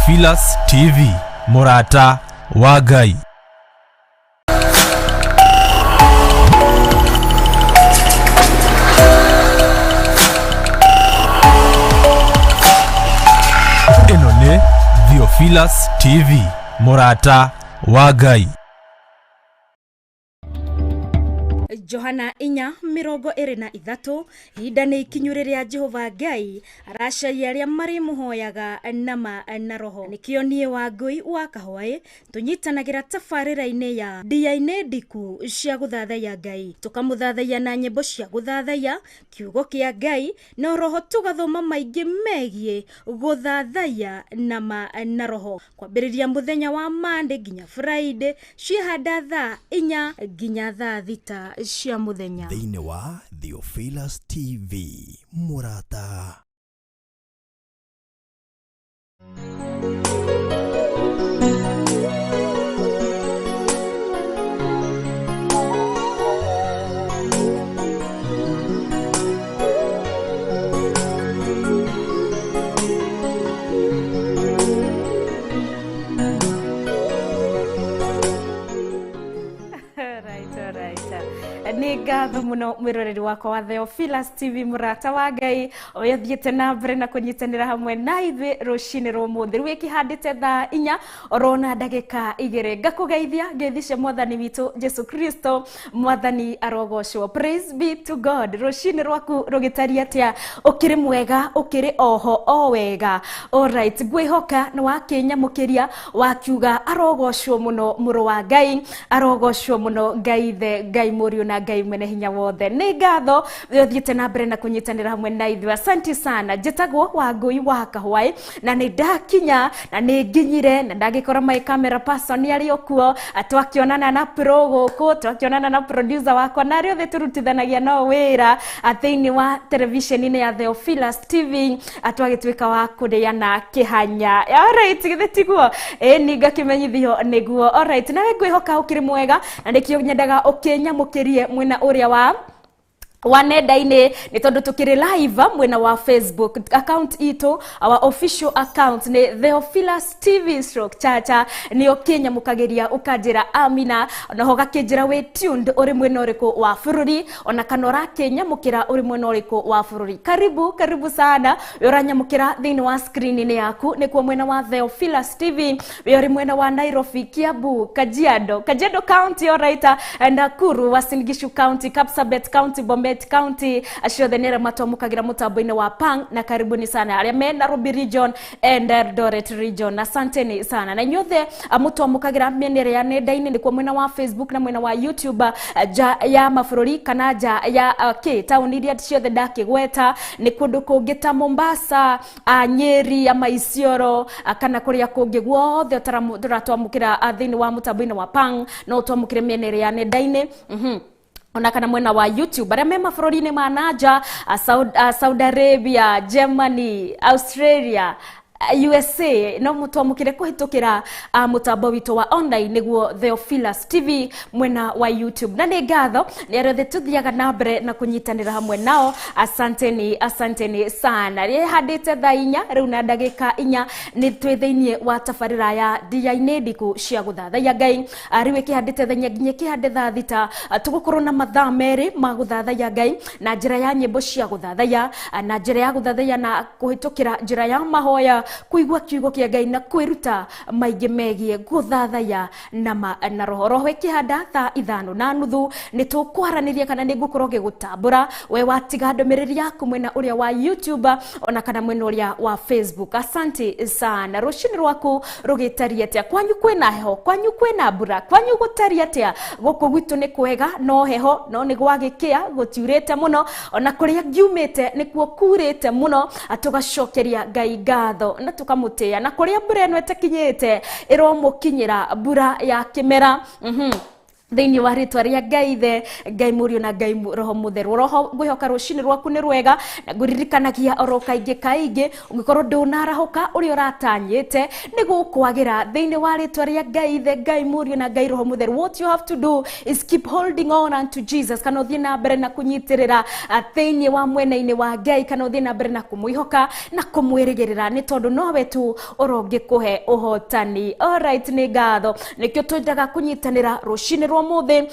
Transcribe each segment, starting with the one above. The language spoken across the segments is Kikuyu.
Theophilus TV, Murata wa Ngai. Ĩno nĩ Theophilus TV, Murata wa Ngai. Johana 4:23. Ihinda nĩ ikinyu rĩrĩa Jehova Ngai aracaria arĩa marĩmũhoyaga nama na roho. Nĩkĩo niĩ Wangũi wa Kahwaĩ tũnyitanagĩra tabarĩra-inĩ ya ndia-inĩ ndiku cia gũthathaiya Ngai, tũkamũthathaiya na nyĩmbo cia gũthathaiya kiugo kĩa Ngai, na roho tũgathoma maingĩ megiĩ gũthathaiya nama na roho, kwambĩrĩria mũthenya wa Monday nginya Friday, ciĩhanda thaa 4 nginya thaa 6 cia mũthenya. Thĩinĩ wa Theophilus TV, Murata. Nĩ ngatho mũno mwĩroreri wakwa wa Theophilus TV, mũrata wa Ngai ũrĩa ũthiĩte na mbere na kũnyitanĩra hamwe na ithuĩ rũcinĩ rwa ũmũthĩ. Rĩu ĩkĩhandĩte thaa 4 orona ndagĩka 2. Ngakũgeithia ngeithi cia mwathani witũ Jesu Kristo, mwathani arogocwo. Praise be to God. Rũcinĩ rwaku rũgĩtariĩ atĩa? Ũkĩrĩ mwega? Ũkĩrĩ oho o wega? Alright, ngwĩhoka nĩ wakĩnyamũkĩria wakiuga arogocwo mũno mũrũ wa Ngai, arogocwo mũno Ngai Ithe, Ngai Mũriũ na Ngai mwene hinya wothe. Nĩ ngatho ũthiĩte na mbere na kũnyitanĩra hamwe na ithuĩ. Asante sana. Njĩtagwo Wangũi wa Kahwaĩ na nĩ ndakinya na nĩ nginyire na ndagĩkora my camera person arĩ o kuo. Twakĩonana na pro gũkũ, twakĩonana na producer wakwa na arĩa othe tũrutithanagia nao wĩra thĩinĩ wa televisheni-inĩ ya Theophilus TV, twagĩtuĩka wa kũrĩana kĩhanya. Alright, githĩ tiguo? Ĩni ngakĩmenyithio nĩguo. Alright, nawe ngwĩhoka ũkĩrĩ mwega na nĩkĩo nyendaga ũkĩnyamũkĩrie mwena ũrĩa wa nenda-inĩ, nĩ tondũ tũkĩrĩ live mwena wa Facebook account itũ, our official account nĩ Theophilus TV stroke Chacha, nĩ ũkĩnyamũkagĩria ũkanjĩra amina, onaho ũgakĩnjĩra wĩ tuned ũrĩ mwena ũrĩkũ wa bũrũri, ona kana ũrakĩnyamũkĩra ũrĩ mwena ũrĩkũ wa bũrũri. Karibu, karibu sana. We ũranyamũkĩra thĩinĩ wa screen-inĩ yaku, nĩkuo mwena wa Theophilus TV. We ũrĩ mwena wa Nairobi, Kiambu, Kajiado, Kajiado County, alright, Nakuru, Uasin Gishu County, Kapsabet County, Bomet County, acio othe nĩ arĩa matwamũkagĩra mũtambo-inĩ wa Pang, na karibuni sana arĩa me Nairobi region and Eldoret region, asanteni sana. Na inyuothe mũtwamũkagĩra mĩena ĩrĩa ya nenda-inĩ, nĩkuo mwena wa Facebook na mwena wa YouTube, nja ya mabũrũri kana nja ya kĩ taũni iria ciothe ndakĩgweta, nĩ kũndũ kũngĩ ta Mombasa, Nyeri, ama Isiolo, kana kũrĩa kũngĩ guothe ũratwamũkĩra thĩinĩ wa mũtambo-inĩ wa Pang, no ũtwamũkĩre mĩena ĩrĩa ya nenda-inĩ. Ona kana mwena wa YouTube arĩa me mabũrũri-inĩ ma nanja, Saudi Arabia, Germany, Australia, USA, no mũtwamũkĩre kũhĩtũkĩra mũtambo witũ wa online nĩguo Theophilus TV mwena wa YouTube. Na nĩ ngatho nĩ arĩa othe tũthiaga na mbere na kũnyitanĩra hamwe nao, asanteni, asanteni sana. Rĩhandĩte thaa 4 rĩu na ndagĩka 4, nĩ twĩ thĩinĩ wa tabarĩra ya ndia-inĩ ndiku cia gũthathaiya Ngai. Rĩu ĩkĩhandĩte thaa 4 nginya ĩkĩhande thaa 6, tũgũkorwo na mathaa merĩ ma gũthathaiya Ngai na njĩra ya nyĩmbo cia gũthathaiya, na njĩra ya gũthathaiya na kũhĩtũkĩra njĩra ya mahoya, kũigua kiugo kĩa Ngai na kwĩruta maingĩ megiĩ gũthathaiya nama na roho. Roho ĩkĩhanda thaa 5:30 nĩ tũkwaranĩria kana nĩ ngũkorwo ngĩgũtambũra we watiga ndũmĩrĩri yaku mwena ũrĩa wa YouTube ona kana mwena ũrĩa wa Facebook. Asante sana. Rũcinĩ rwaku rũgĩtariĩ atĩa? Kwanyu kwĩna heho? Kwanyu kwĩna mbura? Kwanyu gũtariĩ atĩa? Gũkũ gwitũ nĩ kwega, no heho, no nĩ gwagĩkĩa, gũtiurĩte mũno, ona kũrĩa ngiumĩte nĩkuo kurĩte mũno. Tũgacokeria Ngai ngatho na tũkamũtĩĩa, na kũrĩa mbura ĩno ĩtakinyĩte ĩromũkinyĩra mbura ya kĩmera. Thĩinĩ wa rĩtwa rĩa Ngai Ithe, Ngai Mũriũ na Ngai Roho Mũtheru. Roho ngwĩhoka rũcinĩ rwaku nĩ rwega na ngũririkanagia oro kaingĩ kaingĩ ũngĩkorwo ndũnarahũka ũrĩa ũratanyĩte nĩ gũkwagĩra thĩinĩ wa rĩtwa rĩa Ngai Ithe, Ngai Mũriũ na Ngai Roho Mũtheru. What you have to do is keep holding on unto Jesus, kana ũthiĩ na mbere na kũnyitĩrĩra thĩinĩ wa mwena-inĩ wa Ngai, kana ũthiĩ na mbere na kũmwĩhoka na kũmwĩrĩgĩrĩra nĩ tondũ nowe tu ũrongĩkũhe ũhotani. Alright, nĩ ngatho nĩkĩo twendaga kũnyitanĩra rũcinĩ rwa ũmũthĩ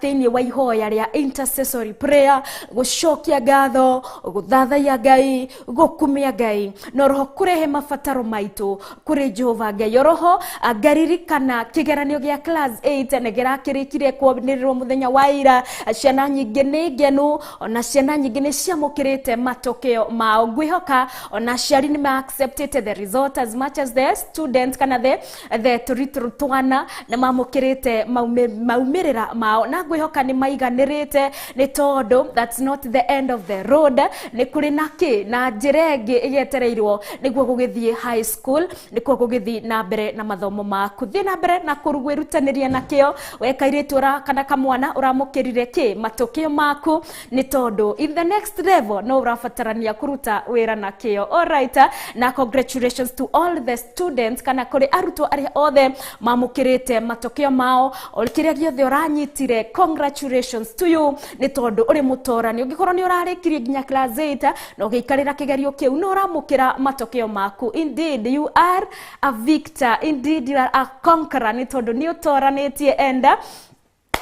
thĩinĩ wa ihoya rĩa intercessory prayer, gũcokia ngatho, gũthathaiya Ngai, gũkumia Ngai na roho kũrehe mabataro maitũ kũrĩ Jehova Ngai. Oroho ngaririkana kĩgeranio gĩa class 8 nĩ kĩrakĩrĩkire kwanĩrĩrwo mũthenya wa ira. Ciana nyingĩ nĩ ngenu, ona ciana nyingĩ nĩ ciamũkĩrĩte matokeo mao. Ngwĩhoka ona aciari nĩ ma accepted the result as much as the students kana the tũritũ twana nĩ mamũkĩrĩte maumĩrĩra mao, na ngwĩhoka nĩ maiganĩrĩte nĩ tondũ that's not the end of the road. Nĩ kũrĩ na kĩ na njĩra ĩngĩ ĩgetereirwo nĩguo gũgĩthiĩ high school, nĩkuo gũgĩthiĩ na mbere na mathomo maku. Thiĩ na mbere na kwĩrutanĩria na kĩo we kairĩtu kana kamwana ũramũkĩrire kĩ matokeo maku, nĩ tondũ in the next level no ũrabatarania kũruta wĩra na kĩo. Alright, na congratulations to all the students kana kũrĩ arutwo arĩa othe mamũkĩrĩte matokeo mao, kĩrĩa gĩothe ũranyitire, congratulations to you nĩ tondũ ũrĩ mũtorani. Ũngĩkorwo nĩ ũrarĩkirie nginya class 8 na ũgĩikarĩra kĩgerio kĩu no ũramũkĩra matokeo maku, indeed you are a victor, indeed you are a conqueror nĩ tondũ nĩ ũtoranĩtie. And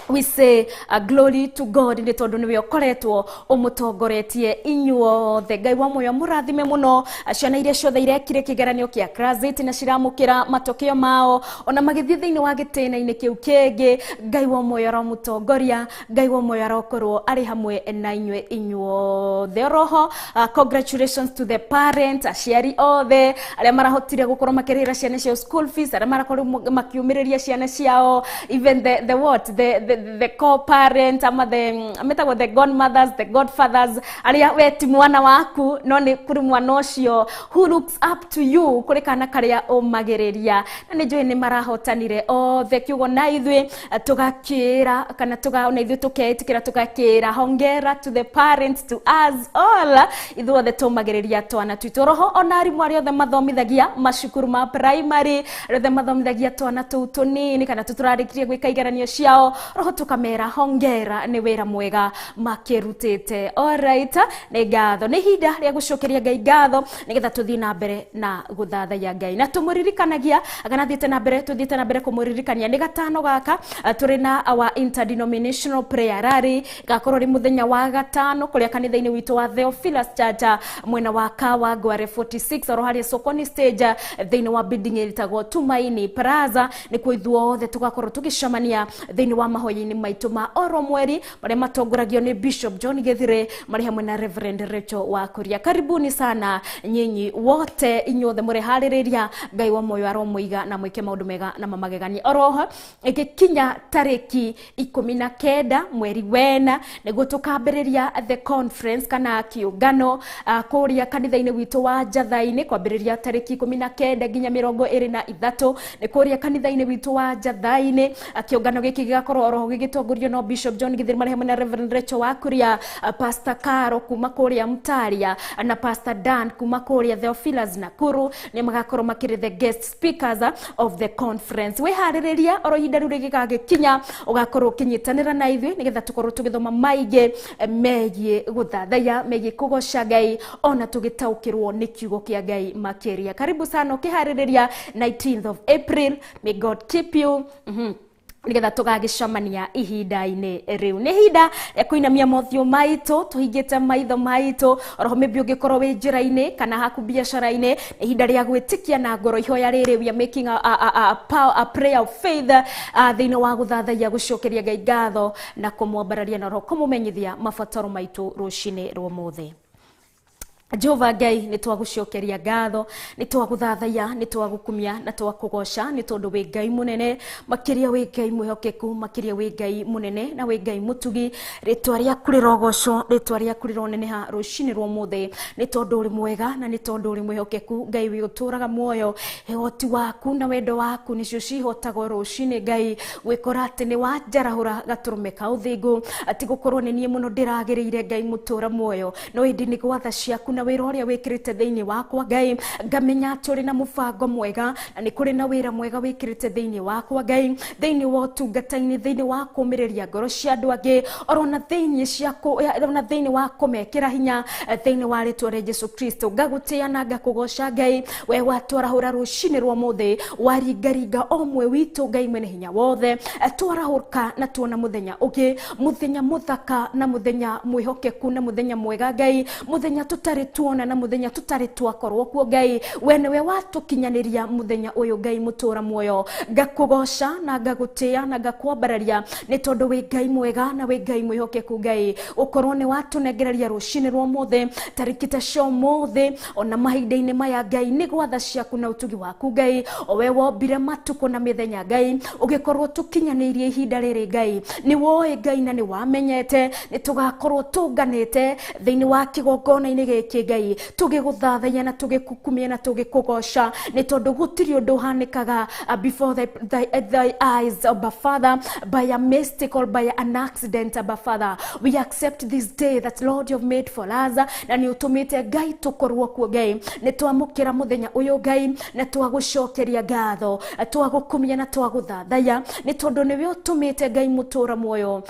we say glory to God nĩ tondũ nĩwe ũkoretwo ũmũtongoretie inyuothe. Ngai wa muoyo mũrathime mũno ciana iria ciothe irekire kĩgeranio kĩa class 8 na ciramũkĩra matokeo mao, ona magĩthiĩ thĩinĩ wa gĩtĩna-inĩ kĩu kĩngĩ. Ngai wa muoyo aramũtongoria, Ngai wa muoyo arokorwo arĩ hamwe na inyuĩ inyuothe. Oroho congratulations to the parents, aciari othe arĩa marahotire gũkorwo makĩrĩhĩra ciana ciao school fees, arĩa marakorwo makiumĩrĩria ciana ciao, even the what the co-parent ama the metagwo the godmothers, the godfathers, arĩa we ti mwana waku no nĩ kũrĩ mwana ũcio who looks up to you, kũrĩ kana karĩa ũmagĩrĩria, na nĩ njũĩ nĩ marahotanire othe. Kiugo na ithuĩ tũgakĩra kana na ithuĩ tũkeĩtĩkĩra tũgakĩra hongera to the parents, to us all, ithuothe tũmagĩrĩria twana twitũ. Roho ona arimũ arĩa othe mathomithagia macukuru ma primary, arĩa othe mathomithagia twana tũu tũnini kana tũtũrarĩkirie gwĩka igeranio ciao, roho tukamera hongera nĩ wĩra mwega makĩrutĩte. Alright, nĩ ngatho, nĩ ihinda rĩa gũcokeria Ngai ngatho nĩgetha tũthiĩ na mbere na gũthathaiya Ngai na tũmũririkanagia kana thiĩte na mbere tũthiĩte na mbere kũmũririkania nĩ gatano gaka tũrĩ na our interdenominational prayer rally, gakorwo rĩ mũthenya wa gatano kũrĩa kanitha-inĩ witũ wa Theophilus Church mwena wa Kawangware 46 oro harĩa Sokoni stage thĩinĩ wa building ĩtagwo Tumaini Plaza. Nĩkuo ithuothe tũgakorwo tũgĩcemania thĩinĩ wa mahoya-inĩ maitũ ma oro mweri marĩa matongoragio nĩ Bishop John Githire marĩ hamwe na Reverend Rachel wa Kuria. Karibuni sana nyinyi wote inyuothe mũreharĩrĩria. Ngai wa muoyo aromũiga na mwĩke maũndũ mega na mamagegania. Oroho ĩgĩkinya tarĩki 19 mweri wena nĩguo tũkambĩrĩria the conference kana kĩũngano kũrĩa kanitha-inĩ witũ wa Njatha-inĩ kwambĩrĩria tarĩki 19 nginya 23 nĩ kũrĩa kanitha-inĩ witũ wa Njatha-inĩ. Kĩũngano gĩkĩ gĩgakorwo oroho gĩgĩtongorio no Bishop John Githiri marĩ hamwe na Reverend Rachel wa Kuria, Pastor Caro kuma kũrĩa Mtaria na Pastor Dan kuma kũrĩa Theophilus Nakuru nĩ magakorwo makĩrĩ the guest speakers of the conference. Wĩharĩrĩria oro ihinda rĩu rĩgĩgagĩkinya ũgakorwo ũkĩnyitanĩra na ithuĩ nĩgetha tũkorwo tũgĩthoma maingĩ megiĩ gũthathaiya, megiĩ kũgoca Ngai ona tũgĩtaũkĩrwo nĩ kiugo kĩa Ngai makĩria. Karibu sana ũkĩharĩrĩria 19th of April. May God keep you. Nĩgetha tũgagĩcemania ihinda-inĩ rĩu. Nĩ ihinda rĩa kũinamia mothiũ maitũ tũhingĩte maitho maitũ, oroho maybe ũngĩkorwo wĩ njĩra-inĩ kana haku biacara-inĩ, nĩ ihinda rĩa gwĩtĩkia na ngoro ihoya rĩrĩ. We are making a prayer of faith thĩinĩ wa gũthathaiya, gũcokeria Ngai ngatho na kũmwambararia na roho kũmũmenyithia mabataro maitũ rũcinĩ rwa ũmũthĩ. Jehova Ngai nĩ twagũcokeria ngatho, nĩ twagũthathaiya, nĩ twagũkumia na twakũgoca nĩ tondũ wĩ Ngai mũnene makĩria, wĩ Ngai mwĩhokeku makĩria, wĩ Ngai mũnene na wĩ Ngai mũtugi. Rĩtwa rĩaku rĩrogocwo, rĩtwa rĩaku rĩroneneha rũcinĩ rwa ũmũthĩ nĩ tondũ ũrĩ mwega na nĩ tondũ ũrĩ mwĩhokeku. Ngai wĩ ũtũraga muoyo, ũhoti waku na wendo waku nĩcio cihotagwo rũcinĩ. Ngai gwĩkora atĩ nĩ wanjarahũra gatũrũme ka ũthingu, atĩ gũkorwo nĩ niĩ mũno ndĩragĩrĩire Ngai mũtũra muoyo, no ĩndĩ nĩ gwatha ciaku na wĩra ũrĩa wĩkĩrĩte thĩinĩ wakwa. Ngai ngamenya atĩ ũrĩ na mũbango mwega na nĩ kũrĩ na wĩra mwega wĩkĩrĩte thĩinĩ wakwa, Ngai, thĩinĩ wa ũtungata-inĩ, thĩinĩ wa kũmĩrĩria ngoro cia andũ angĩ, orona thĩinĩ ona thĩinĩ wa kũmekĩra hinya thĩinĩ wa rĩtwa rĩa Jesu Kristo. Ngagũtĩa na ngakũgoca Ngai, we watwarahũra rũcinĩ rwa ũmũthĩ, waringaringa o ũmwe witũ. Ngai mwene hinya wothe, twarahũka na tuona mũthenya ũngĩ, mũthenya mũthaka na mũthenya mwĩhokeku na mũthenya mwega, Ngai, mũthenya tũtarĩ tuona na mũthenya tũtarĩ twakorwo kuo. Ngai, we nĩwe watũkinyanĩria mũthenya ũyũ. Ngai mũtũra muoyo, ngakũgoca na ngagũtĩa na ngakwambararia nĩ tondũ wĩ Ngai mwega na wĩ Ngai mwĩhokeku. Ngai, ũkorwo nĩ watũnengereria rũcinĩ rwa ũmũthĩ, tarĩki ta cia ũmũthĩ, ona mahinda-inĩ maya, Ngai, nĩ gwatha ciaku na ũtugi waku. Ngai, o we wombire matukũ na mĩthenya, Ngai, ũgĩkorwo tũkinyanĩirie ihinda rĩrĩ, Ngai, nĩ woĩ, Ngai, na nĩ wamenyete nĩ tũgakorwo tũnganĩte thĩinĩ wa kĩgongona-inĩ gĩkĩ, Ngai, tũgĩgũthathaiya na tũgĩkukumia na tũgĩkũgoca, nĩ tondũ gũtirĩ ũndũ ũhanĩkaga before thy eyes, Abba Father, by a mistake or by an accident. Abba Father, we accept this day that, Lord, you have made for us, na nĩ ũtũmĩte, Ngai, tũkorwo kuo. Ngai, nĩ twamũkĩra mũthenya ũyũ, Ngai, na twagũcokeria ngatho, twagũkumia na twagũthathaiya nĩ tondũ nĩwe ũtũmĩte, Ngai mũtũra muoyo,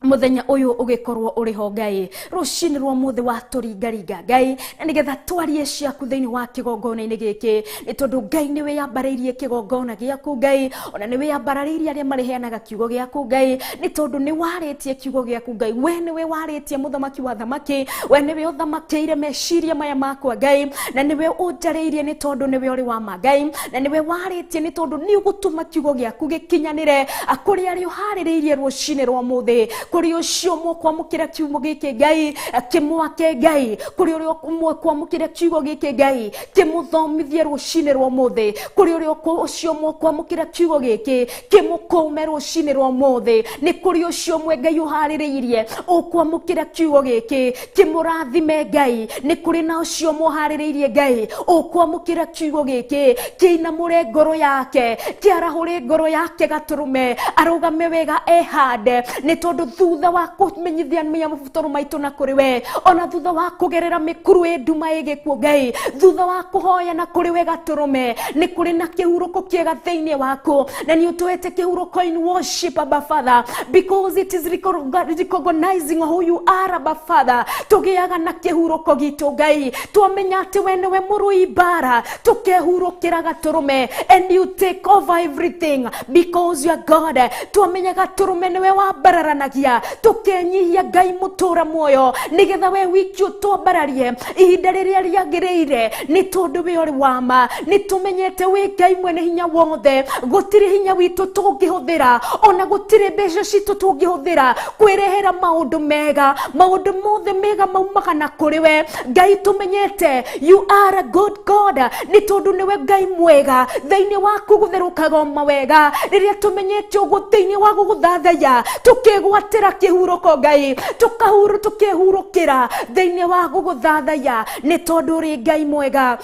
muthenya uyu ugikorwo uri ho. Ngai, rucini rwa muthi watũringaringa, Ngai, na nigetha twarie ciaku thiini wa kigongona-inĩ gĩkĩ, nĩ tondũ, Ngai, nĩ wĩyambarĩirie kĩgongona gĩaku, Ngai, ona nĩ wĩyambararĩirie arĩa marĩheanaga kiugo gĩaku, Ngai, nĩ tondũ nĩ warĩtie kiugo gĩaku. Ngai, we nĩwe warĩtie, mũthamaki wa thamaki, we nĩwe ũthamakĩire meciria maya makwa, Ngai, na nĩwe ũnjarĩirie nĩ tondũ nĩwe ũrĩ wa ma, Ngai, na nĩwe warĩtie nĩ tondũ nĩ ũgũtũma kiugo gĩaku gĩkinyanĩre kũrĩ arĩa ũharĩrĩirie rũcinĩ rwa mũthĩ, kũrĩ ũcio mũkwamũkĩra kiugo gĩkĩ, Ngai, kĩmwake, Ngai, kũrĩ ũrĩa mũkwamũkĩra kiugo gĩkĩ, Ngai, kĩmũthomithie rũcinĩ rwa ũmũthĩ, kũrĩ ũrĩa ũcio mũkwamũkĩra kiugo gĩkĩ, kĩmũkũme rũcinĩ rwa ũmũthĩ, nĩ kũrĩ ũcio mwe, Ngai, ũharĩrĩirie ũkwamũkĩra kiugo gĩkĩ, kĩmũrathime, Ngai, nĩ kũrĩ na ũcio mũharĩrĩirie, Ngai, ũkwamũkĩra kiugo gĩkĩ, kĩinamũre ngoro yake, kĩarahũre ngoro yake gatũrũme, arũgame wega, ehande, nĩ tondũ thutha wa kũmenyithia mabataro maitũ na kũrĩ we, ona thutha wa kũgerera mĩkuru ĩ nduma ĩ gĩkuũ, Ngai, thutha wa kũhoya na kũrĩ we gatũrũme, nĩ kũrĩ na kĩhurũko kĩega thĩinĩ waku, na nĩ ũtũhete kĩhurũko in worship, Abba Father, because it is recognizing who you are, Abba Father. Tũgĩaga na kĩhurũko gitũ, Ngai, twamenya atĩ we nĩwe mũrũi mbara, tũkehurũkĩra gatũrũme, and you take over everything because you are God. Twamenya gatũrũme nĩwe wambararanagia, tũkenyihia, Ngai mũtũra muoyo, nĩgetha we wiki ũtwambararie ihinda rĩrĩa rĩagĩrĩire, nĩ tondũ we ũrĩ wa ma. Nĩ tũmenyete wĩ Ngai mwene hinya wothe, gũtirĩ hinya witũ tũngĩhũthĩra, ona gũtirĩ mbeca citũ tũngĩhũthĩra kwĩrehera maũndũ mega. Maũndũ mothe mega maumaga na kũrĩ we, Ngai. Tũmenyete you are a good God, nĩ tondũ nĩwe Ngai mwega, thĩinĩ waku gũtherũkaga o mawega. Rĩrĩa tũmenyete ũguo, thĩinĩ wa gũgũthathaiya tũkĩgwatĩra kĩhurũko, Ngai, tũkahuru tũkĩhurũkĩra thĩinĩ wa gũgũthathaiya, nĩ tondũ ũrĩ Ngai mwega.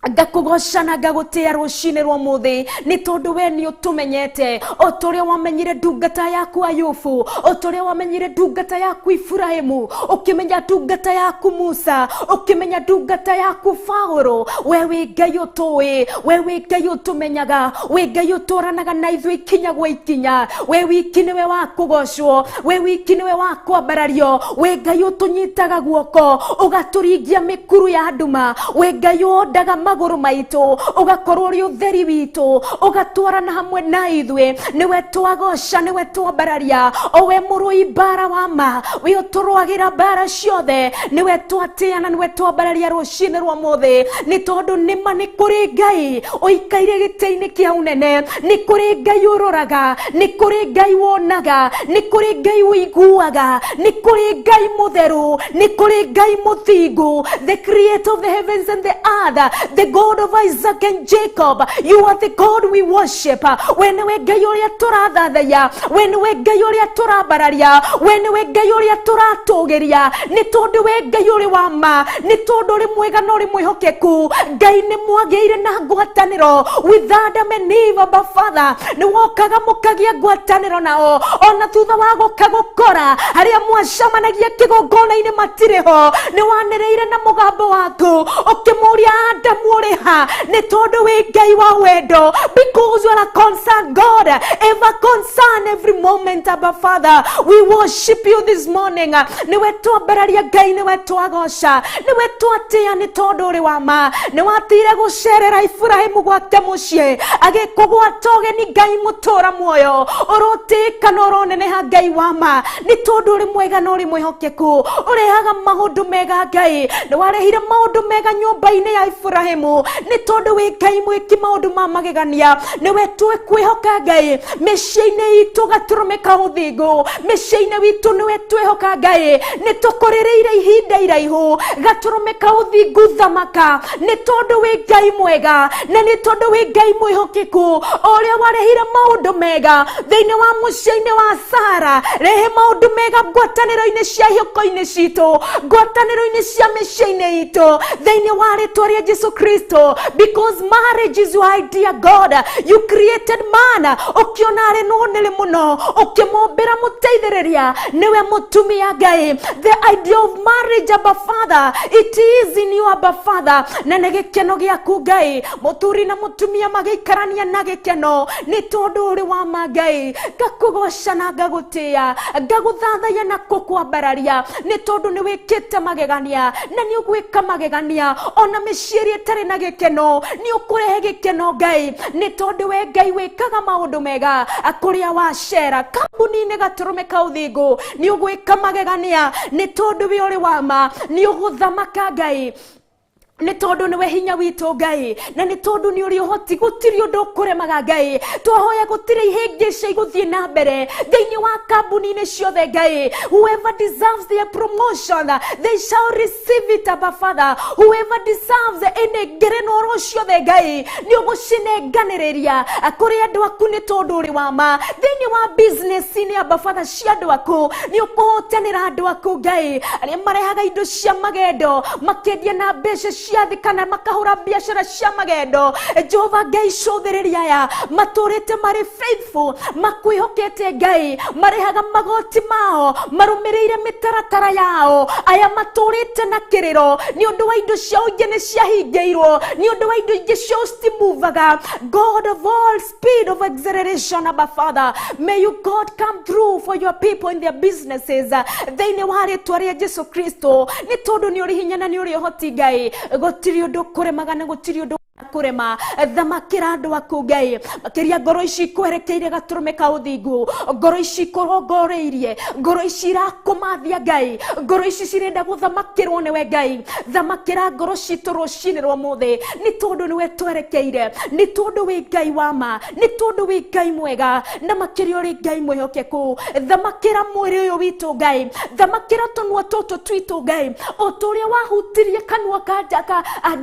Ngakũgoca na ngagũtĩa rũcinĩ rwa ũmũthĩ, nĩ tondũ we nĩ ũtũmenyete o ta ũrĩa wamenyire ndungata yaku Ayubu, o ta ũrĩa wamenyire ndungata yaku Iburahĩmu, ũkĩmenya ndungata yaku Musa, ũkĩmenya ndungata yaku Paulo. We wĩ Ngai ũtũĩ, we wĩ Ngai ũtũmenyaga, wĩ Ngai ũtwaranaga na ithuĩ ikinya gwa ikinya. We wiki nĩwe wa kũgocwo, we wiki nĩwe wa kwambarario, wĩ Ngai ũtũnyitaga guoko ũgatũringia mĩkuru ya nduma, wĩ Ngai wondaga magũrũ maitũ, ũgakorwo ũrĩ ũtheri witũ, ũgatwarana hamwe na ithuĩ. Nĩwe twagoca, nĩwe twambararia, o we mũrũi mbara wa ma, we ũtũrũagĩra mbara ciothe, nĩwe twatĩa na nĩwe twambararia rũcinĩ rwa mũthĩ, nĩ tondũ nĩma nĩ kũrĩ Ngai ũikaire gĩtĩ-inĩ kĩa ũnene, nĩ kũrĩ Ngai ũroraga, nĩ kũrĩ Ngai wonaga, nĩ kũrĩ Ngai ũiguaga, nĩ kũrĩ Ngai mũtheru, nĩ kũrĩ Ngai mũthingu, the creator of the heavens and the earth, the God of Isaac and Jacob. You are the God we worship. We nĩwe Ngai ũrĩa tũrathathaiya, we nĩwe Ngai ũrĩa tũrambararia, we nĩwe Ngai ũrĩa tũratũgĩria, nĩ tondũ we Ngai ũrĩ wa ma, nĩ tondũ ũrĩ mwega na ũrĩ mwĩhokeku. Ngai nĩ mwagĩire na ngwatanĩro with Adam and Eve, Abba Father, nĩ wokaga mũkagĩa ngwatanĩro nao ona thutha wa gũka gũkora harĩa mwacemanagia kĩgongona-inĩ matirĩ ho, nĩ wanĩrĩire na mũgambo waku ũkĩmũria Adamu ũrĩ ha, nĩ tondũ wĩ Ngai wa wendo, because you are a concerned God, ever concerned every moment. Abba Father, we worship you this morning. Nĩwe twambararia Ngai, nĩwe twagoca, nĩwe twatĩa, nĩ tondũ ũrĩ wa ma. Nĩ watire gũcerera Iburahĩmu gwake mũciĩ, agĩkũgwata ũgeni Ngai mũtũra muoyo, ũrotĩka na ũroneneha Ngai wa ma, nĩ tondũ ũrĩ mwega na ũrĩ mwĩhokeku, ũrehaga maũndũ mega Ngai. Nĩ warehire maũndũ mega nyũmba-inĩ ya Iburahĩmu, nĩ tondũ wĩ Ngai mwĩki maũndũ ma magegania. Nĩwe twĩkwĩhoka Ngai mĩciĩ-inĩ itũ, gatũrũme ka ũthingu mĩciĩ-inĩ witũ, nĩwe twĩhoka Ngai. Nĩ tũkũrĩrĩire ihinda iraihu, gatũrũme ka ũthingu thamaka, nĩ tondũ wĩ Ngai mwega na nĩ tondũ wĩ Ngai mwĩhokeku, ũrĩa warehire maũndũ mega thĩinĩ wa mũciĩ-inĩ wa Sara. Rehe maũndũ mega ngwatanĩro-inĩ cia ihiko-inĩ citũ, ngwatanĩro-inĩ cia mĩciĩ-inĩ itũ, thĩinĩ wa rĩtwa rĩa Jesu Kristo, because marriage is your idea, God. You created man, ũkĩona arĩ nũnĩrĩ mũno, ũkĩmũmbĩra mũteithĩrĩria, nĩwe mũtumia Ngai. The idea of marriage, Abba Father, it is in you, Abba Father, na nĩ gĩkeno gĩaku Ngai, mũthuri na mũtumia magĩikarania na gĩkeno, nĩ tondũ ũrĩ wa ma Ngai. Ngakũgoca na ngagũtĩa, ngagũthathaiya na kũkwambararia, nĩ tondũ nĩ wĩkĩte magegania na nĩ ũgwĩka magegania ona mĩciĩ ĩrĩa ĩtarĩ na gĩkeno, nĩ ũkũrehe gĩkeno Ngai, nĩ tondũ we Ngai wĩkaga maũndũ mega kũrĩa wacera kambuni-inĩ gatũrũme ka ũthingu, nĩ ũgwĩka magegania, nĩ tondũ we ũrĩ wa ma, nĩ ũgũthamaka Ngai, nĩ tondũ nĩwe hinya witũ Ngai, na nĩ tondũ nĩ ũrĩ ũhoti, gũtirĩ ũndũ ũkũremaga Ngai. Twahoya gũtirĩ ihĩngĩca igũthiĩ na mbere thĩinĩ wa kambuni-inĩ ciothe Ngai. Whoever deserves their promotion, they shall receive it, Abba Father. Whoever deserves any ngerenwa oro ciothe Ngai, nĩ ũgũcinenganĩrĩria kũrĩ andũ aku, nĩ tondũ ũrĩ wa ma. Thĩinĩ wa business-inĩ, Abba Father, cia andũ aku, nĩ ũkũhotanĩra andũ aku Ngai, arĩa marehaga indo cia magendo makendia na mbeca cia thĩ kana makahũra biacara cia magendo. Jehova Ngai, cũthĩrĩria aya matũrĩte marĩ faithful, makwĩhokete Ngai, marehaga magoti mao marũmĩrĩire mĩtaratara yao, aya matũrĩte na kĩrĩro nĩ ũndũ wa indo ciao ingĩ nĩ ciahingĩirwo, nĩ ũndũ wa indo ingĩ ciao citimuvaga. God of all speed of acceleration, Abba Father, may you God come through for your people in their businesses, thĩinĩ wa rĩtwa rĩa Jesu Kristo, nĩ tondũ nĩ ũrĩ hinya na nĩ ũrĩ ũhoti Ngai, gũtirĩ ũndũ kũremaga na gũtirĩ ũndũ kũrema. Thamakĩra andũ aku Ngai, makĩria ngoro ici kwerekeire gatũrũme ka ũthingu, ngoro ici kũrongoreirie, ngoro ici irakũmathia Ngai, ngoro ici cirenda gũthamakĩrwo nĩwe Ngai. Thamakĩra ngoro citũ rũcinĩ rwa mũthĩ, nĩ tondũ nĩwe twerekeire, nĩ tondũ wĩ Ngai wa ma, nĩ tondũ wĩ Ngai mwega, na makĩria ũrĩ Ngai mwĩhokeku. Thamakĩra mwĩrĩ ũyũ witũ Ngai, thamakĩra tũnua tũtũ twitũ Ngai, o ta ũrĩa wahutirie kanua ka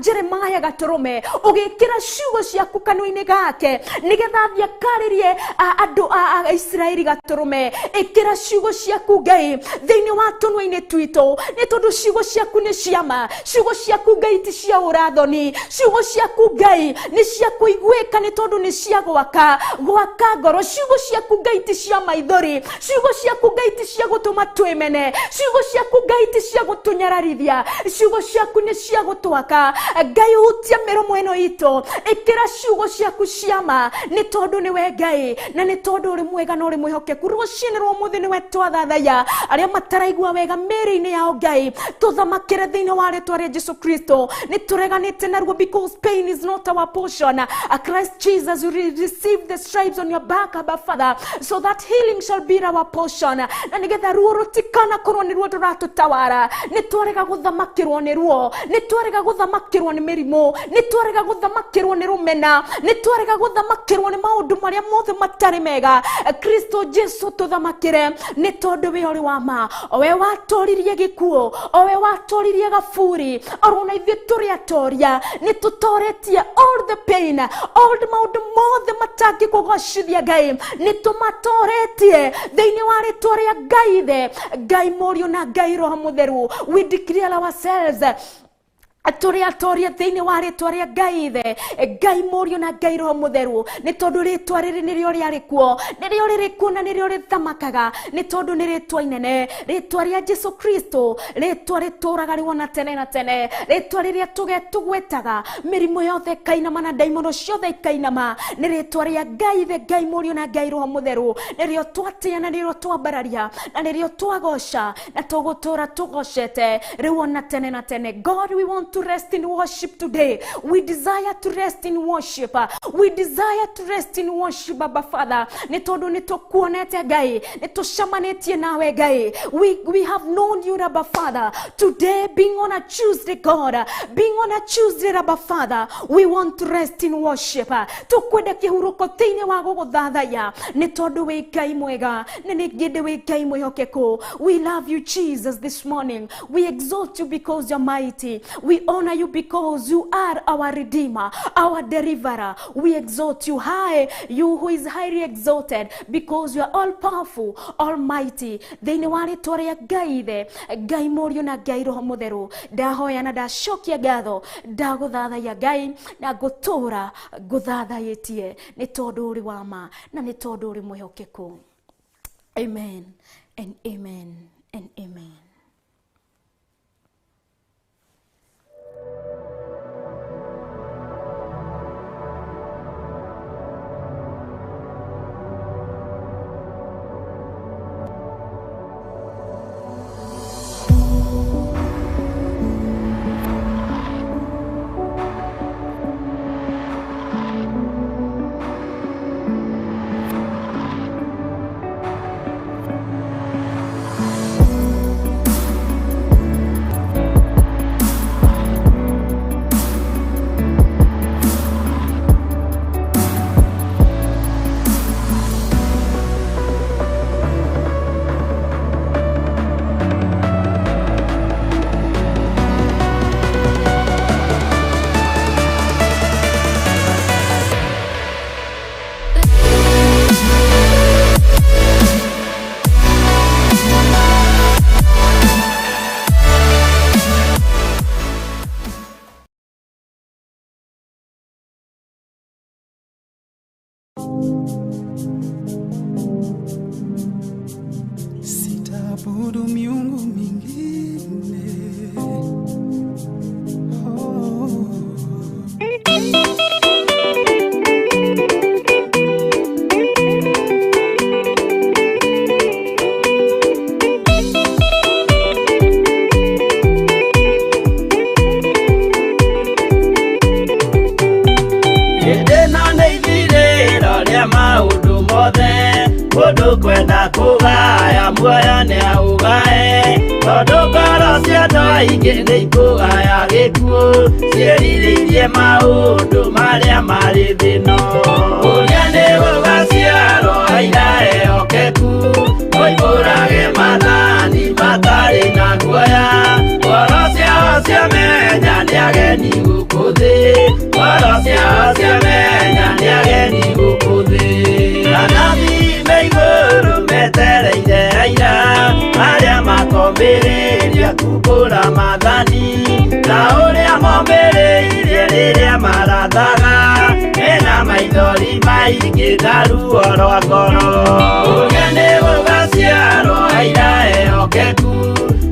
Jeremiah gatũrũme, ũgĩkĩra ciugo ciaku kanua-inĩ gake nĩgetha athiĩ akarĩrie andũ a Isiraeli gatũrũme. Ĩkĩra ciugo ciaku Ngai thĩinĩ wa tũnua-inĩ twitũ, nĩ tondũ ciugo ciaku nĩ ciama, ciugo ciaku Ngai ti cia ũrathoni, ciugo ciaku Ngai nĩ cia kũiguĩka, nĩ tondũ nĩ cia gwaka gwaka ngoro. Ciugo ciaku Ngai ti cia maithori, ciugo ciaku Ngai ti cia gũtũma twĩmene, ciugo ciaku Ngai ti cia gũtũnyararithia, ciugo ciaku nĩ cia gũtwaka Ngai. Hutia mĩromo ĩno ĩno itũ. Ĩkĩra ciugo ciaku ciama, nĩ tondũ nĩwe Ngai na nĩ tondũ ũrĩ mwega na ũrĩ mwĩhokeku. Rũcinĩ rwa ũmũthĩ nĩwe twathathaiya. Arĩa mataraigua wega mĩĩrĩ-inĩ yao Ngai, tũthamakĩre thĩinĩ wa rĩtwa rĩa Jesu Kristo. Nĩ tũreganĩte naruo because pain is not our portion. Christ Jesus, you receive the stripes on your back, Abba Father, so that healing shall be our portion. Na nĩgetha ruo rũtikanakorwo nĩ ruo rũratũtawara. Nĩ twarega gũthamakĩrwo nĩ ruo, nĩ twarega gũthamakĩrwo nĩ mĩrimũ, nĩ twarega gũthamakĩrwo nĩ rũmena, nĩ twarega gũthamakĩrwo nĩ maũndũ marĩa mothe matarĩ mega. Kristo Jesu tũthamakĩre, nĩ tondũ we ũrĩ wa ma, o we watoririe gĩkuũ, o we watoririe gaburi, orona ithuĩ tũrĩ atoria, nĩ tũtoretie all the pain, all the maũndũ mothe matangĩkũgocithia Ngai, nĩ tũmatoretie thĩinĩ wa rĩtwa rĩa Ngai Ithe, Ngai Mũriũ na Ngai Roho Mũtheru. We declare ourselves tũrĩ atoria thĩinĩ wa rĩtwa rĩa Ngai Ithe, Ngai Mũriũ na Ngai Roho Mũtheru, nĩ tondũ rĩtwa rĩrĩ nĩrĩo rĩarĩ kuo, nĩrĩo rĩrĩ kuo na nĩrĩo rĩthamakaga, nĩ tondũ nĩ rĩtwa inene, rĩtwa rĩa Jesu Kristo, rĩtwa rĩtũraga rĩwona tene na tene, rĩtwa rĩrĩa tũgwetaga mĩrimũ yothe ĩkainama na ndaimono ciothe ikainama, nĩ rĩtwa rĩa Ngai Ithe, Ngai Mũriũ na Ngai Roho Mũtheru, nĩrĩo twatĩa na nĩrĩo twambararia na nĩrĩo twagoca na tũgũtũra tũgocete rĩu ona tene na tene. God, we want to rest in worship today. We desire to rest in worship. We desire to rest in worship, Abba Father. Nĩ tondũ nĩ tũkuonete Ngai, nĩ tũcemanĩtie nawe Ngai. We have known you, Abba Father. Today, being on a Tuesday, God, being on a Tuesday, Abba Father, we want to rest in worship. Tũkwenda kĩhurũko thĩinĩ wa gũgũthathaiya, nĩ tondũ wĩ Ngai mwega, na nĩ ngĩndĩ wĩ Ngai mwĩhokeku. We love you, Jesus, this morning. We exalt you because you're mighty. We honor you because you are our Redeemer, our Deliverer. We exalt you high, you who is highly exalted, because you are all powerful, almighty. Thĩinĩ wa rĩtwa rĩa Ngai Ithe, Ngai Mũriũ na Ngai Roho Mũtheru, ndahoya na ndacokia ngatho, ndagũthathaiya Ngai na ngũtũra ngũthathayĩtie, nĩ tondũ ũrĩ wa ma na nĩ tondũ ũrĩ mwĩhokeku. Amen and amen and amen. Sitaabudu miungu mingine. Oh. Ĩndĩ nĩ ithirĩro rĩa maũndũ mothe, mũndũ kwenda kũgaya muoyo nĩ aũgae, tondũ ngoro cia andũ aingĩ nĩ ikũgaya gĩkuũ, ciĩrirĩirie maũndũ marĩa marĩ thĩ-ĩno. Ũrĩa nĩ gũgaciarwo aira ehokeku, moimbũrage maathani matarĩ na guoya, ngoro ciao ciamenya nĩ ageni gũkũ thĩ, ngoro ciao ciamenya nĩ ageni gũkũ thĩ. Anabii me igũrũ metereire aira, arĩa makombĩrĩria kumbũra maathani, ta ũrĩa mombĩrĩirie rĩrĩa marathaga, mena maithori maingĩ na ruo rwa ngoro. Ũrĩa nĩ gũgaciarwo aira ehokeku,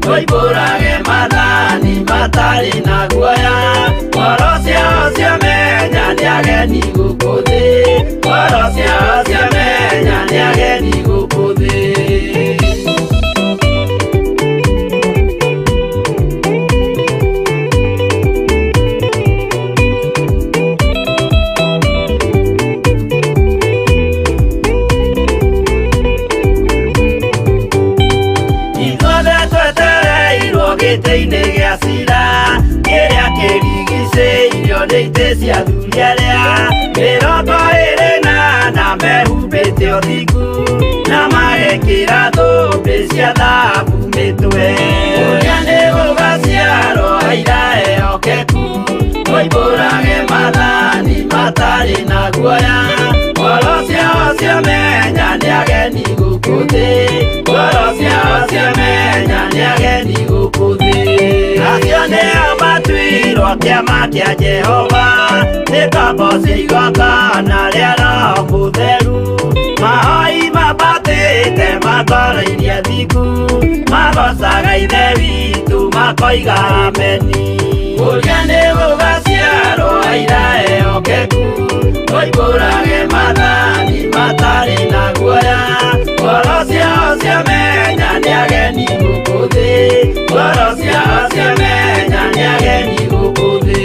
moimbũrage maathani matarĩ na guoya, ngoro ciao ciamenya ageni gũkũ thĩ, ngoro ciao ciamenya nĩ ageni gũkũ thĩ. Ithuothe twetereirwo gĩtĩ-inĩ gĩa cira kĩrĩa kĩrigicĩirio nĩ itĩ cia athuri arĩa 24 mehumbĩte ũthingu na magekĩra thũmbĩ cia thahabu mĩtwe. Ũrĩa nĩ gũgaciarwo aira ehokeku, moimbũrage maathani matarĩ na guoya, ngoro ciao ciamenya nĩ ageni gũkũ thĩ, ngoro ciao ciamenya nĩ ageni gũkũ thĩ. Acio nĩo matuirwo kĩama kĩa Jehova, nĩ ngombo cia igongona rĩa Roho Mũtheru, mahoi mambatĩte makoroirie thingu, magocaga Ithe witũ makoiga ameni. Ũrĩa nĩ gũgaciarwo aira ehokeku, moimbũrage maathani matarĩ na guoya, ngoro ciao ciamenya nĩ ageni gũkũ thĩ, ngoro ciao ciamenya nĩ ageni gũkũ thĩ.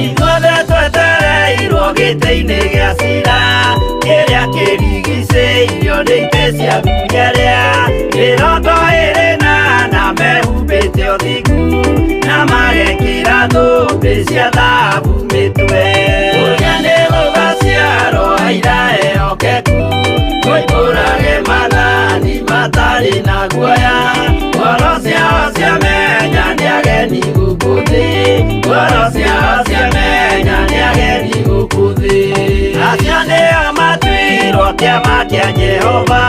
Ithuothe twetereirwo gĩtĩ-inĩ gĩa cira kĩrĩa kĩrigicĩirio nĩ itĩ cia athuri arĩa 24 mehumbĩte ũthingu na magekĩra thũmbĩ cia thahabu mĩtwe. Ũrĩa nĩ gũgaciarwo aira ehokeku, moimbũrage maathani matarĩ na guoya, ngoro ciao ciamenya nĩ ageni gũkũ thĩ, ngoro ciao ciamenya nĩ ageni gũkũ thĩ. Acio nĩo matuirwo kĩama kĩa Jehova,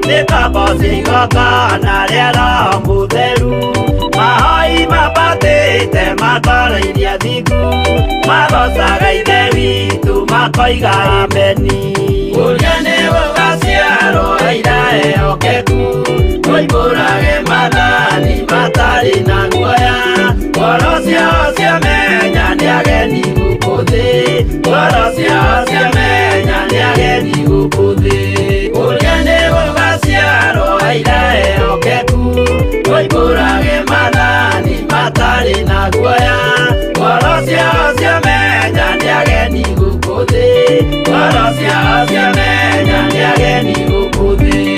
nĩ ngombo cia igongona rĩa Roho Mũtheru, mahoi mambatĩte makoroirie thingu, magocaga Ithe witũ makoiga ameni. Ũrĩa nĩ gũgaciarwo aira ehokeku, moimbũrage maathani matarĩ na guoya, ngoro ciao ciamenya nĩ ageni gũkũ thĩ, ngoro ciao ciamenya nĩ ageni gũkũ thĩ. Ũrĩa nĩ gũgaciarwo aira ehokeku, moimbũrage maathani matarĩ na guoya, ngoro ciao ciamenya nĩ ageni gũkũ thĩ, ngoro ciao ciamenya nĩ ageni gũkũ thĩ.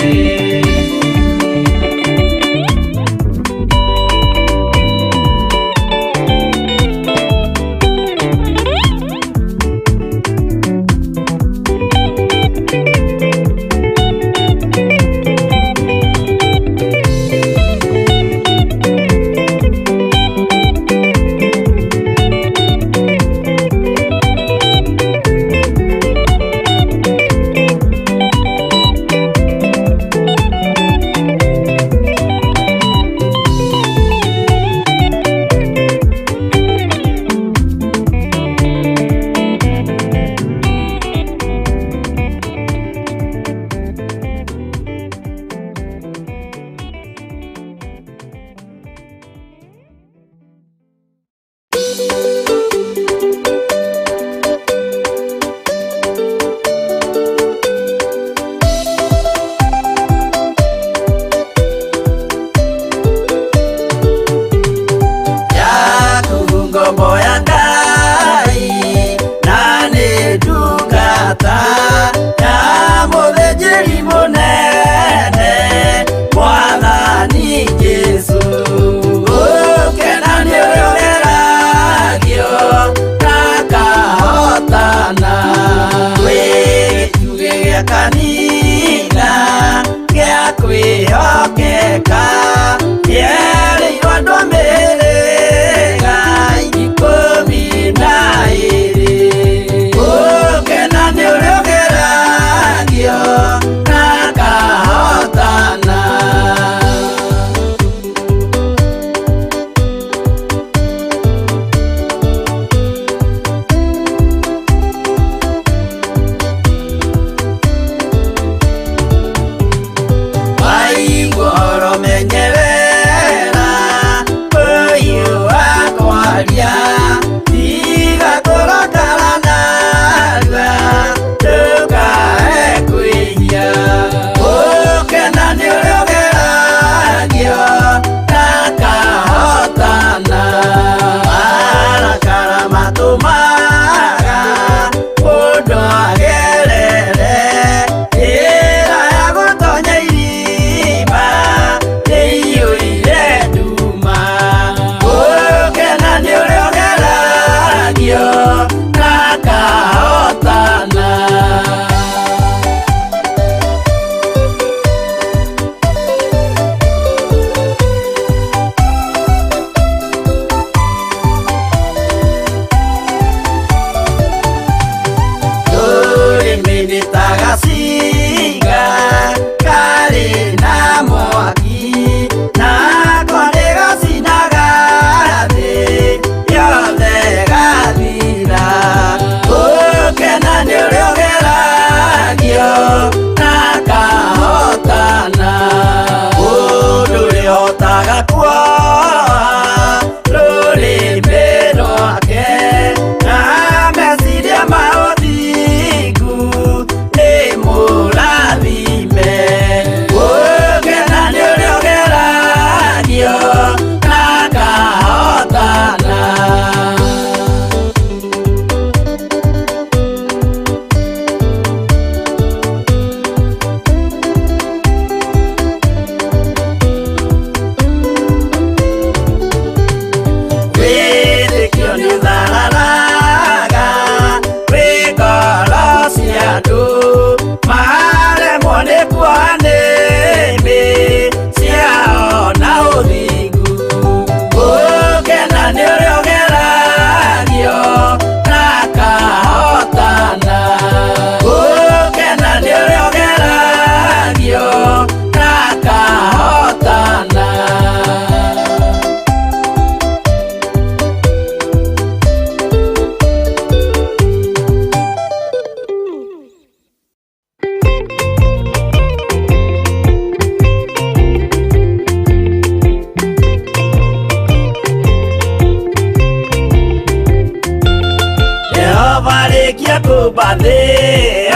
Arĩkia kũmba thĩ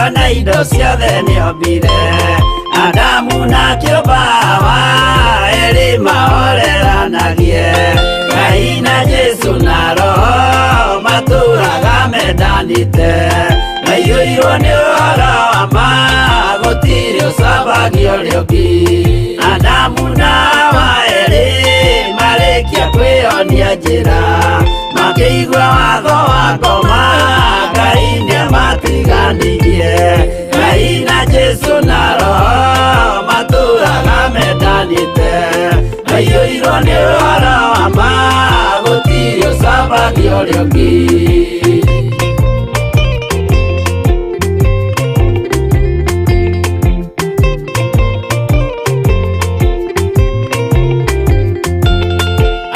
ona indo ciothe nĩombire Adamu na kĩũmba Hawa erĩ mahoreranagie Ngai na Jesu na Roho matũraga mendanĩte Maiyũirwo nĩ ũhoro wa ma gũtirĩ ũcambagia ũrĩa ũngĩ Adamu na Hawa erĩ marĩkia kwĩyonia njĩra makĩigua watho wa ngoma Ngai nĩamatiganirie Ngai na Jesu na Roho matũraga mendanĩte Maiyũirwo nĩ ũhoro wa ma gũtirĩ ũcambagia ũrĩa ũngĩ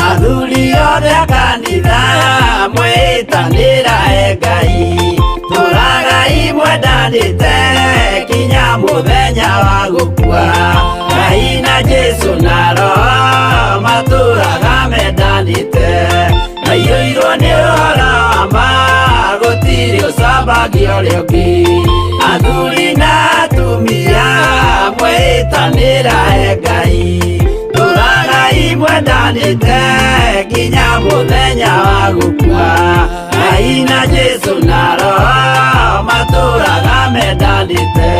Athuri othe a kanitha mwĩtanĩra e Ngai tũragai mwendanĩte kinya mũthenya wa gũkua Ngai na Jesu na Roho matũraga mendanĩte Maiyũirwo nĩ ũhoro wa ma gũtirĩ ũcambagia ũrĩa ũngĩ Athuri na atumia mwĩtanĩra e Ngai tũragai mwendanĩte kinya mũthenya wa gũkua Ngai na Jesu na Roho matũraga mendanĩte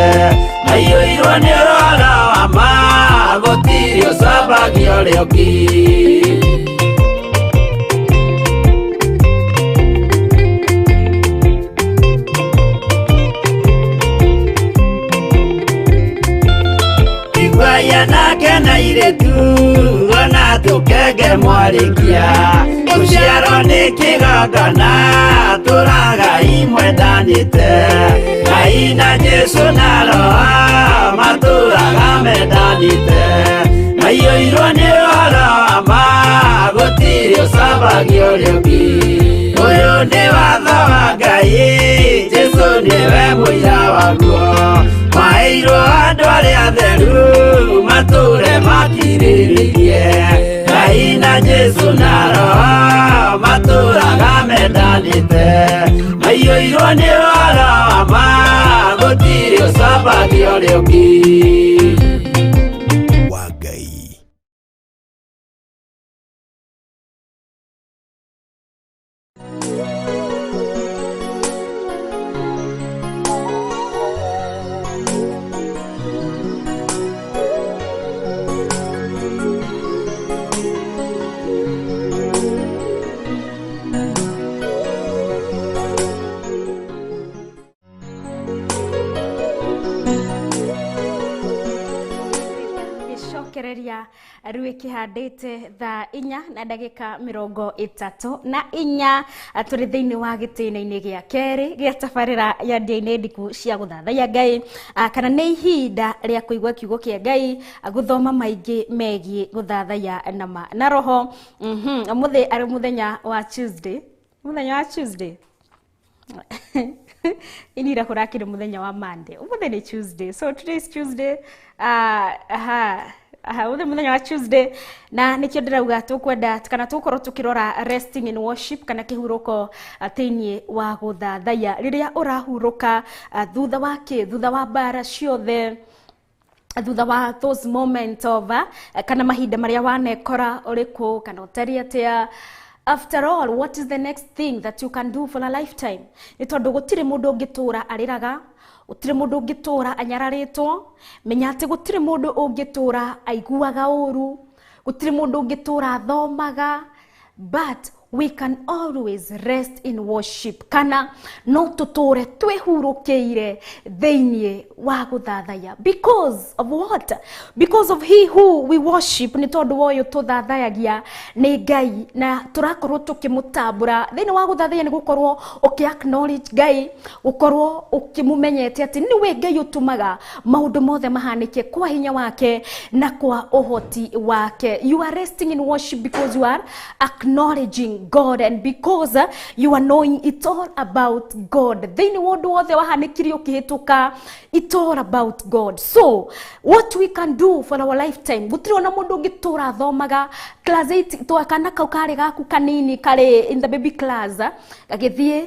Maiyũirwo nĩ ũhoro wa ma gũtirĩ ũcambagia ũrĩa ũngĩ Iguaia nake na airĩtu ona tũkenge mwarĩkia Gũciarwo nĩ kĩgongona tũragai mwendanĩte Ngai na Jesu na Roho matũraga mendanĩte Maiyũirwo nĩ ũhoro wa ma gũtirĩ ũcambagia ũrĩa ũngĩ Ũyũ nĩ watho wa Ngai Jesu nĩwe mũira waguo Maheirwo andũ arĩa atheru matũre makirĩrĩirie Ngai na Jesu na Roho matũraga mendanĩte Maiyũirwo nĩ ũhoro wa ma gũtirĩ ũcambagia ũrĩa ũngĩ wa Ngai. Gĩcokereria rĩu ĩkĩhandĩte thaa 4 na ndagĩka 34 tũrĩ thĩinĩ wa gĩtĩna-inĩ gĩa kerĩ gĩa tabarĩra ya Ndia-inĩ Ndiku cia gũthathaiya Ngai kana nĩ ihinda rĩa kũigua kiugo kĩa Ngai gũthoma maingĩ megiĩ gũthathaiya nama na roho. Ũmũthĩ arĩ mũthenya wa Tuesday, mũthenya wa Tuesday inira kũrakĩrĩ mũthenya wa Monday, ũmũthĩ nĩ Tuesday, so today is Tuesday. Ũmũthĩ mũthenya wa Tuesday na nĩkĩo ndĩrauga tũkwenda kana tũgũkorwo tũkĩrora resting in worship kana kĩhurũko thĩinĩ wa gũthathaiya rĩrĩa ũrahurũka thutha wa kĩ, thutha wa mbara ciothe, thutha wa those moment of kana mahinda marĩa wanekora ũrĩkũ kana ũtariĩ atĩa. After all, what is the next thing that you can do for a lifetime? Nĩ tondũ gũtirĩ mũndũ ũngĩtũra arĩraga, gũtirĩ mũndũ ũngĩtũra anyararĩtwo, menya atĩ gũtirĩ mũndũ ũngĩtũra aiguaga ũru, gũtirĩ mũndũ ũngĩtũra athomaga, but we can always rest in worship kana no tũtũre twĩhurũkĩire thĩinĩ wa gũthathaiya. Because of what? Because of he who we worship, nĩ tondũ wa ũyũ tũthathayagia nĩ Ngai na tũrakorwo tũkĩmũtambũra thĩinĩ wa gũthathaiya. Nĩ gũkorwo ũkĩ acknowledge Ngai, gũkorwo ũkĩmũmenyete atĩ nĩwe Ngai ũtũmaga maũndũ mothe mahanĩke kwa hinya wake na kwa ũhoti wake. You are resting in worship because you are acknowledging God and because you are knowing it's all about God. Thĩinĩ wa ũndũ wothe wahanĩkire ũkĩhĩtũka, it's all about God. So what we can do for our lifetime, gũtirĩ ona mũndũ ũngĩtũra athomaga class 8 twa kana kau karĩ gaku kanini karĩ in the baby class gagĩthiĩ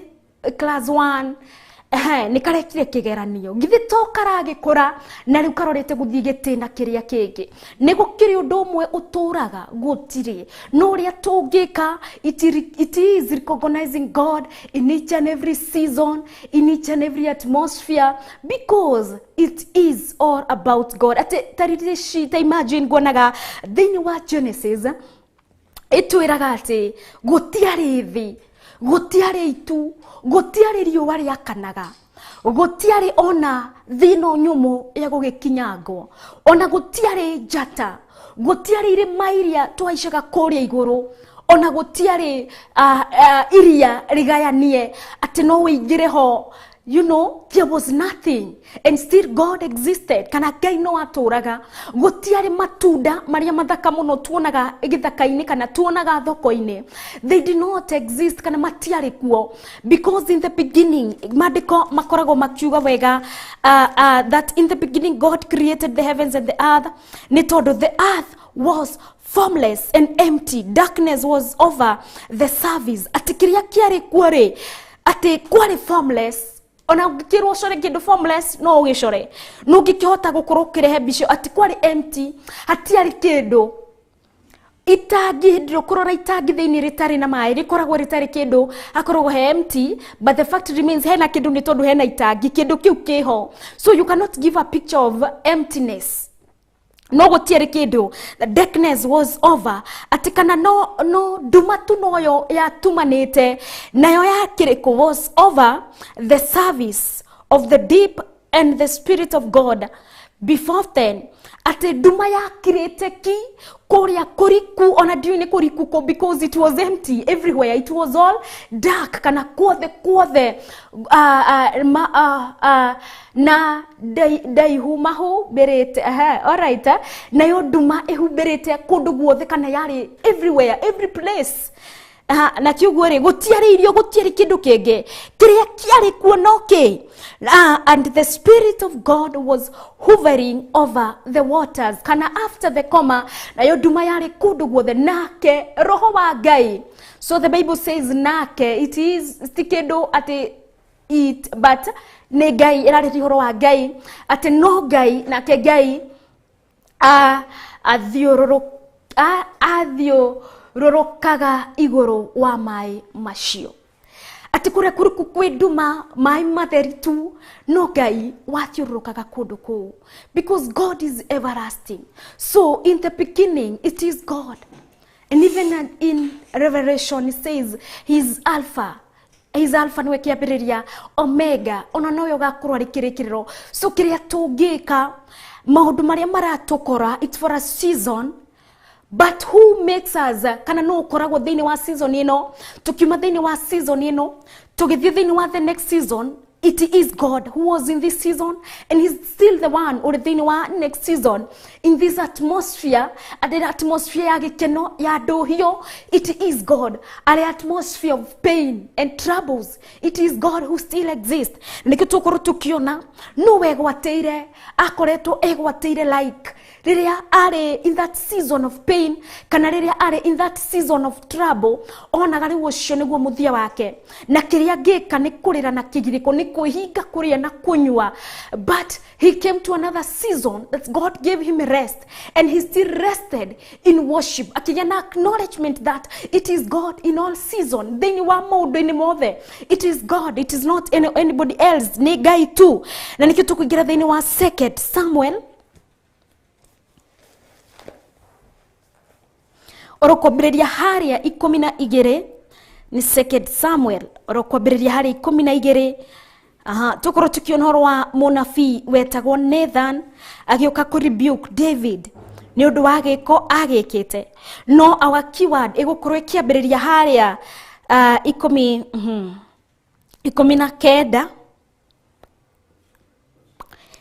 class 1. Nĩ karekire kĩgeranio githĩ to karagĩkũra na rĩu karorete gũthiĩ gĩtĩna kĩrĩa kĩngĩ. Nĩ gũkĩrĩ ũndũ ũmwe ũtũraga gũtirĩ, no ũrĩa tũngĩka, it is recognizing God in each and every season, in each and every atmosphere, because it is all about God. Atĩ taririci ta imagine nguonaga thĩinĩ wa Genesis ĩtwĩraga atĩ gũtiarĩ thĩ, gũtiarĩ itu, gũtiarĩ riũa rĩakanaga, gũtiarĩ ona thĩ ĩno nyũmũ ya gũgĩkinyangwo, ona gũtiarĩ njata, gũtiarĩ irĩma iria twaicaga kũrĩa igũrũ, ona gũtiarĩ iria rĩgayanie atĩ no ũingĩre ho. You know, there was nothing and still God existed. Kana Ngai no atũraga. Gũtiarĩ matunda marĩa mathaka mũno tuonaga gĩthaka-inĩ kana tuonaga thoko-inĩ. They did not exist kana matiarĩ kuo, because in the beginning maandĩko makoragwo makiuga wega that in the beginning God created the heavens and the earth. Nĩ tondũ the earth was formless and empty, darkness was over the surface. Atĩ kĩrĩa kĩarĩ kuo rĩ, atĩ kwarĩ formless. Ona ũngĩkĩrwo ũcore kĩndũ formless no ũgĩcore, no ũngĩkĩhota gũkorwo ũkĩrehe mbica atĩ kwarĩ empty, hatiarĩ kĩndũ. Itangi hĩndĩ ĩrĩa ũkũrora itangi thĩinĩ rĩtarĩ na maĩ rĩkoragwo rĩtarĩ kĩndũ, hakoragwo he empty, but the fact remains hena kĩndũ nĩ tondũ hena itangi, kĩndũ kĩu kĩho. So you cannot give a picture of emptiness. No gũtiarĩ kĩndũ, the darkness was over. Atĩ kana no nduma tu noyo yatumanĩte, nayo ya kĩrĩkũ was over the surface of the deep and the spirit of God before then. Atĩ nduma yakirĩte ki kũrĩa kũriku, ona ndiũĩ nĩ kũriku kũ, because it was empty everywhere, it was all dark, kana kuothe kuothe na ndaihu mahumbĩrĩte. Alright, nayo nduma ĩhumbĩrĩte kũndũ guothe, kana yarĩ everywhere, every place. Na kiuguo rĩ, gũtiarĩ irio, gũtiarĩ kĩndũ kĩngĩ, kĩrĩa kĩarĩ kuo no kĩ. And the spirit of God was hovering over the waters, kana after the comma, nayo nduma yarĩ kũndũ guothe, nake roho wa Ngai. So the Bible says nake, it is ti kĩndũ atĩ it, but nĩ Ngai ĩrarĩria ũhoro wa Ngai, atĩ no Ngai, nake Ngai athiũrũrũkaga igũrũ wa maĩ macio. Atĩ kũrĩa kũriku kwĩ nduma, maĩ matheri tu, no Ngai wathiũrũrũkaga kũndũ kũu, because God is everlasting. So in the beginning it is God, and even in Revelation it says he is Alpha. He is Alpha nĩwe kĩambĩrĩria, Omega ona nowe ũgakorwo arĩ kĩrĩkĩrĩro. So kĩrĩa tũngĩka, maũndũ marĩa maratũkora, it's for a season. But who makes us, kana no ũkoragwo thĩinĩ wa season ĩno, tukiuma thĩinĩ wa season ĩno tũgĩthiĩ thĩinĩ wa the next season, it is God who was in this season and he's still the one ũrĩ thĩinĩ wa next season. In this atmosphere, and atmosphere ya gĩkeno ya ndũhio, it is God. Arĩ atmosphere of pain and troubles, it is God who still exists. Nĩkĩo tũkorwo tũkĩona no wegwatĩire, akoretwo egwatĩire like rĩrĩa arĩ in that season of pain, kana rĩrĩa arĩ in that season of trouble, onaga rĩu ũcio nĩguo mũthia wake, na kĩrĩa angĩka nĩ kũrĩra na kĩgirĩko, nĩ kwĩhinga kũrĩa na kũnyua. But he came to another season that God gave him rest, and he still rested in worship, akĩgĩa na acknowledgement that it is God in all season, thĩinĩ wa maũndũ-inĩ mothe it is God, it is not anybody else, nĩ Ngai tu. Na nĩkĩo tũkũingĩra thĩinĩ wa 2 Samuel orokwambĩrĩria harĩa 12, nĩ 2 Samuel orokwambĩrĩria harĩa 12. Tũkorwo tũkĩona ũhoro wa mũnabii wetagwo Nathan agĩũka kũ rebuke David nĩ ũndũ wa gĩko agĩkĩte. No our keyword ĩgũkorwo ĩkĩambĩrĩria harĩa 19,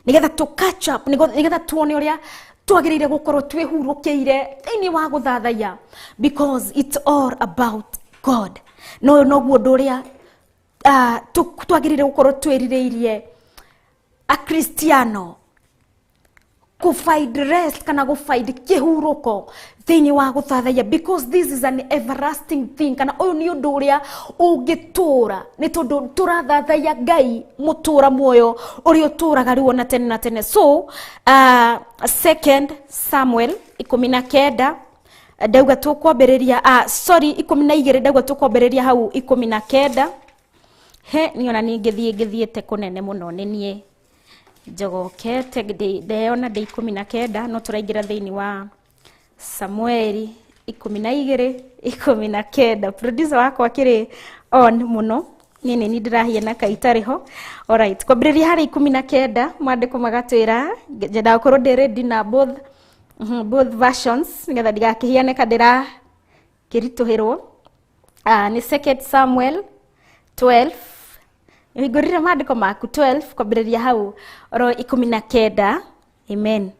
nĩgetha tũ catch up, nĩgetha tuone ũrĩa twagĩrĩire gũkorwo twĩhurũkĩire thĩinĩ wa gũthathaiya, because it's all about God. No ũyũ noguo ũndũ ũrĩa twagĩrĩire gũkorwo twĩrirĩirie Akristiano, Kũ find rest kana gũ find kĩhurũko thĩinĩ wa gũthathaiya, because this is an everlasting thing, kana ũyũ nĩ ũndũ ũrĩa ũngĩtũra, nĩ tondũ tũrathathaiya Ngai mũtũra muoyo ũrĩa ũtũraga rĩu ona tene na tene. So Second Samuel 19 ndauga tũkwambĩrĩria, sorry, 12 ndauga tũkwambĩrĩria hau 19. He niona niĩ ngĩthiĩte kũnene mũno, nĩ niĩ njogokete ndeyona ndĩ 19, no tũraingĩra thĩinĩ wa Samueli 12 19. Producer wakwa akĩrĩ on mũno, niĩ nĩ niĩ ndĩrahiana ka itarĩ ho. Alright, kwambĩrĩria harĩ 19, maandĩko magatwĩra nyendaga gũkorwo ndĩ ready na both versions nĩgetha ndigakĩhiane ka ndĩrakĩritũhĩrwo. Nĩ Second Samuel 12, hingũrire maandĩko maku 12 kwambĩrĩria hau oro 19. Amen.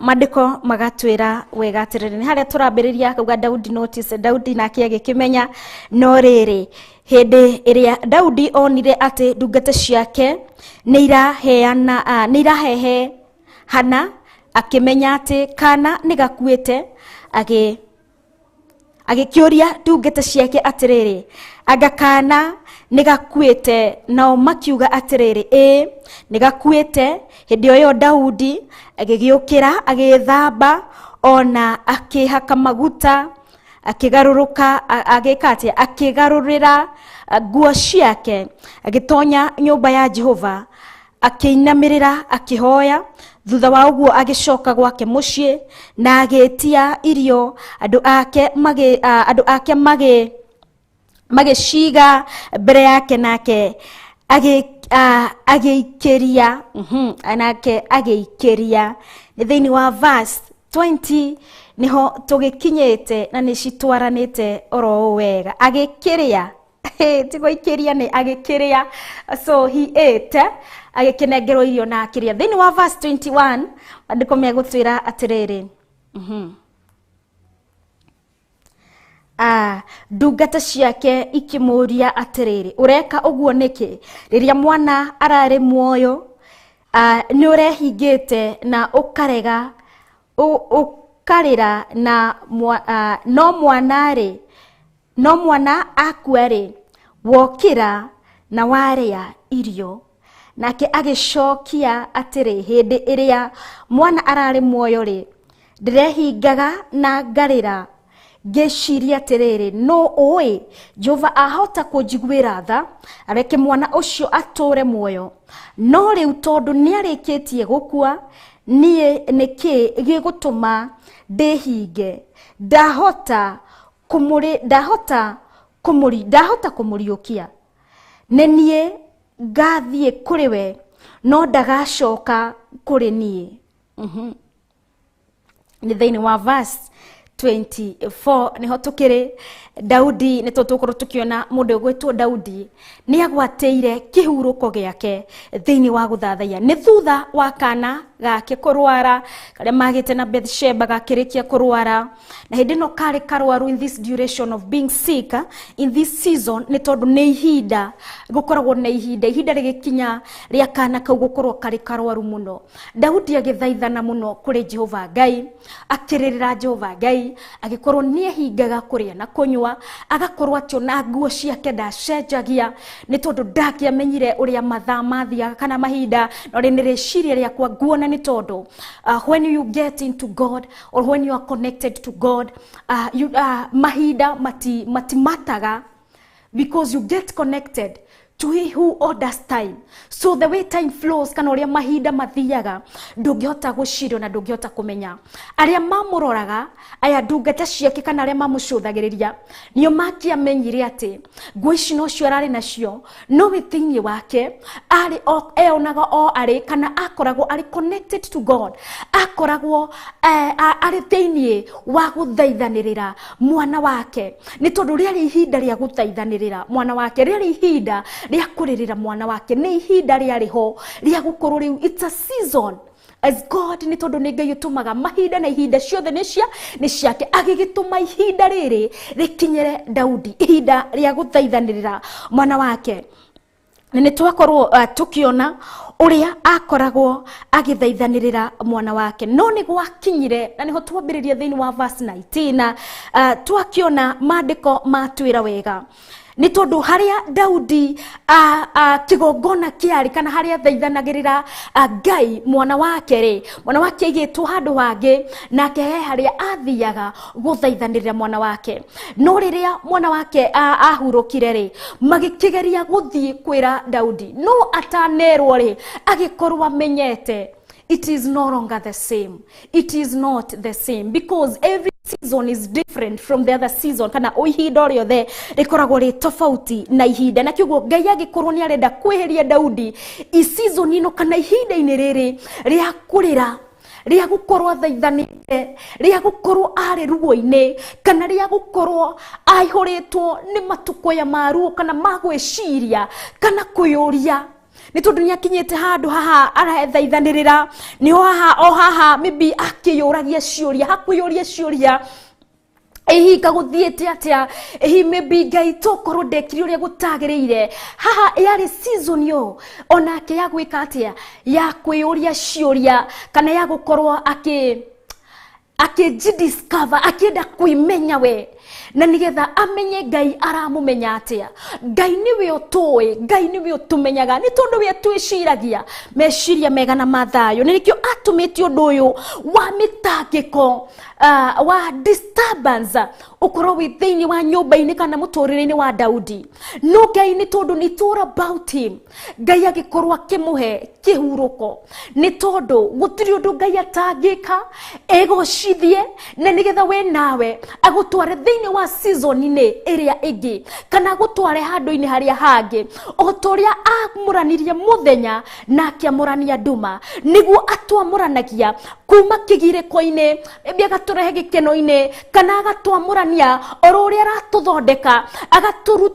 Maandĩko magatwĩra wega atĩrĩrĩ, nĩ harĩa tũrambĩrĩria akauga Daudi notice, Daudi nake agĩkĩmenya. No rĩrĩ, hĩndĩ ĩrĩa Daudi onire atĩ ndungata ciake nĩ iraheana, nĩ irahehe hana, akĩmenya atĩ kana nĩ gakuĩte, agĩkĩũria ndungata ciake atĩrĩrĩ, anga kana nĩ gakuĩte? Nao makiuga atĩrĩrĩ, ĩĩ nĩ gakuĩte. Hĩndĩ o ĩyo Daudi agĩgĩũkĩra, agĩĩthamba ona akĩhaka maguta, akĩgarũrũka, agĩka atĩa, akĩgarũrĩra nguo ciake, agĩtonya nyũmba ya Jehova, akĩinamĩrĩra akĩhoya. Thutha wa ũguo agĩcoka gwake mũciĩ na agĩtia irio, andũ ake magĩciga mbere yake, nake agĩikĩria, nake agĩikĩria. Nĩ thĩinĩ wa verse 20 niho tũgĩkinyĩte na nĩ citwaranĩte oro ũũ wega. Agĩkĩrĩa, ti gũikĩria, nĩ agĩkĩrĩa, so he ate, agĩkĩnengerwo irio na akĩrĩa. Thĩinĩ wa verse 21 maandĩko megũtwĩra atĩrĩrĩ, ndungata ciake ikĩmũũria atĩrĩrĩ, ũreka ũguo nĩkĩ? Rĩrĩa mwana ararĩ muoyo, nĩ ũrehingĩte na ũkarega, ũkarĩra, na no mwana-rĩ, no mwana akua-rĩ, wokĩra na warĩa irio. Nake agĩcokia atĩrĩ, hĩndĩ ĩrĩa mwana ararĩ muoyo-rĩ, ndĩrehingaga na ngarĩra, ngĩciria atĩrĩrĩ, no ũĩ Jehova ahota kũnjiguĩra tha areke mwana ũcio atũre muoyo, no rĩu tondũ nĩarĩkĩtie gũkua, niĩ nĩkĩ gĩgũtũma ndĩhinge? Ndahota kũmũriũkia, nĩ niĩ ngathiĩ kũrĩ we, no ndagacoka kũrĩ niĩ. Nĩ thĩinĩ wa verse 24 niho tũkĩrĩ. Daudi nĩ tũgũkorwo tũkĩona mũndũ ũgwĩtwo Daudi nĩ agwatĩire kĩhurũko gĩake thĩinĩ wa gũthathaiya. Nĩ thutha wa kana gake kũrwara, karĩa magĩte na Bathsheba gakĩrĩkia kũrwara, na hĩndĩ ĩno karĩ karwaru in this duration of being sick, in this season, nĩ tondũ nĩ ihinda gũkoragwo na ihinda, ihinda rĩgĩkinya rĩa kana kau gũkorwo karĩ karwaru mũno. Daudi agĩthaithana mũno kũrĩ Jehova Ngai, akĩrĩrĩra Jehova Ngai, agĩkorwo nĩ ehingaga kũrĩa na kũnyua, agakorwo atĩ ona nguo ciake ndacenjagia, nĩ tondũ ndakĩamenyire ũrĩa mathaa mathiaga kana mahinda. No rĩ nĩ rĩciria rĩakwa nguona nĩ tondũ when you get into God or when you are connected to God, mahinda matimataga, because you get connected to he who orders time. So the way time flows, kana ũrĩa mahinda mathiaga, ndũngĩhota gũciria na ndũngĩhota kũmenya. Arĩa mamũroraga, aya ndungata ciake kana arĩa mamũcũthagĩrĩria, nĩo makĩamenyire atĩ nguo ici nocio ararĩ nacio, no we thĩinĩ wake arĩ eonaga o arĩ, kana akoragwo arĩ connected to God, akoragwo arĩ thĩinĩ wa gũthaithanĩrĩra mwana wake, nĩ tondũ rĩarĩ ihinda rĩa gũthaithanĩrĩra mwana wake, rĩarĩ ihinda rĩa kũrĩrĩra mwana wake, nĩ ihinda rĩarĩ ho rĩa gũkorwo rĩu it's a season as God, nĩ tondũ nĩ Ngai ũtũmaga mahinda na ihinda ciothe nĩ ciake, agĩgĩtũma ihinda rĩrĩ rĩkinyĩre Daudi, ihinda rĩa gũthaithanĩrĩra mwana wake. Na nĩ twakorwo tukiona ũrĩa akoragwo agĩthaithanĩrĩra mwana wake. No nĩ gwakinyire, na nĩho twambĩrĩria thĩinĩ wa verse 19, twakiona maandĩko matwĩra wega nĩ tondũ harĩa Daudi kĩgongona kĩarĩ, kana harĩa thaithanagĩrĩra Ngai mwana wake rĩ, mwana wake aigĩtwo handũ hangĩ, nake he harĩa athiaga gũthaithanĩrĩra mwana wake. No rĩrĩa mwana wake ahurũkire rĩ, magĩkĩgeria gũthiĩ kwĩra Daudi, no atanerwo rĩ, agĩkorwo amenyete it is no longer the same. It is not the same because every season is different from the other season, kana o ihinda o rĩothe rĩkoragwo rĩ tofauti na ihinda. Na kĩguo Ngai agĩkorwo nĩ arenda kweheria Daudi i season ĩno, kana ihinda-inĩ rĩrĩ rĩa kũrĩra, rĩa gũkorwo athaithanĩte, rĩa gũkorwo arĩ ruo-inĩ, kana rĩa gũkorwo aihũrĩtwo nĩ matukũya ma ruo, kana ma gwĩciria kana kwĩyũria, nĩ tondũ nĩ akinyĩte handũ haha arathaithanĩrĩra, nĩho haha o haha maybe akĩyũragia ciũria, hakwĩyũria ciũria, ihinga gũthiĩte atĩa, ĩhi maybe Ngai tokorwo ndekire ũrĩa gũtagĩrĩire. Haha yarĩ season yo onake ya gwĩka atĩa, ya kwĩyũria ciũria, kana ya gũkorwo akĩjidiscover, akĩenda kwĩmenya we, na nĩgetha amenye Ngai aramũmenya atĩa. Ngai nĩwe ũtũĩ, Ngai nĩwe ũtũmenyaga, nĩ tondũ we twĩciragia meciria mega na mathayo. Nĩ nĩkĩo atũmĩte ũndũ ũyũ wa mĩtangĩko, wa disturbance ũkorwo wĩ thĩinĩ wa nyũmba-inĩ kana mũtũrĩre-inĩ wa Daudi. No Ngai nĩ tondũ nĩ all about him, Ngai agĩkorwo akĩmũhe kĩhurũko, nĩ tondũ gũtirĩ ũndũ Ngai atangĩka egocithie, na nĩgetha we nawe agũtware thĩinĩ wa season-inĩ ĩrĩa ĩngĩ, kana agũtware handũ-inĩ harĩa hangĩ, o ta ũrĩa amũranirie mũthenya na akĩamũrania nduma, nĩguo atwamũranagia kuma kĩgirĩko-inĩ, maybe agatũrehe gĩkeno-inĩ, kana agatwamũrania oro ũrĩa aratũthondeka,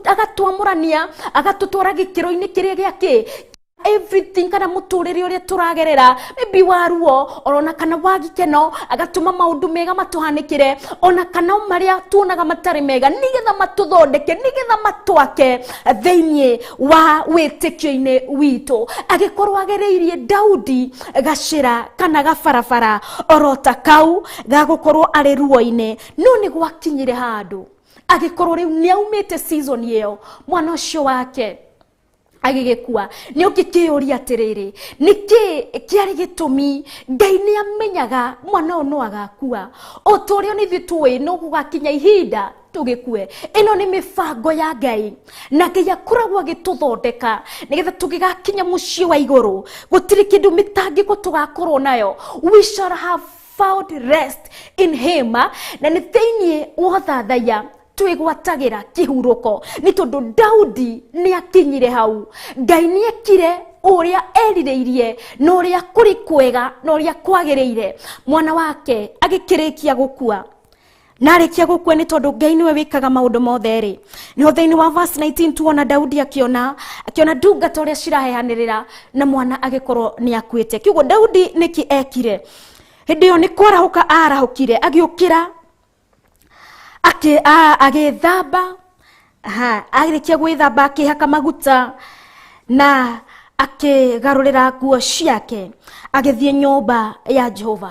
agatwamũrania, agatũtwara gĩkĩro-inĩ kĩrĩa gĩa kĩ everything, kana mũtũrĩre ũrĩa tũragerera, maybe wa ruo orona kana wa gĩkeno, agatũma maũndũ mega matũhanĩkĩre, ona kana marĩa tuonaga matarĩ mega, nĩgetha matũthondeke, nĩgetha matwake thĩinĩ wa wĩtĩkio-inĩ witũ. Agĩkorwo agereirie Daudi gacĩra kana gabarabara oro ta kau gagũkorwo arĩ ruo-inĩ, no nĩ gwakinyire handũ agĩkorwo rĩu nĩ aumĩte season ĩyo, mwana ũcio wake agĩgĩkua. Nĩ ũngĩkĩyũria atĩrĩrĩ, nĩkĩ kĩarĩ gĩtũmi? Ngai nĩ amenyaga mwana ũyũ no agakua, o ta ũrĩa nĩ ithuĩ tũĩ no gũgakinya ihinda tũgĩkue. Ĩno nĩ mĩbango ya Ngai, na Ngai akoragwo agĩtũthondeka nĩgetha tũgĩgakinya mũciĩ wa igũrũ gũtirĩ kĩndũ mĩtangĩko tũgakorwo nayo. We shall have found rest in him. Na nĩ thĩinĩ wa ũthathaiya twĩgwatagĩra kĩhurũko, nĩ tondũ Daudi nĩ akinyire hau. Ngai nĩ ekire ũrĩa erirĩirie, na ũrĩa kũrĩ kwega, na ũrĩa kwagĩrĩire. Mwana wake agĩkĩrĩkia gũkua, na arĩkia gũkua, nĩ tondũ Ngai nĩwe wĩkaga maũndũ mothe rĩ, nĩho thĩinĩ wa verse 19 tuona Daudi akĩona ndungata ũrĩa ciraheanĩrĩra, na mwana agĩkorwo nĩ akuĩte. Kĩguo Daudi nĩkĩ ekire hĩndĩ ĩyo? Nĩ kwarahũka arahũkire, agĩũkĩra, agĩthamba. Ha arĩkia gwĩthamba, akĩhaka maguta na akĩgarũrĩra nguo ciake, agĩthiĩ nyũmba ya Jehova.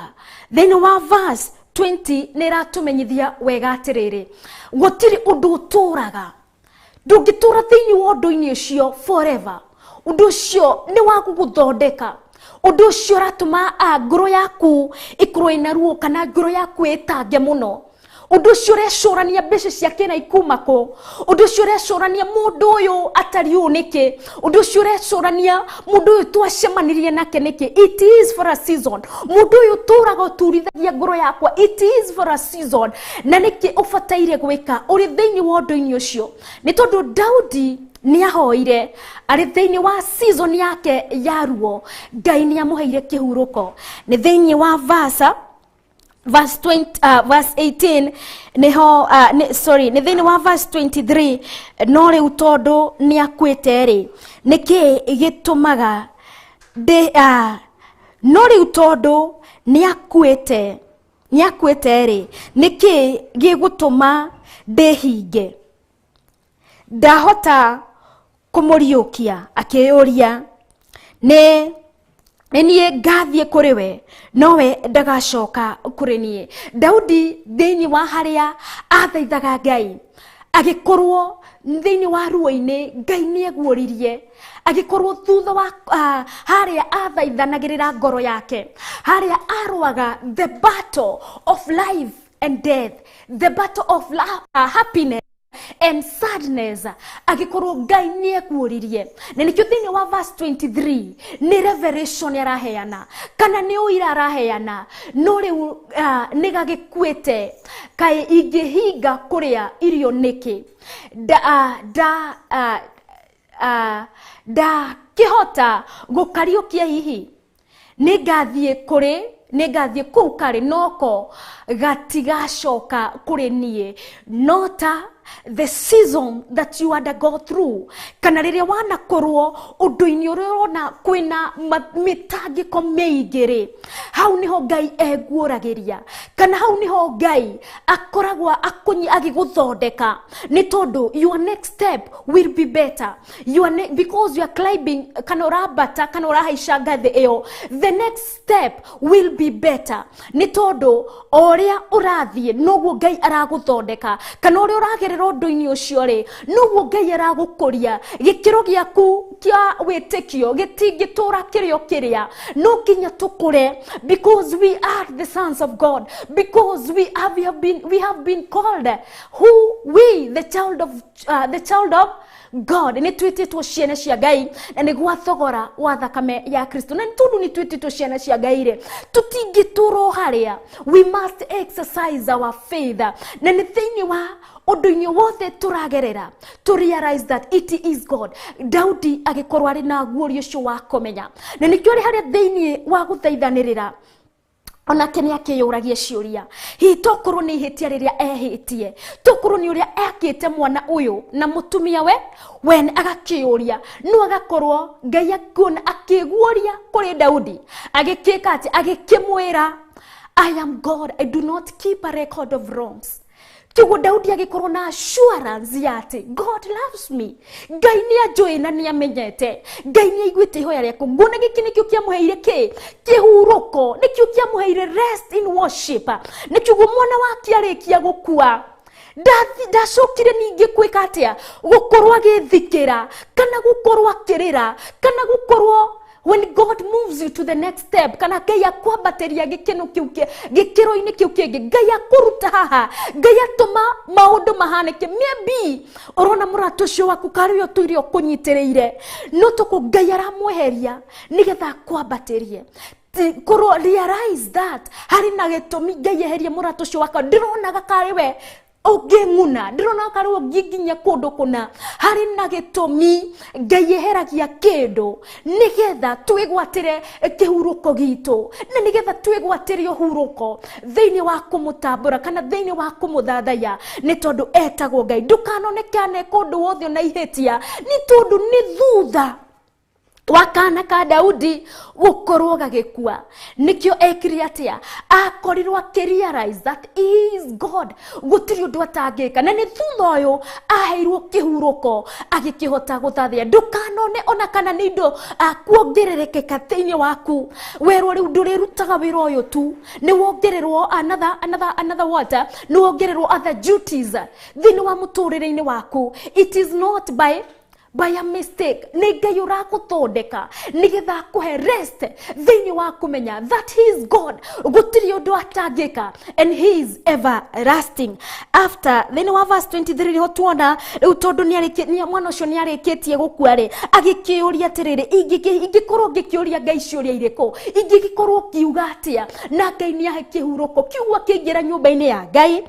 Thĩinĩ wa verse 20 nĩ ĩratũmenyithia wega atĩrĩrĩ, gũtirĩ ũndũ ũtũraga, ndũngĩtũra thĩinĩ wa ũndũ-inĩ ũcio forever. Ũndũ ũcio nĩ wa gũgũthondeka. Ũndũ ũcio ũratũma ngoro yaku ĩkorwo ĩna ruo, kana ngoro yaku ĩtange mũno, ũndũ ũcio ũrecũrania mbeca ciake na ikuma kũ, ũndũ ũcio ũrecũrania mũndũ ũyũ atari ũũ nĩkĩ, ũndũ ũcio ũrecũrania mũndũ ũyũ twacemanirie nake nĩkĩ, it is for a season. Mũndũ ũyũ ũtũraga ũturithagia ngoro yakwa, it is for a season. Na nĩkĩ ũbataire gwĩka ũrĩ thĩinĩ wa ũndũ-inĩ ũcio? Nĩ tondũ Daudi nĩ ahoire arĩ thĩinĩ wa season yake ya ruo, Ngai nĩ amũheire kĩhurũko. Nĩ thĩinĩ wa verse 20, verse 18 niho, sorry, nĩ thĩinĩ wa verse 23. No rĩu tondũ nĩ akuĩte rĩ, nĩkĩ gĩtũmaga ndĩ no rĩu tondũ nĩ akuĩte rĩ, nĩkĩ gĩgũtũma ndĩhinge? Ndahota Kũmũriũkia akĩyũria, nĩ niĩ ngathiĩ kũrĩ we, nowe ndagacoka kũrĩ niĩ. Daudi thĩinĩ wa harĩa athaithaga Ngai, agĩkorwo thĩinĩ wa ruo-inĩ, Ngai nĩ eguũririe, agĩkorwo thutha wa harĩa athaithanagĩrĩra ngoro yake, harĩa arũaga the battle of life and death, the battle of happiness and sadness, agĩkorwo Ngai nĩ eguũririe. Na nĩkĩo thĩinĩ wa verse 23 nĩ revelation araheana, kana nĩ ũira araheana. No rĩu nĩ gagĩkuĩte, kaĩ ingĩhinga kũrĩa irio nĩkĩ? Ndakĩhota gũkariũkia hihi? Nĩngathiĩ kũrĩ, nĩngathiĩ kũu karĩ, noko gatigacoka kũrĩ niĩ. No ta the season that you undergo through, kana rĩrĩa wanakorwo ũndũ-inĩ ũrĩa ũrona kwĩna mĩtangĩko mĩingĩ rĩ, hau nĩho Ngai eguũragĩria, kana hau nĩho Ngai akoragwo agĩgũthondeka, nĩ tondũ your next step will be better. You are because you are climbing, kana ũrambata, kana ũrahaica ngathĩ ĩyo, the next step will be better, nĩ tondũ o ũrĩa ũrathiĩ noguo Ngai aragũthondeka, kana ũrĩa ũragerera ũndũ-inĩ ũcio rĩ, noguo Ngai aragũkũria. Gĩkĩro gĩaku kĩa wĩtĩkio gĩtingĩtũra kĩrĩ o kĩrĩa, no nginya tũkũre, because we are the sons of God, because we have been called who we the child of God. Nĩ twĩtĩtwo ciana cia Ngai na nĩ gwa thogora wa thakame ya Kristo. Na nĩ tondũ nĩ twĩtĩtwo ciana cia Ngai rĩ, tũtingĩtũra o harĩa. We must exercise our faith, na nĩ thĩinĩ wa ũndũ-inĩ wothe tũragerera to realize that it is God. Daudi agĩkorwo arĩ na guoria ũcio wa kũmenya, na nĩkĩo arĩ harĩa thĩinĩ wa gũthaithanĩrĩra, onake nĩ akĩyũragia ciũria, hihi tokorwo nĩ ihĩtia rĩrĩa ehĩtie, tokorwo nĩ ũrĩa ekĩte mwana ũyũ na mũtumia we wene, agakĩyũria. No agakorwo Ngai akuona akĩguũria kũrĩ Daudi, agĩkĩka atĩ agĩkĩmwĩra, "I am God, I do not keep a record of wrongs." Kĩguo Daudi agĩkorwo na assurance ya atĩ God loves me, Ngai nĩ anjũĩ na nĩ amenyete, Ngai nĩ aiguĩte ihoya rĩakwa. Nguona gĩkĩ nĩkĩo kĩamũheire kĩ kĩhurũko, nĩkĩo kĩamũheire rest in worship. Nĩkĩo mwana wake arĩkia gũkua, ndacokire ningĩ gwĩka atĩa? Gũkorwo agĩthikĩra, kana gũkorwo akĩrĩra, kana gũkorwo when God moves you to the next step, kana Ngai akwambatĩria gĩkeno kĩu gĩkĩro-inĩ kĩu kĩngĩ, Ngai akũruta haha, Ngai atũma maũndũ mahanĩke. Maybe ũrona mũrata ũcio waku karĩ ũyũ ũtũire ũkũnyitĩrĩire, no tũkũ Ngai aramweheria nĩgetha akwambatĩrie. Korwo realize that harĩ na gĩtũmi Ngai eherie mũrata ũcio wakwa. Ndĩronaga karĩ we ũngĩng'una, ndĩrona karĩ we ũngĩnginya kũndũ kũna. Harĩ na gĩtũmi Ngai eheragia kĩndũ nĩgetha twĩgwatĩre kĩhurũko gitũ, na nĩgetha twĩgwatĩre ũhurũko thĩinĩ wa kũmũtambũra kana thĩinĩ wa kũmũthathaiya, nĩ tondũ etagwo Ngai. Ndũkanonekane kũndũ wothe ona ihĩtia, nĩ tondũ nĩ thutha wa kana ka Daudi gũkorwo gagĩkua nĩkĩo ekire atĩa? Akorirwo akĩrealize that he is God, gũtirĩ ũndũ atangĩka. Na nĩ thutha ũyũ aheirwo kĩhurũko agĩkĩhota gũthathia. Ndũkanone ona kana nĩ indo kuongererekeka thĩinĩ waku, werwo rĩu ndũrĩrutaga wĩra ũyũ tu, nĩ wongererwo another what, nĩ wongererwo other duties thĩinĩ wa mũtũrĩre-inĩ waku. It is not by a mistake, nĩ Ngai ũragũthondeka nĩgetha akũhe rest thĩinĩ wa kũmenya that he is God, gũtirĩ ũndũ atangĩka, and he is everlasting. After thĩinĩ wa verse 23 nĩho tuona rĩu tondũ mwana ũcio nĩ arĩkĩtie gũkua rĩ, agĩkĩũria atĩrĩrĩ, ingĩkorwo ngĩkĩũria Ngai ciũria irĩkũ? Ingĩgĩkorwo ngiuga atĩa? Na Ngai nĩ ahe kĩhurũko kiugo akĩingĩra nyũmba-inĩ ya Ngai.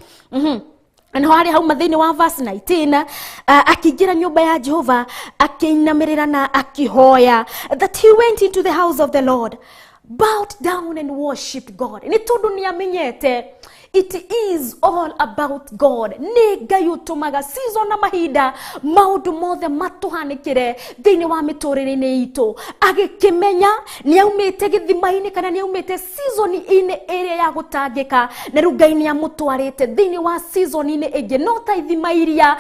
Naho harĩa hauma thĩinĩ wa verse 19, akĩingĩra nyũmba ya Jehova, akĩinamĩrĩra na akĩhoya, that he went into the house of the Lord, bowed down and worshiped God, nĩ tondũ nĩ amenyete. It is all about God. Nĩ Ngai ũtũmaga season na mahinda maũndũ mothe matũhanĩkĩre thĩinĩ wa mĩtũrĩre-inĩ itũ. Agĩkĩmenya nĩ aumĩte gĩthima-inĩ kana nĩ aumĩte season-inĩ ĩrĩa ya gũtangĩka, na rĩu Ngai nĩ amũtwarĩte thĩinĩ wa season-inĩ ĩngĩ. No ta ithima iria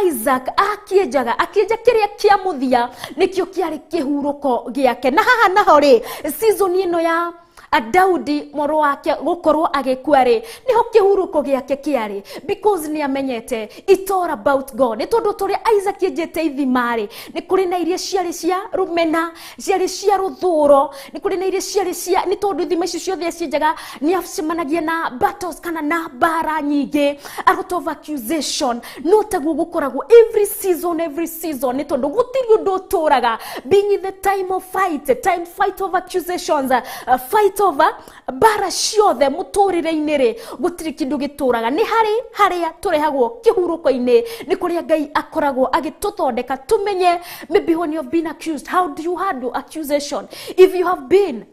Isaac akĩenjaga, akĩenja kĩrĩa kĩa mũthia nĩkĩo kĩarĩ kĩhurũko gĩake. Na haha naho rĩ, season ĩno ya Daudi mũrũ wake gũkorwo agĩkua rĩ, nĩho kĩhurũko gĩake kĩarĩ, because nĩ amenyete it's all about God. Nĩ tondũ tũrĩa Isaac enjete ithima rĩ, nĩ kũrĩ na iria ciarĩ cia rũmena, ciarĩ cia rũthũro, nĩ kũrĩ na iria ciarĩ cia, nĩ tondũ ithima icio ciothe acienjaga nĩ acemanagia na battles kana na mbara nyingĩ, a lot of accusation. No taguo gũkoragwo every season, every season, nĩ tondũ gũtirĩ ũndũ ũtũraga. Being in the time of fight, time fight of accusations, fight over mbara ciothe mũtũrĩre-inĩ rĩ, gũtirĩ kĩndũ gĩtũraga. Nĩ harĩ harĩa tũrehagwo kĩhurũko-inĩ, nĩ kũrĩa Ngai akoragwo agĩtũthondeka tũmenye. Maybe when you have been accused, how do you handle accusation? If you have been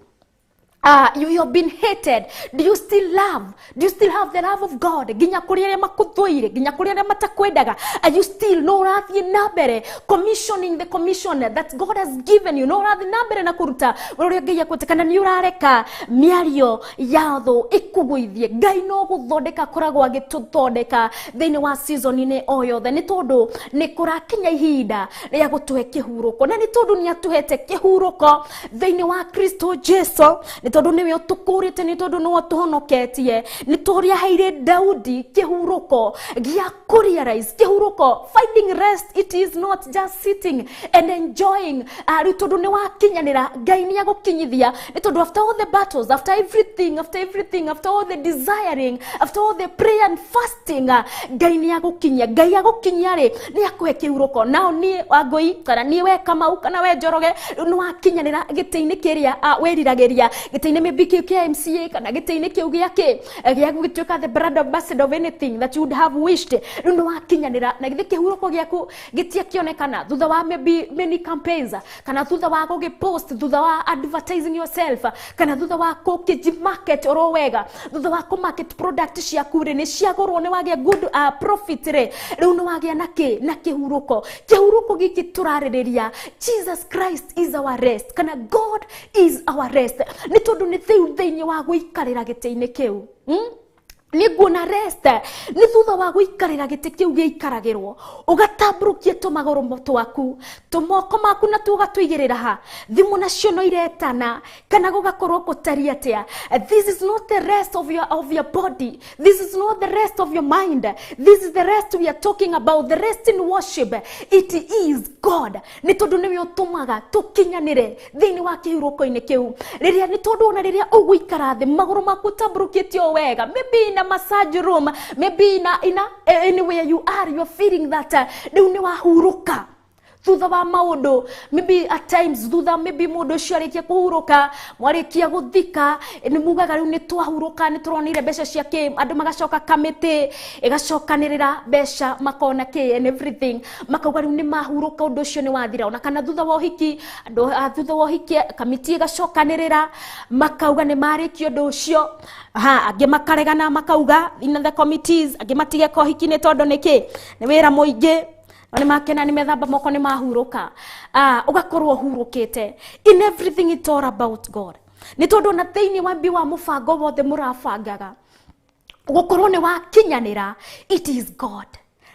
you have been hated, do you still love? Do you still have the love of God? Ginya kũrĩ arĩa makũthũire, ginya kũrĩ arĩa matakwendaga, are you still no ũrathiĩ na mbere commissioning the commission that God has given you? No ũrathiĩ na mbere na kũruta ũrĩa Ngai akwĩte, kana nĩ ũrareka mĩario ya thũ ĩkũgũithie? Ngai no gũthondeka akoragwo agĩtũthondeka thĩinĩ wa season-inĩ o yothe, nĩ tondũ nĩ kũrakinya ihinda rĩa gũtũhe kĩhurũko, na nĩ tondũ nĩ atũhete kĩhurũko thĩinĩ wa Kristo Jesu, nĩ tondũ nĩwe ũtũkũrĩte, nĩ tondũ nĩwe ũtũhonoketie, nĩ tondũ aheire Daudi kĩhurũko gĩa kũrealize kĩhurũko. Finding rest, it is not just sitting and enjoying. Rĩu tondũ nĩ wakinyanĩra, Ngai nĩ agũkinyithia, nĩ tondũ after all the battles, after everything, after everything, after all the desiring, after all the prayer and fasting, Ngai nĩ agũkinyia. Ngai agũkinyia rĩ, nĩ akũhe kĩhurũko. Nao niĩ Wangũi, kana niĩ we Kamau, kana we Njoroge, rĩu nĩ wakinyanĩra gĩtĩ-inĩ kĩrĩa wĩriragĩria, gĩtĩ-inĩ maybe kĩu kĩa MCA, kana gĩtĩ-inĩ kĩu gĩa kĩ gĩa gũgĩtuĩka the brand ambassador of anything that you would have wished. Rĩu nĩ wakinyanĩra, na githĩ kĩhurũko gĩaku gĩtiakĩonekana thutha wa maybe many campaigns, kana thutha wa gũgĩpost, thutha wa advertising yourself, kana thutha wa gũkĩji market oro wega, thutha wa kũ-market product ciaku rĩ, nĩ ciagũrwo, nĩ wagĩa good profit rĩ, rĩu nĩ wagĩa na kĩ na kĩhurũko. Kĩhurũko gĩkĩ tũrarĩrĩria, Jesus Christ is our rest, kana God is our rest, nĩ tondũ nĩ thĩu thĩinĩ wa gũikarĩra gĩtĩ-inĩ kĩu. Nĩ nguona rest nĩ thutha wa gũikarĩra gĩtĩ kĩu gĩikaragĩrwo, ũgatambũrũkia tũmagũrũ twaku, tũmoko maku, na tũgatũigĩrĩra ha thimũ nacio no iretana, kana gũgakorwo gũtariĩ atĩa. This is not the rest of your body, this is not the rest of your mind, this is the rest we are talking about, the rest in worship. It is God, nĩ tondũ nĩwe ũtũmaga tũkinyanĩre thĩinĩ wa kĩhurũko-inĩ kĩu, rĩrĩa nĩ tondũ ona rĩrĩa ũgũikara thĩ magũrũ maku ũtambũrũkĩtie o wega, maybe in a massage room, maybe in a anywhere you are, you are feeling that rĩu nĩ wahurũka thutha wa maũndũ. Maybe at times thutha maybe mũndũ ũcio arĩkia kũhurũka, mwarĩkia gũthika, nĩ mugaga rĩu nĩ twahurũka, nĩ tũronire mbeca cia kĩ, andũ magacoka, kamĩtĩ ĩgacokanĩrĩra mbeca, makona kĩ and everything, makauga rĩu nĩ mahurũka, ũndũ ũcio nĩ wathira. Ona kana thutha wa ũhiki, andũ thutha wa ũhiki kamĩtĩ ĩgacokanĩrĩra, makauga nĩ marĩkia ũndũ ũcio. Ha angĩ makaregana, makauga in the committees, angĩ matige kohiki nĩ tondũ nĩkĩ, nĩ wĩra mũingĩ. Nĩ makena, nĩ methamba moko, nĩ mahurũka. Ũgakorwo ũhurũkĩte. In everything it's all about God, nĩ tondũ ona thĩinĩ wa mbi wa mũbango wothe mũrabangaga gũkorwo nĩ wakinyanĩra, it is God,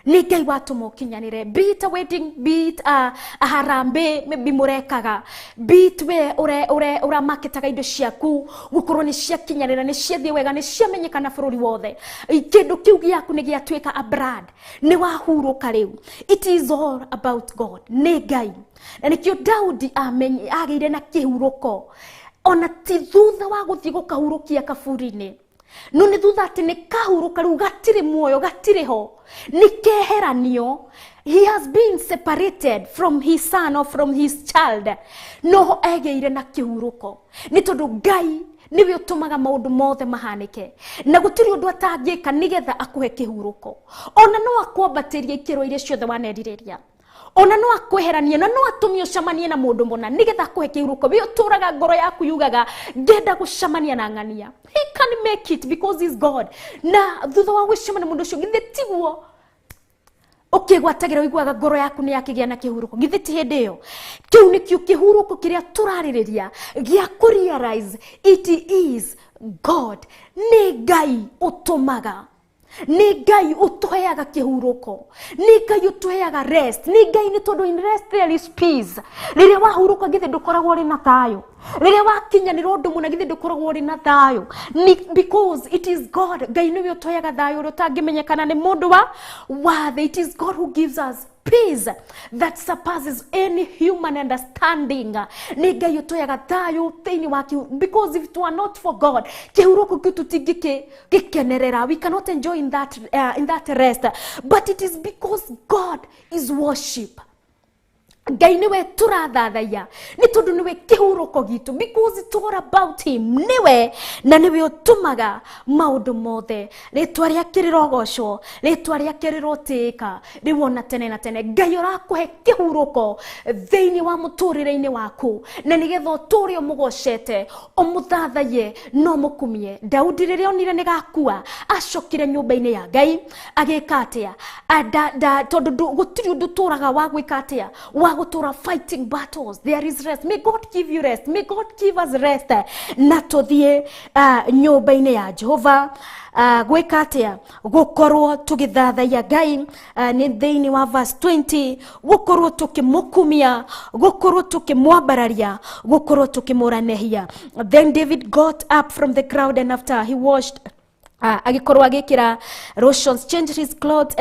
nĩ Ngai watũma ũkinyanĩre. Be it a wedding, be it a harambee maybe mũrekaga, be it we ure ure ũramakĩtaga indo ciaku, gũkorwo nĩ ciakinyanĩra, nĩ ciathiĩ wega, nĩ ciamenyekana bũrũri wothe, kĩndũ kĩu gĩaku nĩ gĩatuĩka a brand, nĩ wahurũka rĩu. It is all about God, nĩ Ngai. Na nĩkĩo Daudi agĩire na kĩhurũko, ona ti thutha wa gũthiĩ gũkahurũkia kaburi-inĩ, no nĩ thutha atĩ nĩ kahurũka rĩu, gatirĩ muoyo, gatirĩ ho, nĩ keheranio. He has been separated from his son or from his child, no egĩire na kĩhurũko, nĩ tondũ Ngai nĩwe ũtũmaga maũndũ mothe mahanĩke, na gũtirĩ ũndũ atangĩka nĩgetha akũhe kĩhurũko. Ona no akwambatĩrie ikĩro iria ciothe wanerirĩria. Ona no akweheranie na no atumie ucemanie na mundu muna nigetha akuhe kihuruko. We uturaga ngoro yaku yugaga ngenda gucemania na ng'ania. He can make it because he's God. Na thutha wa gucemania mundu ucio githe tiguo ukigwatagira wiguaga ngoro yaku ni yakigia na kihuruko. Githe ti hindi iyo kiu nikio kihuruko kiria turaririria gia ku realize it is God. Ni Ngai utumaga, ni Ngai utuheaga kihuruko, ni Ngai utuheaga rest, ni Ngai ni tondu in rest there is peace. Riria wahuruka githe ndukoragwo uri na thayo, riria wakinyanira undu muna githe ndukoragwo uri na thayo. Ni because it is God. Ngai niwe utuheaga thayo uria utangimenyekana ni mundu wa wathe. It is God who gives us peace that surpasses any human understanding. Ni Ngai utuheaga thayo thiini wa because if it were not for God, kihuruko kiu tutingikenerera. We cannot enjoy in that rest. But it is because God is worship. Ngai niwe turathathaiya ni tondu niwe kihuruko gitu, because it's all about him. Niwe na niwe utumaga maundu mothe. Ritwa riake rirogocwo, ritwa riake rirotiika riu ona tene na tene. Ngai urakuhe kihuruko thiini wa muturire-ini waku, na nigetha uture umugocete, umuthathaiye no mukumie. Daudi riria onire ni gakua, acokire nyumba-ini ya Ngai agika atia? Tondu gutiri undu turaga wa gwika atia, wa gutura fighting battles. There is rest. May God give you rest. May God give us rest. Na tuthie nyumba-ini ya Jehova gwika atia, gukorwo tugithathaiya Ngai. Ni thiini wa verse 20, gukorwo tukimukumia, gukorwo tukimwambararia, gukorwo tukimuranehia. Then David got up from the crowd, and after he washed, agikorwo agikira lotions, changed his clothes,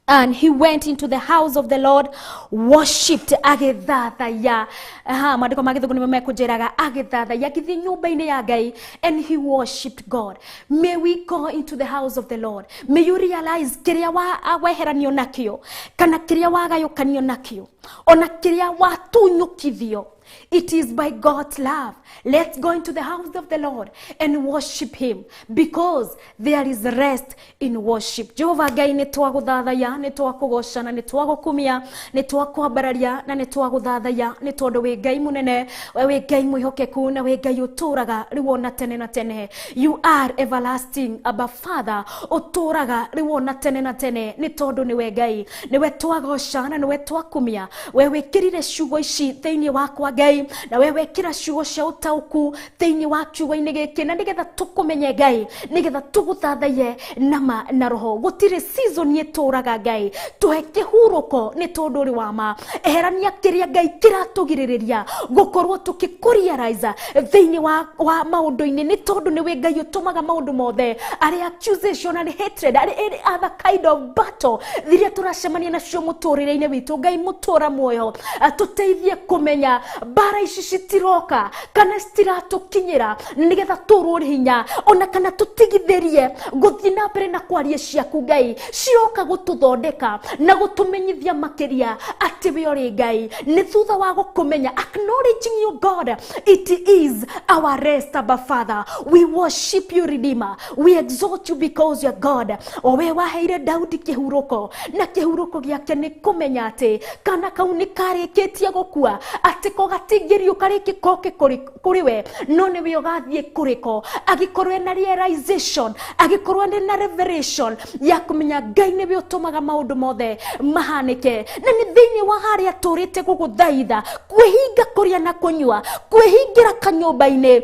and he went into the house of the Lord, worshipped, agithathaiya. Maandiko ma Gĩthũngũ nĩmo mekũnjĩraga agithathaiya, agĩthiĩ nyũmba-inĩ ya Ngai, and he worshipped God. May we go into the house of the Lord. May you realize kĩrĩa weheranio nakĩo, kana kĩrĩa wagayũkanio nakĩo, ona kĩrĩa watunyũkithio. It is by God's love. Let's go into the house of the Lord and worship him, because there is rest in worship. Jehova Ngai, nĩ twagũthathaiya, nĩ twakũgoca, na nĩ twagũkumia, nĩ twakwambararia, na nĩ twagũthathaiya, nĩ tondũ wĩ Ngai mũnene, we wĩ Ngai mwĩhokeku, na wĩ Ngai ũtũũraga rĩu ona tene na tene. You are everlasting, Abba Father, ũtũũraga rĩu ona tene na tene, nĩ tondũ nĩwe Ngai, nĩwe twagoca na nĩwe twakumia. We wĩkĩrire ciugo ici thĩinĩ wakwa Ngai, na we wekira ciugo cia ũtaũku thĩinĩ wa kiugo-inĩ gĩkĩ, na nĩgetha tũkũmenye Ngai, nĩgetha tũgũthathaiye nama na roho. Gũtirĩ season ĩtũraga Ngai, tũhe kĩhurũko nĩ tondũ ũrĩ wa ma. Eherania kĩrĩa Ngai kĩratũgirĩrĩria gũkorwo tũkĩkũrealize thĩinĩ wa maũndũ-inĩ, nĩ tondũ nĩwe Ngai ũtũmaga maũndũ mothe, arĩ accusation, arĩ hatred, arĩ any other kind of battle iria tũracemania nacio mũtũrĩre-inĩ witũ. Ngai mũtũra muoyo, tũteithie kũmenya mbara ici citiroka kana citiratũkinyĩra, nĩgetha tũrwo hinya ona kana tũtigithĩrie gũthiĩ na mbere na kwaria ciaku Ngai. Ciroka gũtũthondeka na gũtũmenyithia makĩria atĩ we ũrĩ Ngai. Nĩ thutha wa gũkũmenya, acknowledging you God, it is our rest, Abba Father. We worship you Redeemer, we exalt you because you are God. O we waheire Daudi kĩhurũko, na kĩhurũko gĩake nĩ kũmenya atĩ kana kau nĩ karĩkĩtie gũkua, atĩ ko gatingĩriũ karĩkĩ koke kũrĩ we, no nĩwe ũgathiĩ kũrĩko. Agĩkorwo ena realization, agĩkorwo ena revelation ya kũmenya Ngai nĩwe ũtũmaga maũndũ mothe mahanĩke. Na nĩ thĩinĩ wa harĩa tũrĩte gũgũthaitha, kwĩhinga kũrĩa na kũnyua, kwĩhingĩra kanyũmba-inĩ,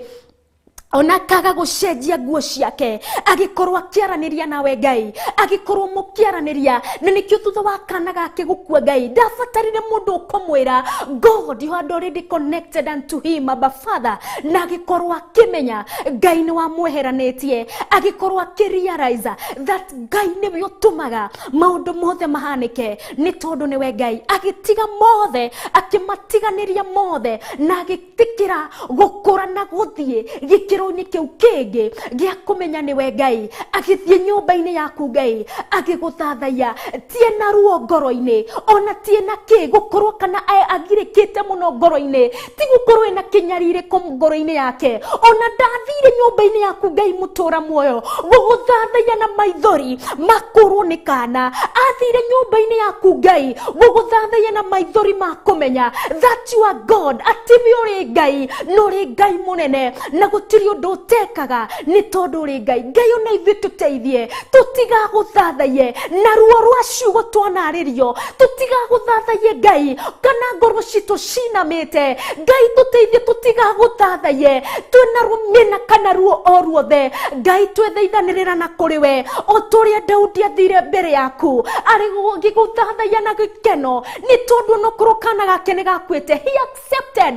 ona kaga gũcenjia nguo ciake, agĩkorwo akĩaranĩria nawe Ngai, agĩkorwo mũkĩaranĩria. Na nĩkĩo thutha wa kana gake gũkua Ngai ndabatarire mũndũ ũkũmwĩra, God, you had already connected unto him, Abba Father. Na agĩkorwo akĩmenya Ngai nĩ wamweheranĩtie, agĩkorwo akĩrealize that Ngai nĩwe ũtũmaga maũndũ mothe mahanĩke, nĩ tondũ nĩwe Ngai. Agĩtiga mothe, akĩmatiganĩria mothe, na agĩtĩkĩra gũkũra na gũthiĩ gĩkĩro gĩkĩro-inĩ kĩu kĩngĩ gĩa kũmenya nĩwe Ngai, agĩthiĩ nyũmba-inĩ yaku Ngai agĩgũthathaiya, tie na ruo ngoro-inĩ, ona tie na kĩ gũkorwo kana agirĩkĩte mũno ngoro-inĩ, ti gũkorwo ena kĩnyarirĩko ngoro-inĩ yake, ona ndathire nyũmba-inĩ yaku Ngai mũtũra muoyo gũgũthathaiya na maithori makorwo nĩ kana, athire nyũmba-inĩ yaku Ngai gũgũthathaiya na maithori ma kũmenya that you are God, atĩ we ũrĩ Ngai na ũrĩ Ngai mũnene na gũtirĩ ũndũ ũtekaga nĩ tondũ ũrĩ Ngai. Ngai ona ithuĩ tũteithie tũtigagũthathaiye na ruo rwa ciugo twanarĩrio, tũtigagũthathaiye Ngai kana ngoro citũ cinamĩte. Ngai tũteithie tũtigagũthathaiye twĩna rũmena kana ruo o ruothe. Ngai twethaithanĩrĩra na kũrĩ we o ta ũrĩa Daudi athire mbere yaku arĩ gĩgũthathaiya na gĩkeno nĩ tondũ onokorwo kana gake nĩ gakuĩte, he accepted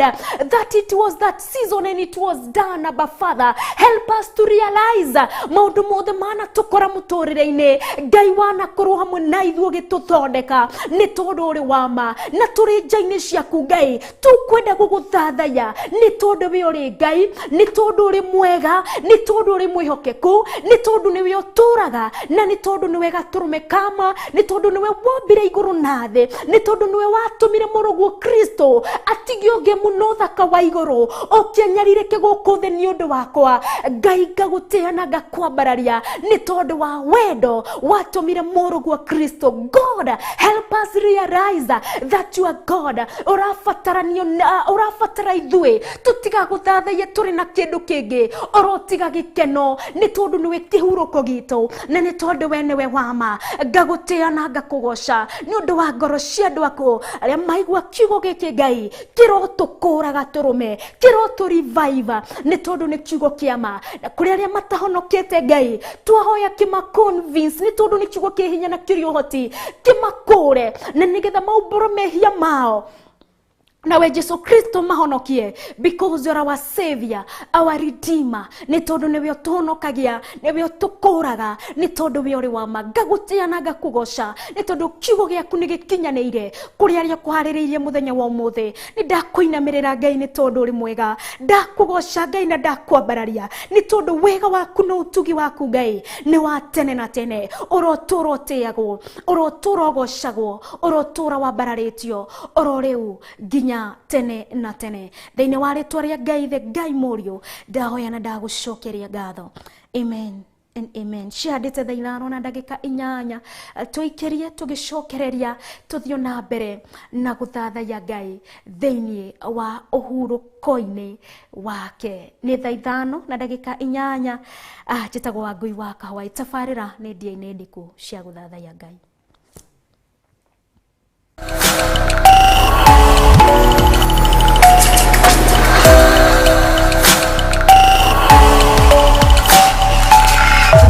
that it was that season and it was done. Abba Father, help us to realize maũndũ mothe manatũkora mũtũrĩre-inĩ, Ngai wanakorwo hamwe na ithuĩ ũgĩtũthondeka nĩ tondũ ũrĩ wa ma, na tũrĩ nja-inĩ ciaku Ngai tũkwenda gũgũthathaiya nĩ tondũ we ũrĩ Ngai, nĩ tondũ ũrĩ mwega, nĩ tondũ ũrĩ mwĩhokeku, nĩ tondũ nĩwe ũtũraga, na nĩ tondũ nĩwe gatũrũme kama, nĩ tondũ nĩwe wombire igũrũ na thĩ, nĩ tondũ nĩwe watũmire mũrũguo Kristo atige ũngĩ mũno thaka wa igũrũ ũkĩanyarirĩke gũkũ thĩ nĩ ũndũ wakwa. Ngai ngagũtĩa na ngakwambararia nĩ tondũ wa wendo watũmire mũrũguo Kristo. God, help us realize that you are God. Ũrabatara ithuĩ tũtigagũthathaiye tũrĩ na kĩndũ kĩngĩ oro tiga gĩkeno nĩ tondũ nĩwe kĩhurũko gitũ na nĩ tondũ we nĩwe wama. Ngagũtĩa na ngakũgoca nĩ ũndũ wa ngoro cia andũ aku arĩa maigua kiugo gĩkĩ Ngai kĩrotũkũra gatũrũme, kĩrotũ revive nĩ tondũ nĩ kiugo kĩa ma. Na kũrĩ arĩa matahonokete Ngai twahoya kĩma convince nĩ tondũ nĩ kiugo kĩ hinya na kĩrĩ ũhoti, kĩmakũre na nĩgetha maumbũre mehia mao nawe Jesu Kristo mahonokie, because you're our savior, our redeemer, nĩ tondũ nĩwe ũtũhonokagia, nĩwe ũtũkũraga, nĩ tondũ we ũrĩ wa ma. Ngagũtĩa na ngakũgoca nĩ tondũ kiugo gĩaku nĩ gĩkinyanĩire kũrĩ arĩa ũkũharĩrĩirie mũthenya wa ũmũthĩ. Nĩ ndakũinamĩrĩra Ngai nĩ tondũ ũrĩ mwega, ndakũgoca Ngai na ndakwambararia nĩ tondũ wega waku na ũtugi waku Ngai nĩ wa tene na tene. Ũrotũra ũtĩagwo, ũrotũra ũgocagwo, ũrotũra wambararĩtio oro rĩu nginya tene na tene. Thĩinĩ wa rĩtwa rĩa Ngai the Ngai mũriũ ndahoya na ndagũcokeria ngatho, amen and amen. Cihandĩte thaa 5 na ndagĩka 8, tũikĩrie tũgĩcokereria tũthiĩ na mbere na gũthathaiya Ngai thĩinĩ wa ũhurũko-inĩ wake. Nĩ thaa 5 na ndagĩka 8. Njĩtagwo Wangui wa Kahũa, tabarĩra nĩ ndia-inĩ ndiku cia gũthathaiya Ngai.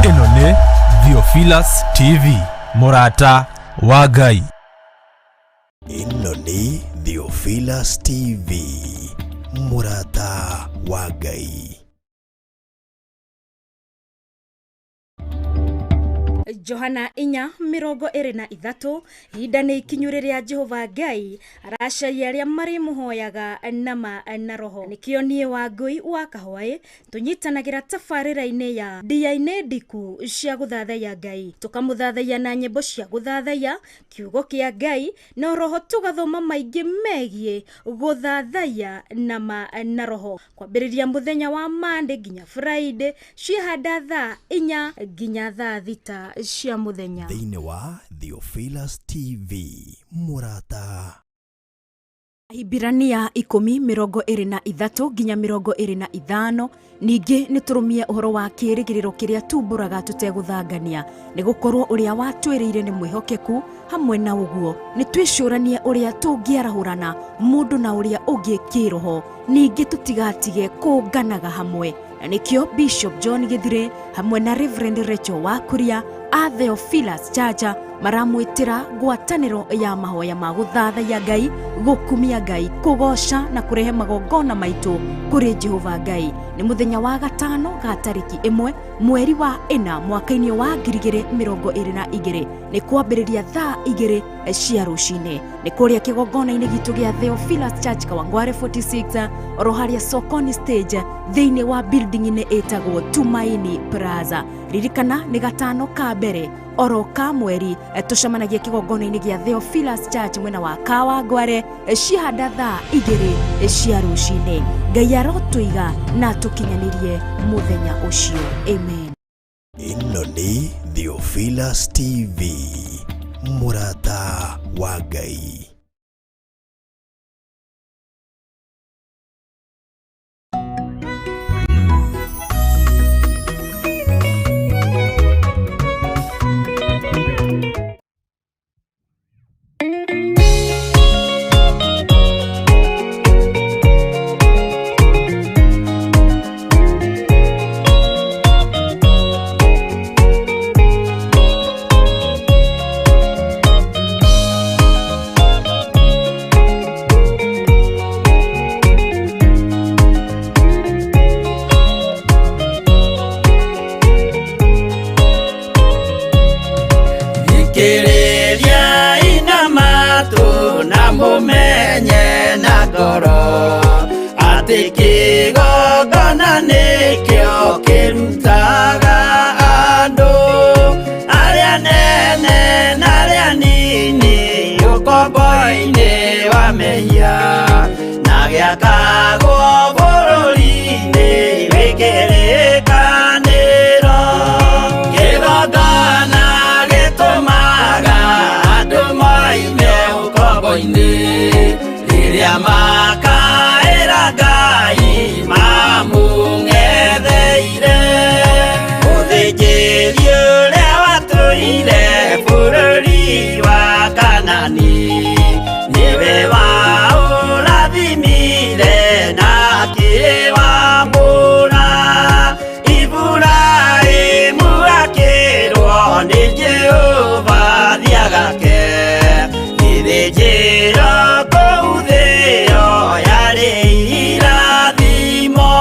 Ĩno nĩ Theophilus TV, mũrata wa Ngai. Ĩno nĩ Theophilus TV, mũrata wa Ngai. Johana 4:23, ihinda nĩ ikinyu rĩrĩa Jehova Ngai aracaria arĩa marĩmũhoyaga nama na roho. Nĩkĩo niĩ Wangui wa Kahũa tũnyitanagĩra tabarĩra-inĩ ya ndia-inĩ ndiku cia gũthathaiya Ngai, tũkamũthathaiya na nyĩmbo cia gũthathaiya kiugo kĩa Ngai na roho, tũgathoma maingĩ megiĩ gũthathaiya nama na roho, kwambĩrĩria mũthenya wa Monday nginya Friday, ciahanda thaa 4 nginya thaa 6 cia mũthenya. Thĩinĩ wa Theophilus TV, mũrata. Ahibirania 10:23 nginya 25. Ningĩ nĩ tũrũmie ũhoro wa kĩĩrĩgĩrĩro kĩrĩa tumbũraga tũtegũthangania, nĩ gũkorwo ũrĩa watwĩrĩire nĩ mwĩhokeku. Hamwe na ũguo nĩ twĩcũranie ũrĩa tũngĩarahũrana mũndũ na ũrĩa ũngĩ kĩroho, ningĩ tũtigatige kũnganaga hamwe. Na nĩkĩo Bishop John Gĩthire hamwe na Reverend Rachel Wakuria a Theophilus Chacha maramwĩtĩra ngwatanĩro ya mahoya ma gũthathaiya Ngai, gũkumia Ngai, kũgoca na kũrehe magongona maitũ kũrĩ Jehova Ngai. Nĩ mũthenya wa gatano ga tarĩki 1 mweri wa 4 mwaka-inĩ wa 2022. Nĩ kwambĩrĩria thaa 2 cia rũcinĩ. Nĩ kũrĩa kĩgongona-inĩ gitũ gĩa Theophilus Church Kawangware 46 oro harĩa Sokoni stage thĩinĩ wa building-inĩ ĩtagwo Tumaini Plaza. Ririkana nĩ gatano ka mbere oro ka mweri tũcemanagia kĩgongona-inĩ gĩa Theophilus Church mwena wa Kawangware cihanda thaa 2 cia rũcinĩ. Ngai arotũiga na atũkinyanĩrie mũthenya ũcio. Amen. Ĩno nĩ Theophilus TV, mũrata wa Ngai. Thikĩrĩria ina matũ na mũmenye na ngoro atĩ kĩgongona nĩkĩo kĩrutaga andũ arĩa nene na arĩa nini ũkombo-inĩ wa mehia na gĩakagwo bũrũri-inĩ wĩ kĩrĩkanĩro. Kĩgongona gĩtũmaga andũ moime ũkombo-inĩ rĩrĩa makaĩra Ngai mamũng'etheire. Mũthĩnjĩri ũrĩa watũire bũrũri wa Kanani nĩwe waũrathimire na akĩwamũra. Iburahĩmu akĩrwo nĩ Jehova thiagake gĩthĩnjĩro kũu thĩo yarĩ irathimo.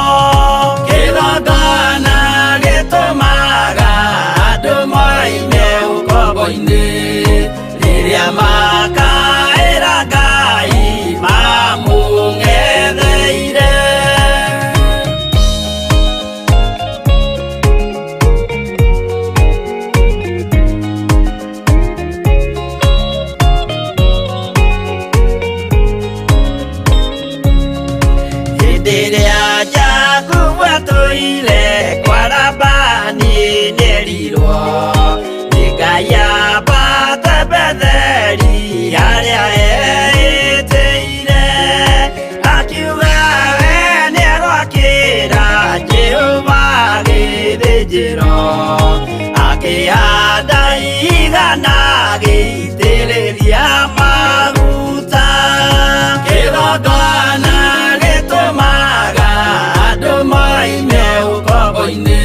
Kĩgongona gĩtũmaga andũ moime ũkombo-inĩ rĩrĩa makaĩra Ngai mamũng'etheire. Hĩndĩ ĩrĩa Jakubu atũire kwa Labani nĩerirwo nĩ Ngai ambate Betheli harĩa eĩtĩire, akiuga we nĩegwakĩra Jehova gĩthĩnjĩro, akĩhanda ihiga na agĩitĩrĩria maguta. Kĩgongona gĩtũmaga andũ moime ũkombo-inĩ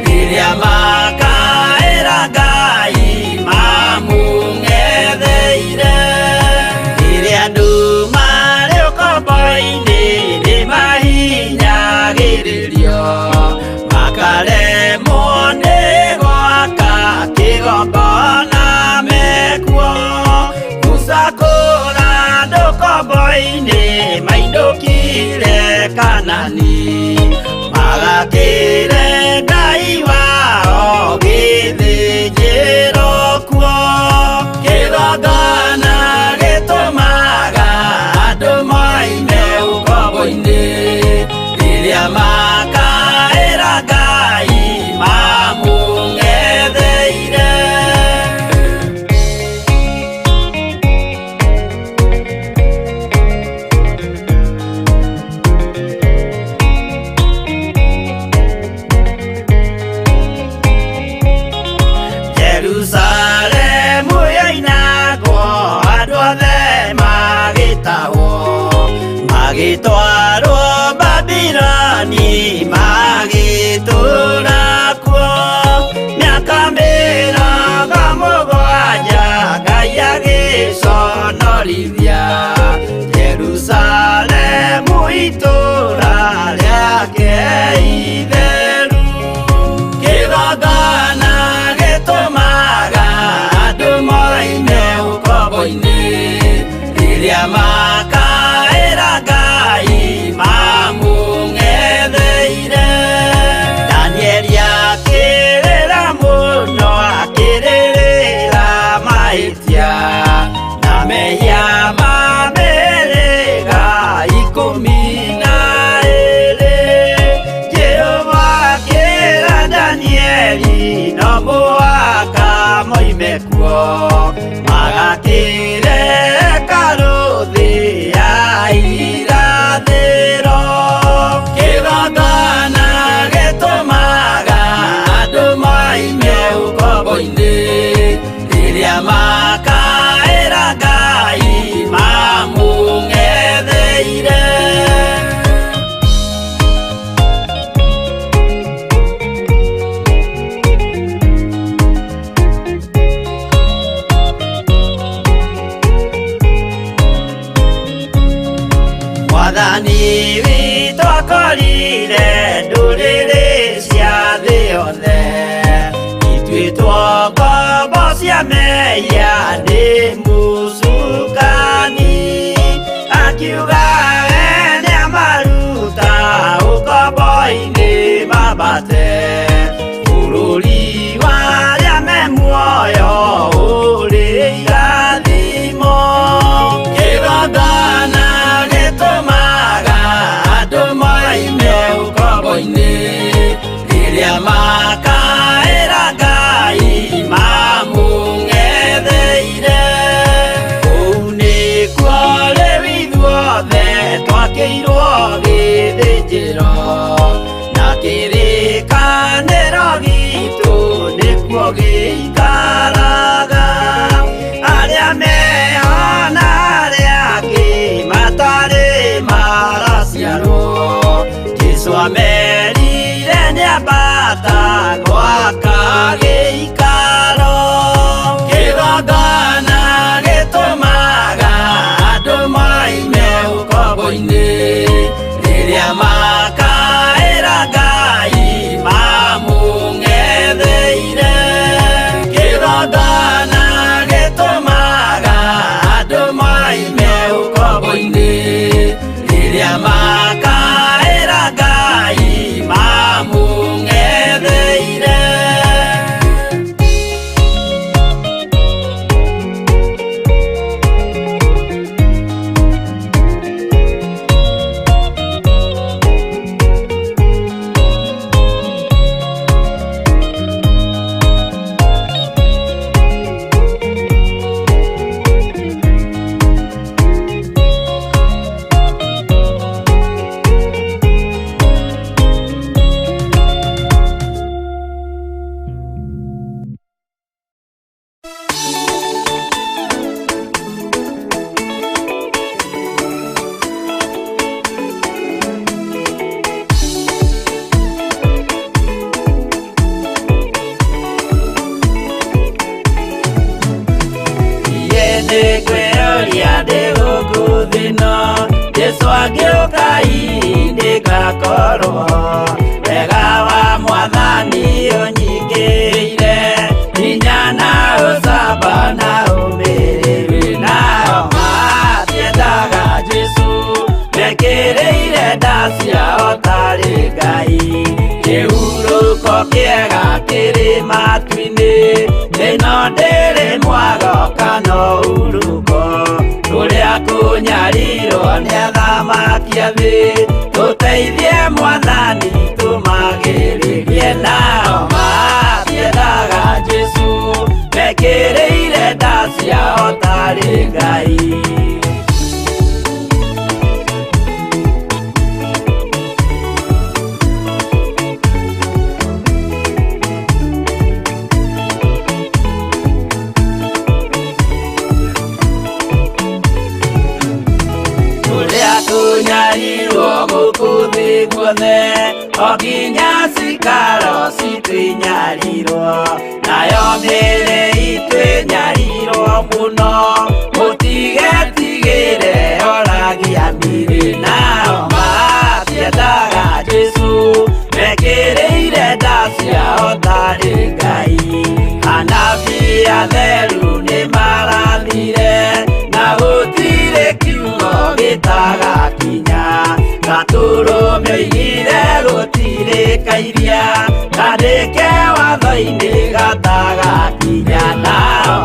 rĩrĩa makaĩra Ngai mamũng'etheire. Rĩrĩa andũ marĩ ũkombo-inĩ nĩmahinyagĩrĩrio makaremwo nĩ gwaka kĩgongona mekuo. Musa kũra andũ ũkombo-inĩ mainũkire Kanani magakĩre Ngai wao gĩthĩnjĩro kuo. Kĩgongona gĩtũmaga andũ moime ũkombo-inĩ rĩrĩa makaĩra Ngai mamũng'etheire. Jerusalemu yoinagwo andũ othe magĩtahwo magĩtwarwo Babiloni magĩtũũra kuo mĩaka 70 Ngai agĩconorithia Jerusalemu itũũra rĩake itheru. Kĩgongona gĩtũmaga andũ Mahĩtia na mehia ma mĩhĩrĩga 12. Jehova akĩra Danieli no mũhaka moime kuo, magakĩre hekarũ thĩ ya irathĩro. Kĩgongona gĩtũmaga andũ moime ũkombo-inĩ, rĩrĩa makaĩra Ngai mamũng'etheire. Mwathani witũ akorire ndũrĩrĩ cia thĩ yothe, ituĩtwo ngombo cia mehia nĩ mũcukani. Akiuga we nĩamaruta ũkombo-inĩ mambate, bũrũri wa arĩa me muoyo ũrĩ irathimo. Kĩgongona gĩtũmaga andũ moime ũkombo-inĩ, rĩrĩa makaĩra Ngai mamũng'etheire. Kũu nĩkuo rĩu ithuothe twakĩirwo gĩthĩnjĩro, na kĩrĩkanĩro gitũ nĩkuo gĩikaraga. Arĩa meho na arĩa angĩ matarĩ maraciarwo, Jesũ amerire nĩambata gwaka gĩikaro. Kĩgongona gĩtũmaga andũ moime ũkombo-inĩ, rĩrĩa makaĩra Ngai mamũng'etheire. Kĩgongona gĩtũmaga andũ moime ũkombo-inĩ, rĩrĩa makaĩra Ngai mamũng'etheire. Nĩngwĩyũria ndĩ gũkũ thĩ ĩno, Jesũ angĩũka hihi nĩngakorwo. Wega wa Mwathani ũnyingĩrĩire, hinya na ũcamba na ũmĩrĩru. Nao matiendaga Jesũ, mekĩrĩire nda ciao tarĩ Ngai. Kĩhurũko kĩega kĩrĩ matu-inĩ, ĩno ndĩrĩ mwago kana ũhurũko. Kũrĩa kũnyarirwo nĩ athamaki a thĩ, tũteithie Mwathani tũmagĩrĩrie. Nao matiendaga Jesũ, mekĩrĩire nda ciao tarĩ Ngai. Kũrĩa kũnyarirwo gũkũ thĩ guothe, o nginya cikaro citũ inyarirwo, nayo mĩĩrĩ itũ ĩnyarirwo mũno. Mũtigetigĩre oragia mĩĩrĩ, nao matiendaga Jesũ, mekĩrĩire nda ciao tarĩ Ngai. Anabii atheru nĩmarathire, na gũtirĩ kiugo gĩtagakinya. Gatũrũme oigire gũtirĩ kairia, kandĩke watho-inĩ gatagakinya. Nao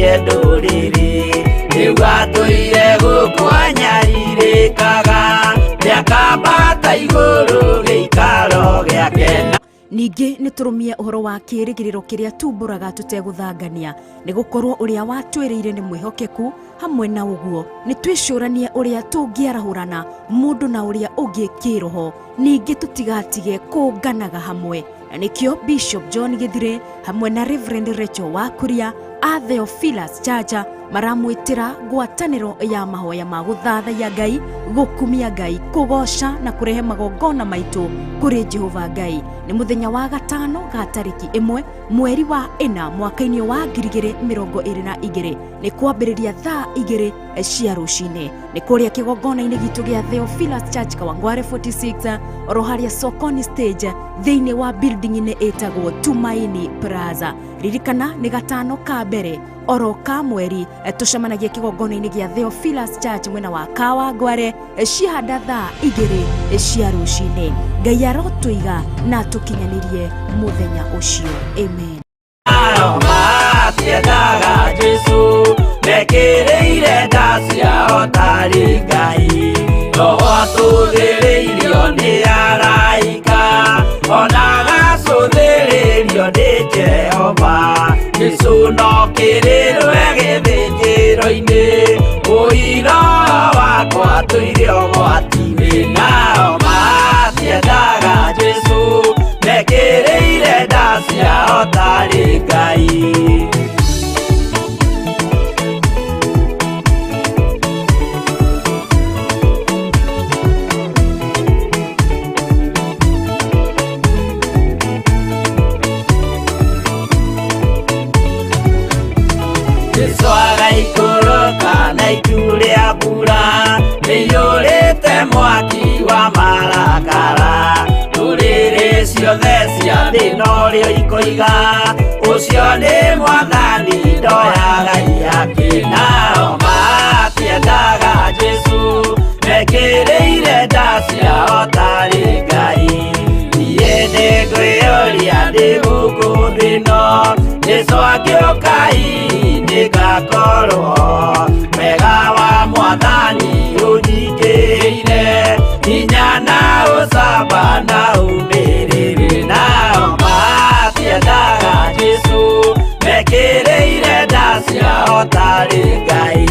Honokie ndũrĩrĩ rĩu atũire gũkũ anyarirĩkaga nĩakambata igũrũ gĩikaro gĩake. Ningĩ nĩ tũrũmie ũhoro wa kĩĩrĩgĩrĩro kĩrĩa tumbũraga tũtegũthangania, nĩ gũkorwo ũrĩa watwĩrĩire nĩ mwĩhokeku. Hamwe na ũguo nĩ twĩcũranie ũrĩa tũngĩarahũrana mũndũ na ũrĩa ũngĩ kĩroho, ningĩ tũtigatige kũnganaga hamwe. Na nĩkĩo Bishop John Githire hamwe na Reverend Rachel Wakuria a Theophilus Church maramwĩtĩra ngwatanĩro ya mahoya ma gũthathaiya Ngai, gũkumia Ngai, kũgoca na kũrehe magongona maitũ kũrĩ Jehova Ngai. Nĩ mũthenya wa gatano ga tarĩki 1 mweri wa 4 mwaka-inĩ wa 2022, nĩ kwambĩrĩria thaa 2 cia rũcinĩ, nĩ kũrĩa kĩgongona-inĩ gitũ gĩa Theophilus Church Kawangware 46 oro harĩa Sokoni stage thĩinĩ wa building-inĩ ĩtagwo Tumaini Plaza. Ririkana nĩ gatano ka mbere oro ka mweri tũcemanagia kĩgongona-inĩ gĩa Theophilus Church mwena wa Kawangware cihanda thaa 2 cia rũcinĩ. Ngai arotũiga na tũkinyanĩrie mũthenya ũcio. Amen. Matiendaga Jesũ mekĩrĩire nda ciao tarĩ Ngai, roho atũthĩrĩirio nĩ araika, ona agacũthĩrĩrio nĩ Jehova. Jesũ no kĩrĩrwe gĩthĩnjĩro-inĩ, ũira wakwa tũire ũgwati-inĩ. Nao matiendaga Jesũ mekĩrĩire nda ciao tarĩ Ngai. Jesũ agaikũrũka na itu rĩa mbura rĩiyũrĩte mwaki wa marakara, ndũrĩrĩ ciothe cia thĩ norĩo ikoiga ũcio nĩ Mwathani ndoyaga iyake. Nao matiendaga Jesũ mekĩrĩire nda ciao tarĩ Ngai. Niĩ nĩngwĩyũria ndĩ gũkũ thĩ ĩno, Jesũ angĩũka hihi nĩngakorwo wega wa Mwathani ũnyingĩrĩire, hinya na ũcamba na ũmĩrĩru. Nao matiendaga Jesũ mekĩrĩire nda ciao tarĩ Ngai.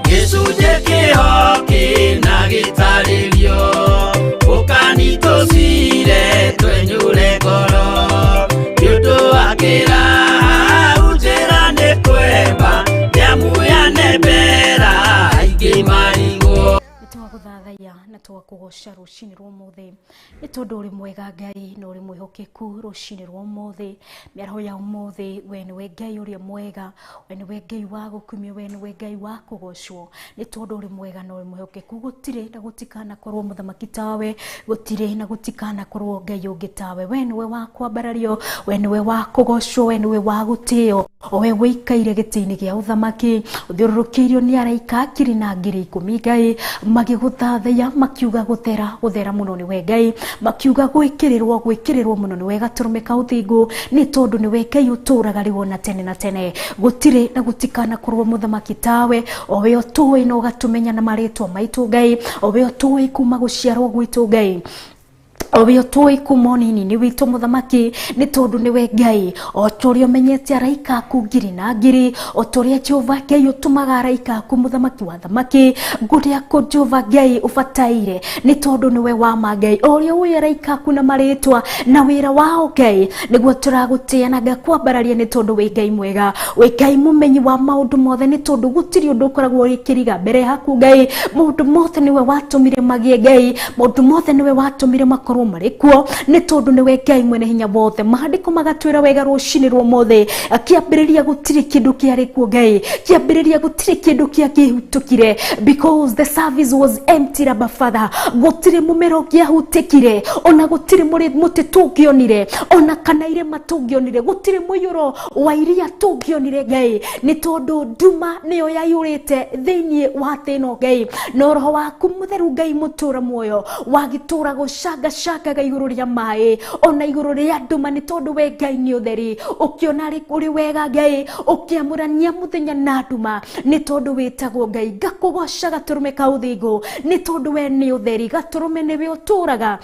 Gĩcunjĩ kĩho kĩna gĩtarĩrio, ũkanitũcire twenyũre ngoro, nĩ ũndũ wa kĩraha njĩra nĩ kwemba, nĩamuyane mbera aingĩ marigwo. Nĩ twagũthathaiya na twakũgoca rũcinĩ rwa ũmũthĩ, nĩ tondũ ũrĩ mwega Ngai na ũrĩ mwĩhokeku rũcinĩ rwa ũmũthĩ. Mĩaraho ya ũmũthĩ, we nĩwe Ngai ũrĩa mwega, we nĩwe Ngai wa gũkumio, we nĩwe Ngai wa kũgocwo, nĩ tondũ ũrĩ mwega na ũrĩ mwĩhokeku. Gũtirĩ na gũtikanakorwo mũthamaki tawe, gũtirĩ na gũtikanakorwo Ngai ũngĩ tawe. We nĩwe wa kwambarario, we nĩwe wa kũgocwo, we nĩwe wa gũtĩo, o we wĩikaire gĩtĩ-inĩ gĩa ũthamaki, ũthiũrũrũkĩirio nĩ araika ngiri na ngiri ikũmi Ngai, magĩgũthathaiya makiuga gũthera gũthera mũno nĩwe Ngai, makiuga gwĩkĩrĩrwo gwĩkĩrĩrwo mũno nĩwe gatũrũme ka ũthingu, nĩ tondũ nĩwe Ngai ũtũraga rĩu ona tene na tene. Gũtirĩ na gũtikanakorwo mũthamaki tawe, o we ũtũĩ na ũgatũmenya na marĩtwa maitũ Ngai, o we ũtũĩ kuma gũciarwo gwitũ Ngai. Owe ũtũĩ kuma ũnini-inĩ witũ mũthamaki nĩ tondũ nĩwe Ngai o ta ũrĩa ũmenyete araika aku ngiri na ngiri o ta ũrĩa Jehova Ngai ũtũmaga araika aku mũthamaki wa thamaki ngũrĩa kũ Jehova Ngai ũbataire nĩ tondũ nĩwe wa ma Ngai o ũrĩa ũĩ araika aku na marĩtwa na wĩra wao Ngai nĩguo tũragũtĩa na ngakwambararia nĩ tondũ wĩ Ngai mwega wĩ Ngai mũmenyi wa maũndũ mothe nĩ tondũ gũtirĩ ũndũ ũkoragwo ũrĩ mbere yaku Ngai maũndũ mothe nĩwe watũmire magĩe Ngai maũndũ mothe nĩwe watũmire makorwo marĩ kuo nĩ tondũ nĩwe Ngai mwene hinya wothe maandĩko magatwĩra wega rũcinĩ rwa ũmũthĩ kĩambĩrĩria gũtirĩ kĩndũ kĩarĩ kuo Ngai kĩambĩrĩria gũtirĩ kĩndũ kĩangĩhutũkire because the service was empty Abba Father gũtirĩ mũmera ũngĩahutĩkire ona gũtirĩ mũtĩ tũngĩonire ona kana irĩma tũngĩonire gũtirĩ mũiyũro wa iria tũngĩonire Ngai nĩ tondũ nduma nĩyo yaiyũrĩte thĩinĩ wa thĩ ĩno Ngai no roho waku mũtheru Ngai mũtũra muoyo wagĩtũra gũcangacangaga igũrũ rĩa maĩ ona igũrũ rĩa nduma nĩ tondũ we Ngai nĩ ũtheri ũkĩona ũrĩ wega Ngai ũkĩamũrania mũthenya na nduma nĩ tondũ wĩtagwo Ngai ngakũgoca gatũrũme ka ũthingu nĩ tondũ we nĩ ũtheri gatũrũme nĩwe ũtũraga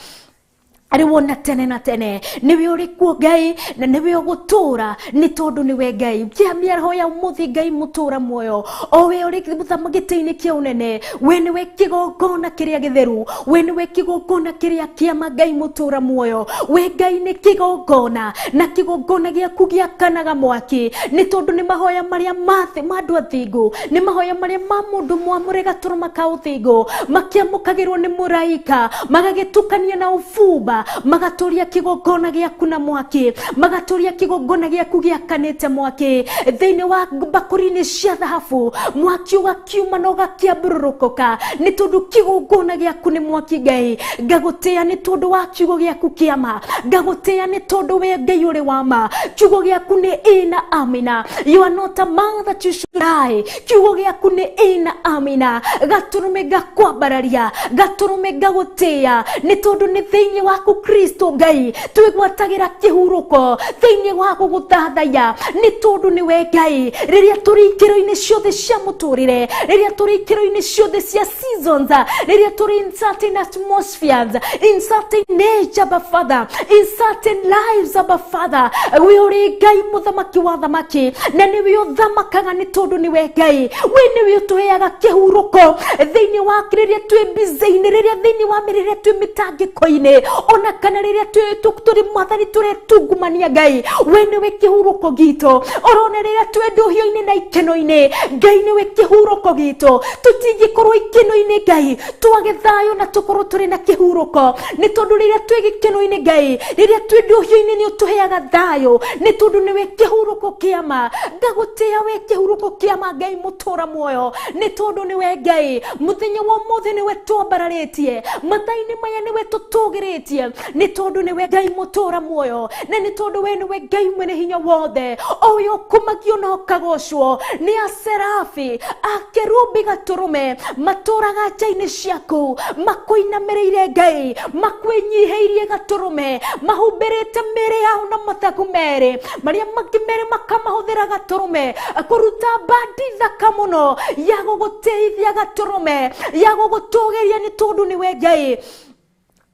arĩ wona tene na tene nĩwe ũrĩ kuo Ngai na nĩwe ũgũtũra nĩ tondũ nĩwe Ngai kĩa mĩaraho ya ũmũthĩ Ngai mũtũra muoyo o we ũrĩ gĩtĩ-inĩ kĩa ũnene we nĩwe kĩgongona kĩrĩa gĩtheru we nĩwe kĩgongona kĩrĩa kĩama Ngai mũtũra muoyo we Ngai nĩ kĩgongona na kĩgongona gĩaku gĩakanaga mwaki nĩ tondũ nĩ mahoya marĩa ma andũ athingu nĩ mahoya marĩa ma mũndũ mwamũre gatũrũma ka ũthingu makĩamũkagĩrwo nĩ mũraika magagĩtukania na ũbumba magatũria kĩgongona gĩaku na mwaki magatũria kĩgongona gĩaku gĩakanĩte mwaki thĩinĩ wa mbakũri-inĩ cia thahabu mwaki ũgakiuma na ũgakĩambũrũrũkũka nĩ tondũ kĩgongona gĩaku nĩ mwaki Ngai ngagũtĩa nĩ tondũ wa kiugo gĩaku kĩa ma ngagũtĩa nĩ tondũ we Ngai ũrĩ wa ma kiugo gĩaku nĩ ĩ na amina you are not a man that you should lie kiugo gĩaku nĩ ĩ na amina gatũrũme ngakwambararia gatũrũme ngagũtĩa nĩ tondũ nĩ thĩinĩ waku Kristo Ngai twĩgwatagĩra kĩhurũko thĩinĩ wa gũgũthathaiya nĩ tondũ nĩwe Ngai rĩrĩa tũrĩ ikĩro-inĩ ciothe cia mũtũrĩre rĩrĩa tũrĩ ikĩro-inĩ ciothe cia seasons rĩrĩa tũrĩ in certain atmospheres in certain nature Abba Father in certain lives Abba Father we ũrĩ Ngai mũthamaki wa thamaki na nĩwe ũthamakaga nĩ tondũ nĩwe Ngai we nĩwe ũtũheaga kĩhurũko thĩinĩ wa rĩrĩa twĩ busy-inĩ rĩrĩa thĩinĩ wa rĩrĩa twĩ mĩtangĩko-inĩ ona kana rĩrĩa tũrĩ mwathani tũretungumania Ngai we nĩwe kĩhurũko gitũ orona rĩrĩa twĩ ndũhio-inĩ na ikeno-inĩ Ngai nĩwe kĩhurũko gitũ tũtingĩkorwo ikeno-inĩ Ngai twage thayũ na tũkorwo tũrĩ na kĩhurũko nĩ tondũ rĩrĩa twĩ gĩkeno-inĩ Ngai rĩrĩa twĩ ndũhio-inĩ nĩ ũtũheaga thayũ nĩ tondũ nĩwe kĩhurũko kĩa ma ngagũtĩa we kĩhurũko kĩa ma Ngai mũtũra muoyo nĩ tondũ nĩwe Ngai mũthenya wa ũmũthĩ nĩwe twambararĩtie mathaa-inĩ maya nĩwe tũtũgĩrĩtie nĩ tondũ nĩwe Ngai mũtũra muoyo na nĩ tondũ we nĩwe Ngai mwene hinya wothe o ũyũ ũkumagio na ũkagocwo nĩ aserafi akerubi gatũrũme matũraga nja-inĩ ciaku makũinamĩrĩire Ngai makwĩnyihĩirie gatũrũme mahumbĩrĩte mĩĩrĩ yao na mathagu merĩ marĩa mangĩ merĩ makamahũthĩra gatũrũme kũruta mbandi thaka mũno ya gũgũtĩithia gatũrũme ya gũgũtũgĩria nĩ tondũ nĩwe Ngai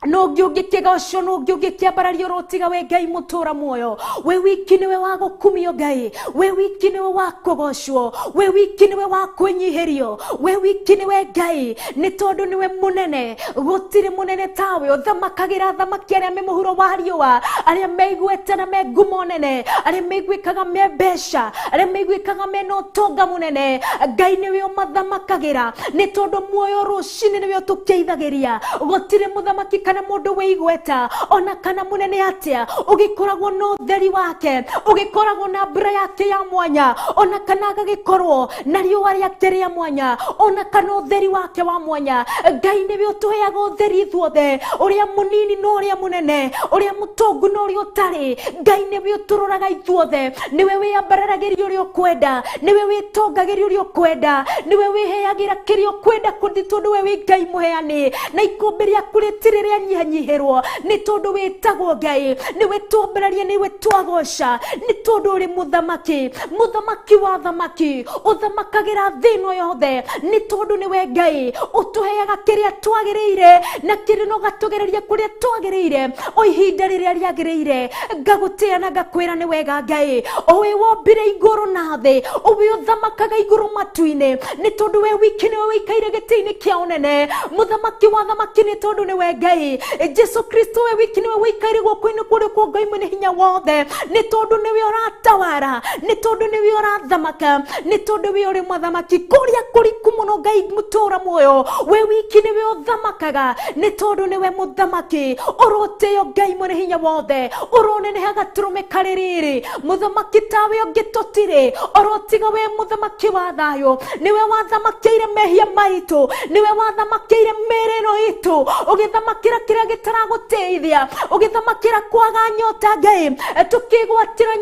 no ũngĩ ũngĩkĩgocwo no ũngĩ ũngĩkĩambarario ũrotiga we Ngai mũtũra muoyo we wiki nĩwe wa gũkumio Ngai we wiki nĩwe wa kũgocwo we wiki nĩwe wa kwĩnyihĩrio we wiki nĩwe Ngai nĩ tondũ nĩwe mũnene gũtirĩ mũnene tawe ũthamakagĩra athamaki arĩa me mũhuro wa riũa arĩa meiguĩte na me ngumo nene arĩa meiguĩkaga me mbeca arĩa meiguĩkaga mena ũtonga mũnene Ngai nĩwe ũmathamakagĩra nĩ tondũ muoyo rũcinĩ nĩwe ũtũkĩithagĩria gũtirĩ mũthamaki kana mũndũ wĩ igweta ona kana mũnene atĩa ũgĩkoragwo na ũtheri wake ũgĩkoragwo na mbura yake ya mwanya ona kana agagĩkorwo na riũa rĩake rĩa mwanya ona kana ũtheri wake wa mwanya Ngai nĩwe ũtũheaga ũtheri ithuothe ũrĩa mũnini na ũrĩa mũnene ũrĩa mũtongu na ũrĩa ũtarĩ Ngai nĩwe ũtũroraga ithuothe nĩwe wĩambararagĩria ũrĩa ũkwenda nĩwe wĩtongagĩria ũrĩa ũkwenda nĩwe wĩheagĩra kĩrĩa ũkwenda kũndĩ tondũ we wĩ Ngai mũheani na ikũmbĩ rĩaku rĩtirĩ rĩa ũngĩkanyihanyihĩrwo nĩ tondũ wĩtagwo Ngai nĩwe twambararia nĩwe twagoca nĩ tondũ ũrĩ mũthamaki mũthamaki wa thamaki ũthamakagĩra thĩ ĩno yothe nĩ tondũ nĩwe Ngai ũtũheaga kĩrĩa twagĩrĩire na kĩrĩa no gatũgereria kũrĩa twagĩrĩire o ihinda rĩrĩa rĩagĩrĩire ngagũtĩa na ngakwĩra nĩ wega Ngai owe wombire igũrũ na thĩ owe ũthamakaga igũrũ matu-inĩ nĩ tondũ we wiki nĩwe wĩikaire gĩtĩ-inĩ kĩa ũnene mũthamaki wa thamaki nĩ tondũ nĩwe Ngai Jesu Kristo we wiki nĩwe wĩikaire guoko-inĩ kũrĩa kwa Ngai mwene hinya wothe nĩ tondũ nĩwe ũratawara nĩ tondũ nĩwe ũrathamaka nĩ tondũ we ũrĩ mũthamaki kũrĩa kũriku mũno Ngai mũtũra muoyo we wiki nĩwe ũthamakaga nĩ tondũ nĩwe mũthamaki ũrotĩo Ngai mwene hinya wothe ũroneneha gatũrũme karĩ rĩrĩ mũthamaki tawe ũngĩ tũtirĩ orotiga we mũthamaki wa thayũ nĩwe wathamakĩire mehia maitũ nĩwe wathamakĩire mĩĩrĩ ĩno itũ ũgĩthamakĩra kĩrĩa gĩtaragũteithia ũgĩthamakĩra kwaga nyota Ngai tũkĩgwatĩra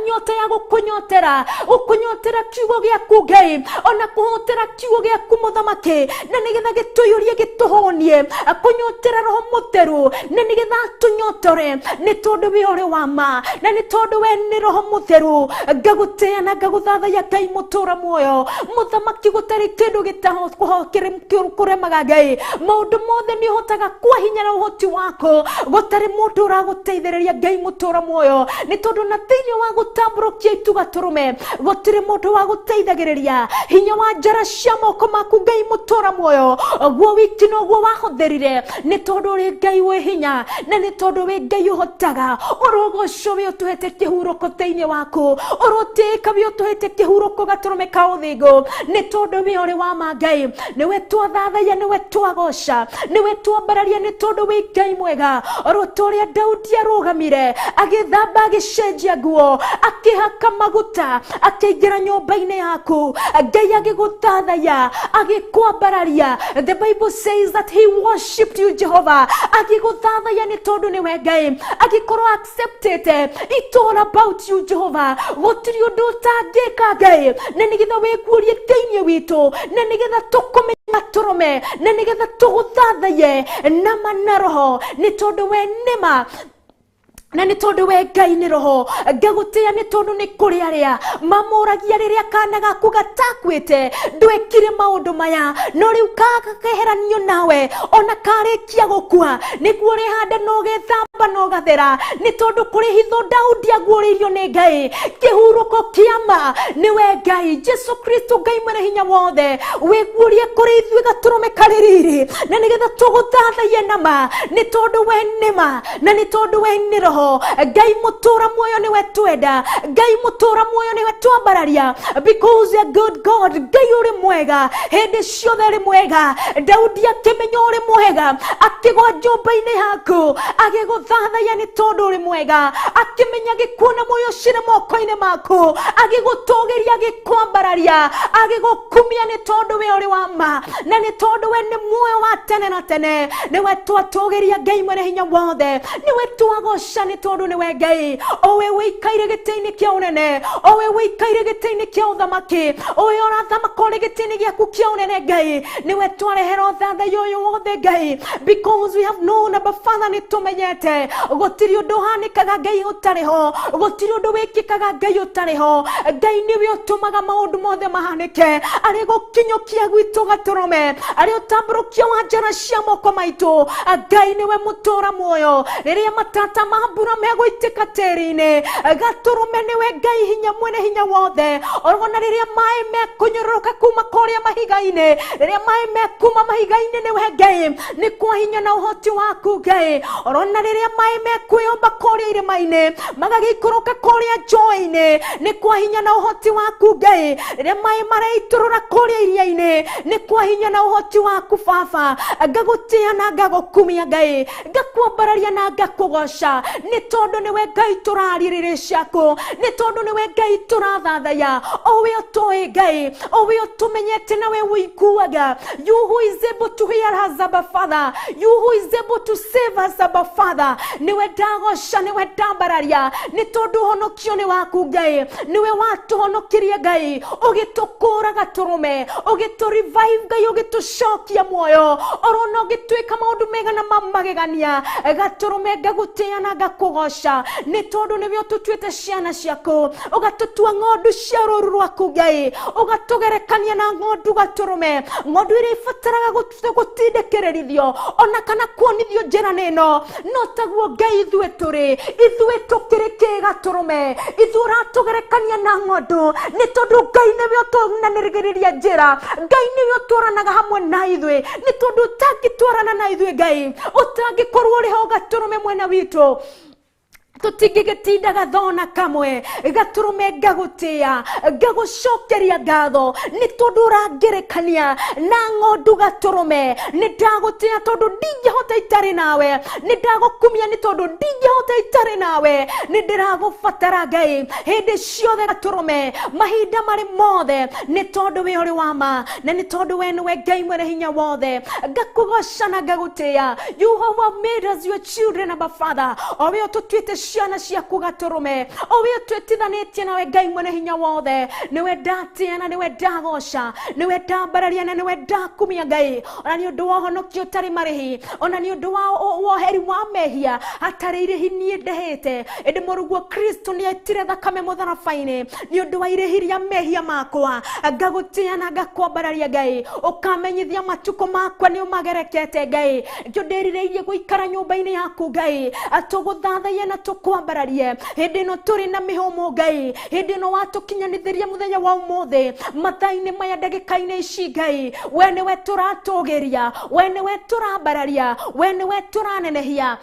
nyota ya gũkũnyotera gũkũnyotera kiugo gĩaku Ngai ona kũhotera kiugo gĩaku mũthamaki na nĩgetha gĩtũiyũrie gĩtũhũnie kũnyotera roho mũtheru na nĩgetha tũnyotore nĩ tondũ we ũrĩ wa ma na nĩ tondũ we nĩ roho mũtheru ngagũtĩa na ngagũthathaiya Ngai mũtũra muoyo mũthamaki gũtarĩ kĩndũ gĩtakũremaga Ngai maũndũ mothe nĩ ũhotaga kwa hinya na ũhoti wako gũtarĩ mũndũ ũragũteithĩrĩria Ngai mũtũra muoyo nĩ tondũ na thĩinĩ wa gũtambũrũkia itu gatũrũme gũtirĩ mũndũ wa gũteithagĩrĩria hinya wa njara cia moko maku Ngai mũtũra muoyo guo wiki noguo wahũthĩrire nĩ tondũ ũrĩ Ngai wĩ hinya na nĩ tondũ wĩ Ngai ũhotaga ũrogocwo wĩ ũtũhete kĩhurũko thĩinĩ waku ũrotĩĩka wĩ ũtũhete kĩhurũko gatũrũme ka ũthingu nĩ tondũ wĩ ũrĩ wa ma Ngai nĩwe twathathaiya nĩwe twagoca nĩwe twambararia nĩ tondũ wĩ Ngai mwega oro ta ũrĩa Daudi arũgamire agĩthamba agĩcenjia nguo akĩhaka maguta akĩingĩra nyũmba-inĩ yaku Ngai agĩgũthathaiya agĩkwambararia. The Bible says that he worshipped you Jehovah agĩgũthathaiya nĩ tondũ nĩwe Ngai agĩkorwo accepted it's all about you Jehovah gũtirĩ ũndũ ũtangĩka Ngai na nĩgetha wĩguũrie thĩinĩ witũ na nĩgetha tũkũmenya tũrũme na nĩgetha tũgũthathaiye nama na roho nĩ tondũ we nĩma na nĩ tondũ we Ngai nĩ roho ngagũtĩa nĩ tondũ nĩ kũrĩ arĩa mamũragia rĩrĩa kana gaku gatakuĩte ndwekire maũndũ maya no rĩu kakeheranio nawe ona karĩkia gũkua nĩguo ũrĩhanda na ũgethamba na ũgathera nĩ tondũ kũrĩ hitho Daudi aguũrĩirio nĩ Ngai kĩhurũko kĩa ma nĩwe Ngai Jesu Kristo Ngai mwene hinya wothe wĩguũrie kũrĩ ithuĩ gatũrũme karĩ riri na nĩgetha tũgũthathaiye nama nĩ tondũ we nĩma na nĩ tondũ we nĩ roho Ngai mũtũra muoyo nĩwe twenda Ngai mũtũra muoyo nĩwe twambararia because you are good God Ngai ũrĩ mwega hĩndĩ ciothe ũrĩ mwega Daudi akĩmenya ũrĩ mwega akĩgwa nyũmba-inĩ yaku agĩgũthathaiya nĩ tondũ ũrĩ mwega akĩmenya gĩkuũ na muoyo cirĩ moko-inĩ maku agĩgũtũgĩria agĩkwambararia agĩgũkumia nĩ tondũ we ũrĩ wa ma na nĩ tondũ we nĩ muoyo wa tene na tene nĩwe twatũgĩria Ngai mwene hinya wothe nĩwe twagoca nĩ tondũ nĩwe Ngai owe wĩikaire gĩtĩ-inĩ kĩa ũnene owe wĩikaire gĩtĩ-inĩ kĩa ũthamaki owe ũrathamaka ũrĩ gĩtĩ-inĩ gĩaku kĩa ũnene Ngai nĩwe twarehera ũthathaiya ũyũ wothe Ngai because we have known Abba Father nĩ tũmenyete gũtirĩ ũndũ ũhanĩkaga Ngai ũtarĩ ho gũtirĩ ũndũ wĩkĩkaga Ngai ũtarĩ ho Ngai nĩwe ũtũmaga maũndũ mothe mahanĩke arĩ gũkinyũkia gwitũ gatũrũme arĩ ũtambũrũkia wa njara cia moko maitũ Ngai nĩwe mũtũra muoyo rĩrĩa matata ma mbura megũitĩka tĩri-inĩ gatũrũme nĩwe Ngai hinya mwene hinya wothe ona rĩrĩa maĩ mekũnyũrũrũka kuma kũrĩa mahiga-inĩ rĩrĩa maĩ mekuma mahiga-inĩ nĩwe Ngai nĩ kwa hinya na ũhoti waku Ngai orona rĩrĩa maĩ mekwĩyũmba kũrĩa irĩma-inĩ magagĩikũrũka kũrĩa njũĩ-inĩ nĩ kwa hinya na ũhoti waku Ngai rĩrĩa maĩ mareitũrũra kũrĩa iria-inĩ nĩ kwa hinya na ũhoti waku Baba ngagũtĩa na ngagũkumia Ngai ngakwambararia na ngakũgoca Nĩ tondũ nĩwe Ngai tũrarĩrĩria ciaku, nĩ tondũ nĩwe Ngai tũrathathaya, o we ũtũĩ Ngai, o we ũtũmenyete na we ũiguaga. You who is able to hear us, Abba Father, you who is able to save us, Abba Father, nĩwe ndagoca, nĩwe ndambararia, nĩ tondũ ũhonokio nĩ waku Ngai, nĩwe watũhonokirie Ngai, ũgĩtũkũra gatũrũme, ũgĩtũ revive Ngai, ũgĩtũcokia muoyo, orona ũgĩtwĩka maũndũ mega na ma magegania. Gatũrũme ngagũtĩĩa na ngakũgoca, nĩ tondũ nĩwe ũtũtuĩte ciana ciaku, ũgatũtua ng'ondu cia rũũru rwaku Ngai, ũgatũgerekania na ng'ondu gatũrũme, ng'ondu iria ibataraga gũtindĩkĩrĩrithio ona kana kuonithio njĩra nĩ ĩno. No taguo Ngai ithuĩ tũrĩ, ithuĩ tũkĩrĩ kĩ gatũrũme, ithuĩ ũratũgerekania na ng'ondu, nĩ tondũ Ngai nĩwe ũtũnanĩrĩgĩrĩria njĩra, Ngai nĩwe ũtwaranaga hamwe na ithuĩ, nĩ tondũ ũtangĩtwarana na ithuĩ Ngai, ũtangĩkorwo ũrĩ ho gatũrũme mwena witũ, tũtingĩgĩtinda gathona kamwe. Gatũrũme ngagũtĩĩa, ngagũcokeria ngatho, nĩ tondũ ũrangerekania na ng'ondu gatũrũme. Nĩ ndagũtĩĩa tondũ ndingĩhota itarĩ nawe, nĩ ndagũkumia nĩ tondũ ndingĩhota itarĩ nawe, nĩ ndĩragũbatara Ngai hĩndĩ ciothe gatũrũme, mahinda marĩ mothe, nĩ tondũ we ũrĩ wa ma, na nĩ tondũ we nĩwe Ngai mwene hinya wothe. Ngakũgoca na ngagũtĩĩa. You have made us your children, Abba Father, o we ũtũtuĩte ciana ciaku gatũrũme, o we ũtwĩtithanĩtie nawe Ngai mwene hinya wothe. Nĩwe ndatĩĩa na nĩwe ndagoca, nĩwe ndambararia na nĩwe ndakumia Ngai, ona nĩ ũndũ wa ũhonokio ũtarĩ marĩhi, ona nĩ ũndũ wa woheri wa mehia hatarĩ irĩhi niĩ ndĩhĩte, ĩndĩ mũrũguo Kristo nĩ aitire thakame mũtharaba-inĩ nĩ ũndũ wa irĩhi rĩa mehia makwa. Ngagũtĩĩa na ngakwambararia Ngai, ũkamenyithia matukũ makwa nĩ ũmagerekete Ngai, ngĩo ndĩrirĩirie gũikara nyũmba-inĩ yaku Ngai, tũgũthathaiye na tũkwambararie hĩndĩ ĩno tũrĩ na mĩhũmũ Ngai, hĩndĩ ĩno watũkinyanithĩria mũthenya wa ũmũthĩ, mathaa-inĩ maya, ndagĩka-inĩ ici Ngai, we nĩwe tũratũgĩria, we nĩwe tũrambararia, we nĩwe tũranenehia,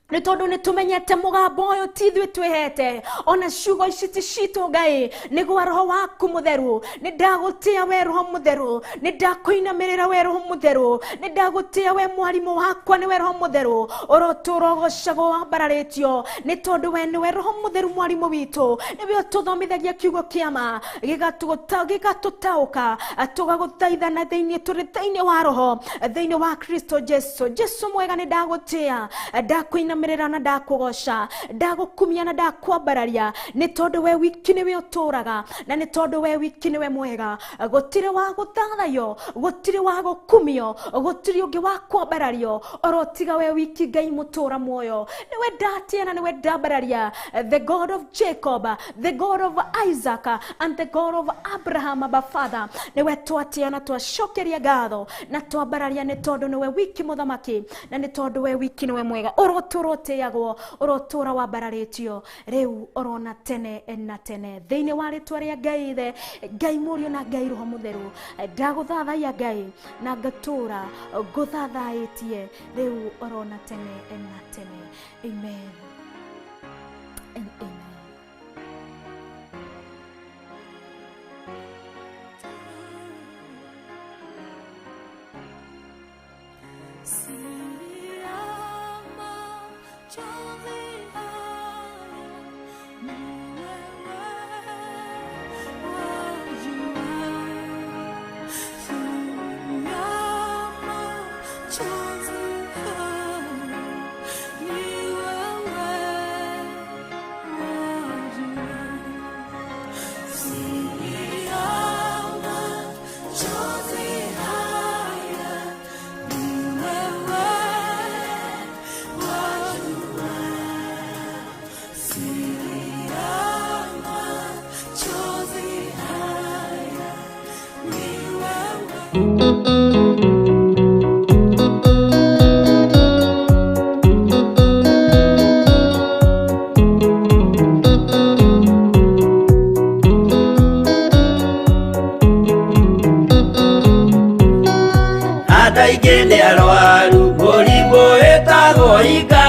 nĩ tondũ nĩ tũmenyete mũgambo ũyũ ti ithuĩ twĩhete, ona ciugo ici ti citũ Ngai, nĩ gwa roho waku mũtheru. Nĩ ndagũtĩĩa we roho mũtheru, nĩ ndakũinamĩrĩra we roho mũtheru, nĩ ndagũtĩĩa we mwarimũ wakwa nĩwe roho mũtheru, ũrotũra ũgocagwo wambararĩtio, nĩ tondũ we nĩwe roho mũtheru mwarimũ witũ, nĩwe ũtũthomithagia kiugo kĩa ma gĩgatũtaũka, tũgagũthaithana thĩinĩ, tũrĩ thĩinĩ wa roho, thĩinĩ wa Kristo Jesu. Jesu mwega, nĩ ndagũtĩĩa, ndakũinamĩrĩra na ndakũgoca, ndagũkumia na ndakwambararia, nĩ tondũ we wiki nĩwe ũtũraga, na nĩ tondũ we wiki nĩwe mwega. Gũtirĩ wa gũthathayo, gũtirĩ wa gũkumio, gũtirĩ ũngĩ wa kwambarario oro tiga we wiki Ngai mũtũra muoyo. Nĩwe ndatĩĩa na nĩwe ndambararia, the God of Jacob, the God of Isaac and the God of Abraham, Abba Father, nĩwe twatĩĩa na twacokeria ngatho na twambararia, nĩ tondũ nĩwe wiki mũthamaki, na nĩ tondũ we wiki nĩwe mwega. Ũrotũra ũtĩagwo, ũrotũra wambararĩtio rĩu orona tene na tene, thĩinĩ wa rĩtwa rĩa Ngai Ithe, Ngai Mũriũ na Ngai Roho Mũtheru. Ndagũthathaiya Ngai na ngatũra ngũthathaĩtie rĩu orona tene na tene. Amen and amen. Andũ aingĩ nĩ arwaru mũrimũ ĩtagwo inga,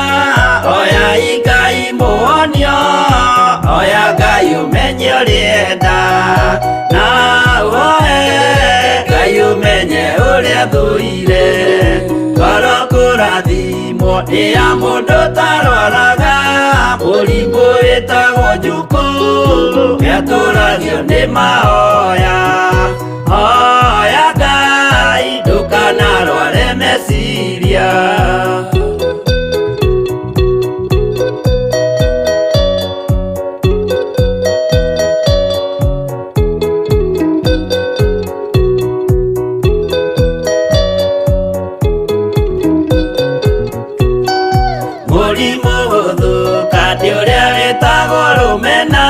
oya Ngai mũhonio, oya Ngai ũmenye ũrĩenda, na ũhoe Ngai ũmenye ũrĩa thũire, ngoro kũrathimwo Nĩ ya mũndũ tarwaraga mũrimũ wĩtagwo njukũ nĩatũragio nĩ mahoya hoya Ngai ndũkanarware meciria. Mũrimũ gũthũka nĩ ũrĩa wĩtagwo rũmena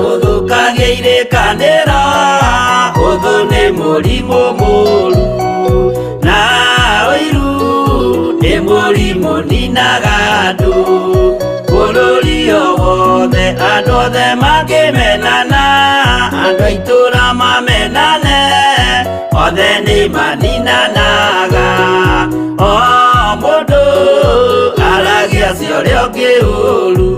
ũthũkagia irĩkanĩro ũthũ nĩ mũrimũ mũru na ũiru nĩ mũrimũ ninaga andũ bũrũri o wothe andũ othe mangĩmenana andũ a itũũra mamenane othe nĩ maninanaga o mũndũ aragia cia ũrĩa ũngĩ ũru.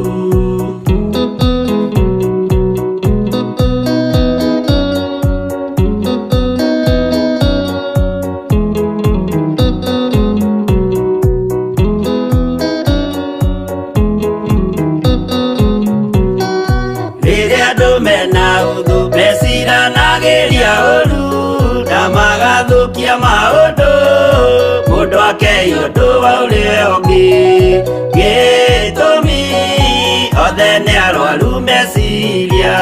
Rĩrĩa andũ mena ũthũ meciranagĩria ũru na magathũkia maũndũ mũndũ akei ũndũ wa ũrĩa ũngĩ gĩtũmi othe nĩ arwaru meciria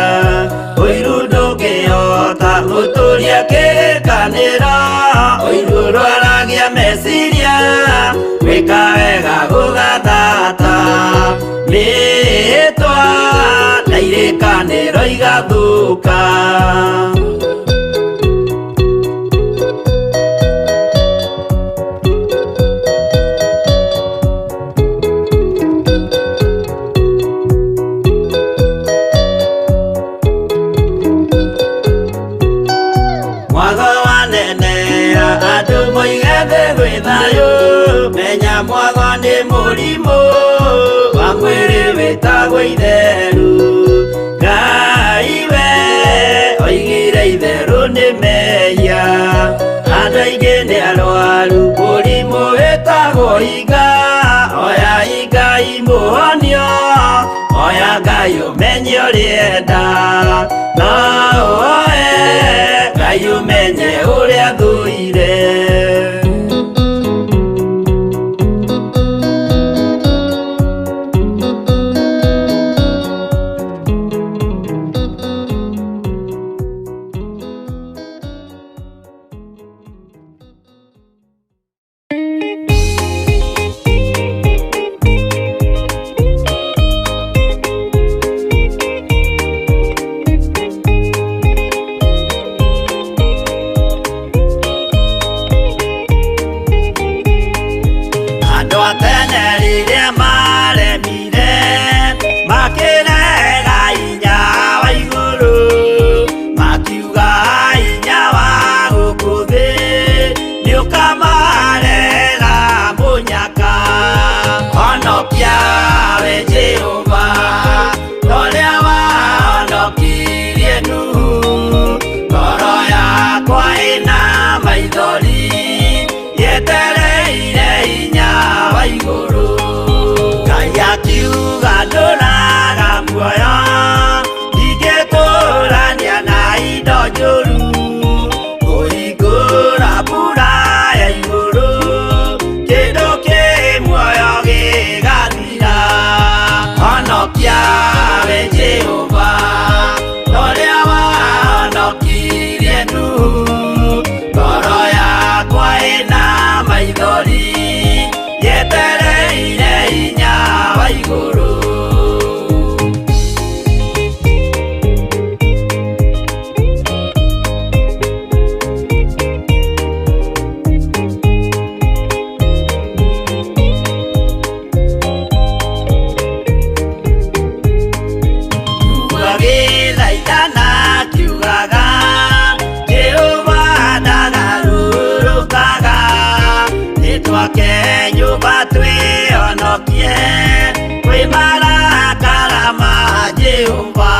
ũiru ndũngĩhota gũtũria kĩrĩkanĩro ũiru ũrwaragia meciria gwĩka wega gũgathata mĩĩtwa na irĩkanĩro igathũka. Mwago wanenea andũ moige thĩ gwĩ thayũ menya mwago nĩ mũrimũ wa mwĩrĩ wĩtagwo itheru Ngai we oigire itherũ nĩ mehia andũ aingĩ nĩ arwaru mũrimũ wĩtagwo iga oya Ngai mũhonio oya Ngai ũmenye ũrĩa enda no ũoe Ngai ũmenye ũrĩa thũire. Andũ a tene rĩrĩa maremire makĩrega hinya wa igũrũ makiuga hinya wa gũkũ thĩ nĩũkamarega mũnyaka honokia we Jehova torĩa wahonokirie Nuhu ngoro yakwa ĩna maithori yetereire hinya wa igũrũ Ngai akiuga ndũraga muoyo ndingĩtũrania na indo njũru kũhingũra mbura ya igũrũ kĩndũ kĩ muoyo gĩgathira honokia we Jehova torĩa wahonokirie Nuhu ngoro yakwa ĩna maithori yetereire hinya wa igũrũ. Agĩthaithana akiugaga Jehova ndagarũrũkaga nĩtwake nyũmba twĩhonokie kwĩ marakara ma Jehova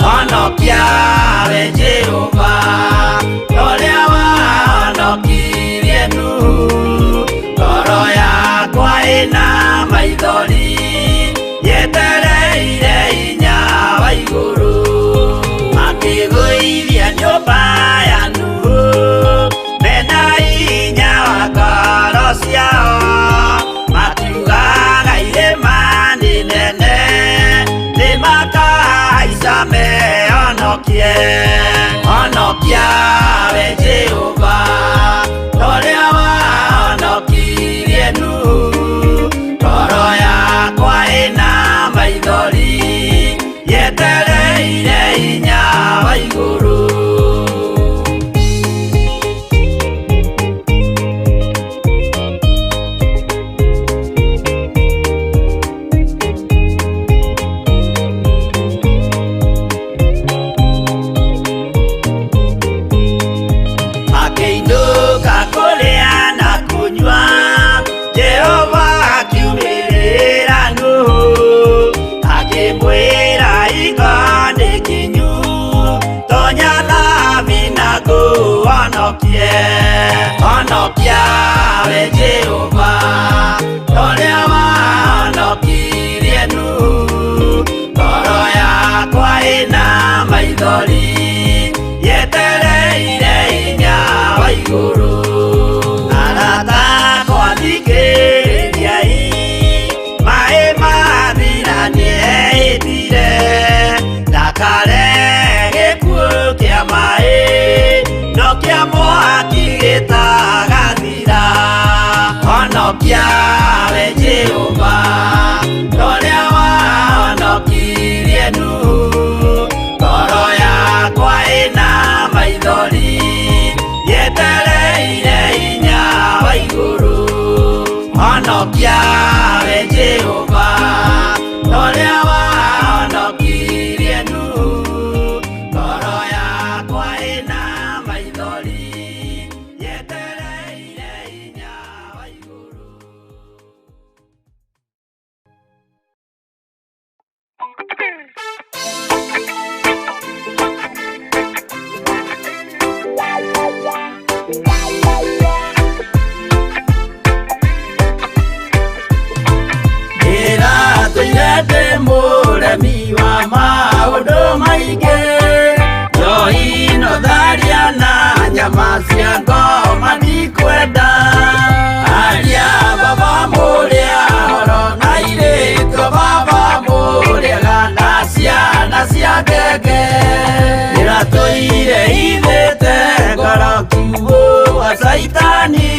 honokia we Jehova torĩa wahonokirie Nuhu ngoro yakwa ĩna Honokie, honokia we Jehova, torĩa wahonokirie Nuhu. Ngoro yakwa ĩna maithori, yetereire hinya wa igũrũ. Makĩinũka kũrĩa na kũnyua, Jehova akiumĩrĩra Nuhu, akĩmwĩra hingo nĩ kinyu, tonya thabina ngũhonokie. Honokia we Jehova, torĩa wahonokirie Nuhu. Ngoro yakwa ĩna maithori, yetereire hinya wa igũrũ. Arata akwa thikĩrĩriai, maĩ mathira nĩehĩtire, ndakare gĩkuũ kĩa maĩ, no kĩa mwaki gĩtagathira. Honokia we Jehova, torĩa wahonokirie Nuhu. Ngoro yakwa ĩna maithori, yetereire hinya wa igũrũ. Honokia we Jehova, torĩa wahonokirie Nuhu. Ngoro yakwa ĩna maithori, yetereire hinya wa igũrũ. Ndĩratũire ndĩ mũremi wa maũndũ maingĩ, njohi no tharia na nyama cia ngoma ndikwenda. Aria baba mũrĩa horo na airĩtu baba mũrĩega na ciana cia ngenge. Ndĩratũire hithĩte ngoro kiugũ wa Caitani,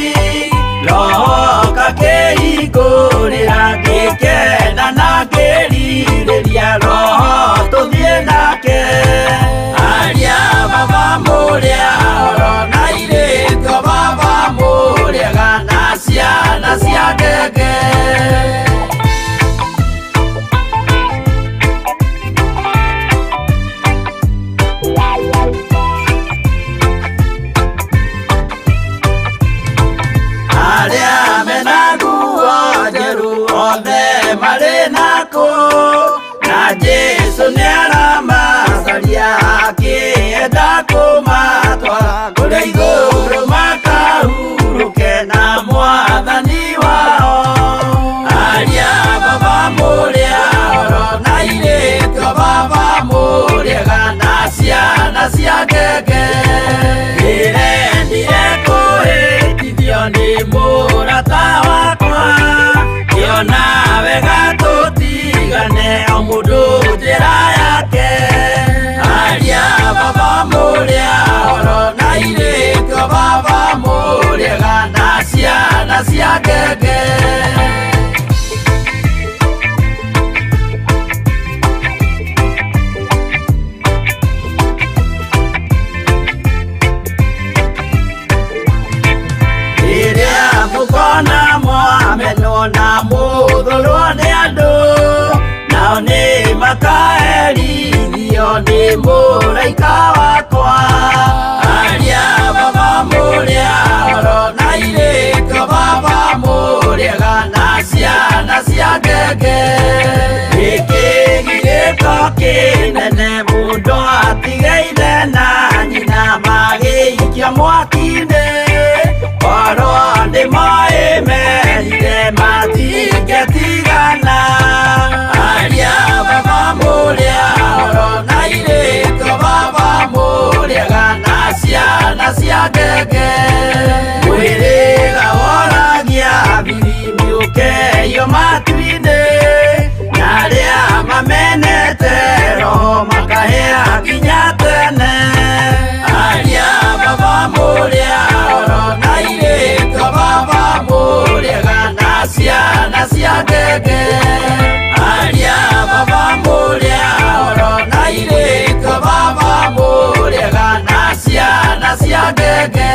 roho kakĩhingũrĩra ngĩkena na ngĩrirĩria roho tũthiĩ nake. Aria baba mũrĩa horo na airĩtu baba mũrĩega na ciana cia ngenge. Arĩa mena nguo njerũ othe marĩ nakũ, na Jesũ nĩaramacaria akĩenda kũmatwara kũrĩa igũrũ makahurũke na mwathani wao. Aria baba mũrĩa horo na airĩtu baba mũrĩega na ciana cia ngenge. Ndĩrendire kũhĩtithio nĩ mũrata wakwa, ngĩona wega tũtigane o mũndũ njĩra yake. Aria baba mũrĩa horo na airĩtu baba mũrĩega na ciana cia ngenge. Rĩrĩa mũkona mwamenwo na mũthũrwo nĩ andũ, nao nĩ makaherithio nĩ mũraika wakwa. Aria baba mũrĩa horo na airĩtu baba mũrĩega na ciana cia ngenge. Gĩkĩ gĩko kĩnene mũndũ atige ithe na nyina magĩikio mwaki-inĩ, korwo nĩ moĩ merire matingĩtigana. Aria baba mũrĩa horo na airĩtu baba mũrĩega na ciana cia ngenge. Mwĩrĩga woragia biri mĩũkeyo matu-inĩ, na arĩa mamenete roho makahĩa nginya ciana cia ngenge aria baba mũrĩa oro na irĩtwo baba mũrĩega na ciana cia ngenge.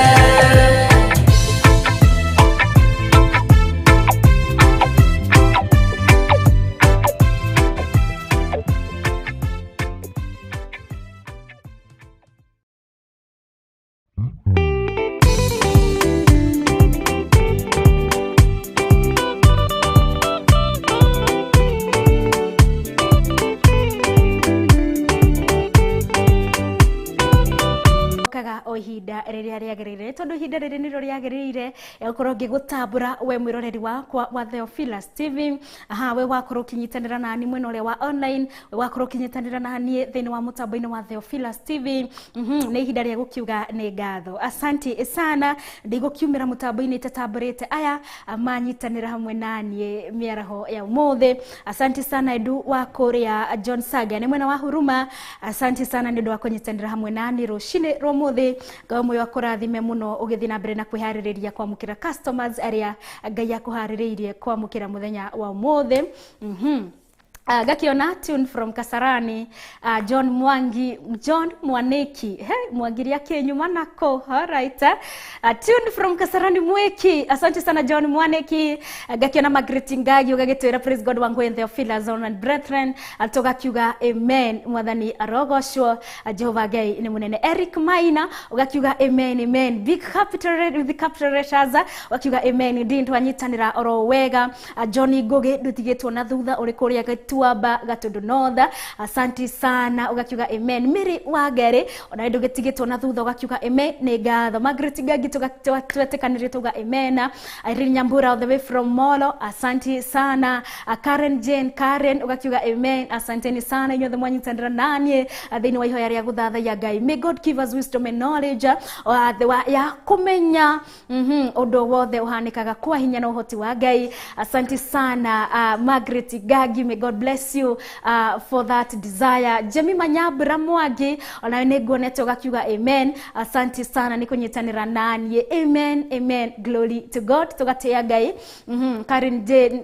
Ihinda rĩrĩa rĩagĩrĩire tondũ ihinda rĩrĩ nĩrĩo rĩagĩrĩire gũkorwo ngĩgũtambũra we mwĩroreri wakwa wa Theophilus TV. Aha, we wakorwo ũkĩnyitanĩra nani mwena ũrĩa wa online, we wakorwo ũkĩnyitanĩra nani thĩinĩ wa mũtambo-inĩ wa Theophilus TV. Nĩ ihinda rĩa gũkiuga nĩ ngatho, asante sana. Ndigũkiumĩra mũtambo-inĩ itatambũrĩte aya manyitanĩra hamwe naniĩ mĩaraho ya ũmũthĩ. Asante sana Edu wa kũrĩa John Saga nĩ mwena wa Huruma, asante sana nĩ ũndũ wa kũnyitanĩra hamwe nani rũcinĩ rwa ũmũthĩ. Ngai moyo akũrathime mũno ũgĩthiĩ na mbere na kwĩharĩrĩria kwamũkĩra customers arĩa Ngai akũharĩrĩirie kwamũkĩra mũthenya wa ũmũthĩ. Gakiona tune from Kasarani, John Mwangi, John Mwaneki, he mwangiria kenyuma nako. All right, tune from Kasarani Mweki, asante sana John Mwaneki. Gakiona Margaret Ngagi ugagitwira praise God wangu and Theophilus and brethren, atoka kiuga amen, mwathani arogocwo, Jehova Ngai ni munene. Eric Maina ugakiuga amen amen, big capital with the capital letters, ugakiuga amen, ndi twanyitanira oro wega. Johnny Ngugi ndutigitwo na thutha uri kuria Tuaba Gatundu North, asante sana ugakiuga amen. Mary Wangari ona ndugitigitwo na thutha ugakiuga amen, ni ngatho. Margaret Ngagi twetĩkanĩrie tuga amen. Irene Nyambura all the way from Molo, asante sana. Karen Jane Karen ugakiuga amen, asanteni sana inyuothe mwanyitanĩra naniĩ thĩinĩ wa ihoya rĩa gũthathaiya Ngai. May God give us wisdom and knowledge ya kũmenya ũndũ wothe ũhanĩkaga kwa hinya na ũhoti wa Ngai. Asante sana Margaret Ngagi, may God bless you for that desire. Jemima Nyambura Mwangi ona nĩ nguonete ũgakiuga amen, asante sana nĩ kũnyitanĩra naniĩ, amen amen, glory to God, tũgatĩĩa Ngai. Karen Jane,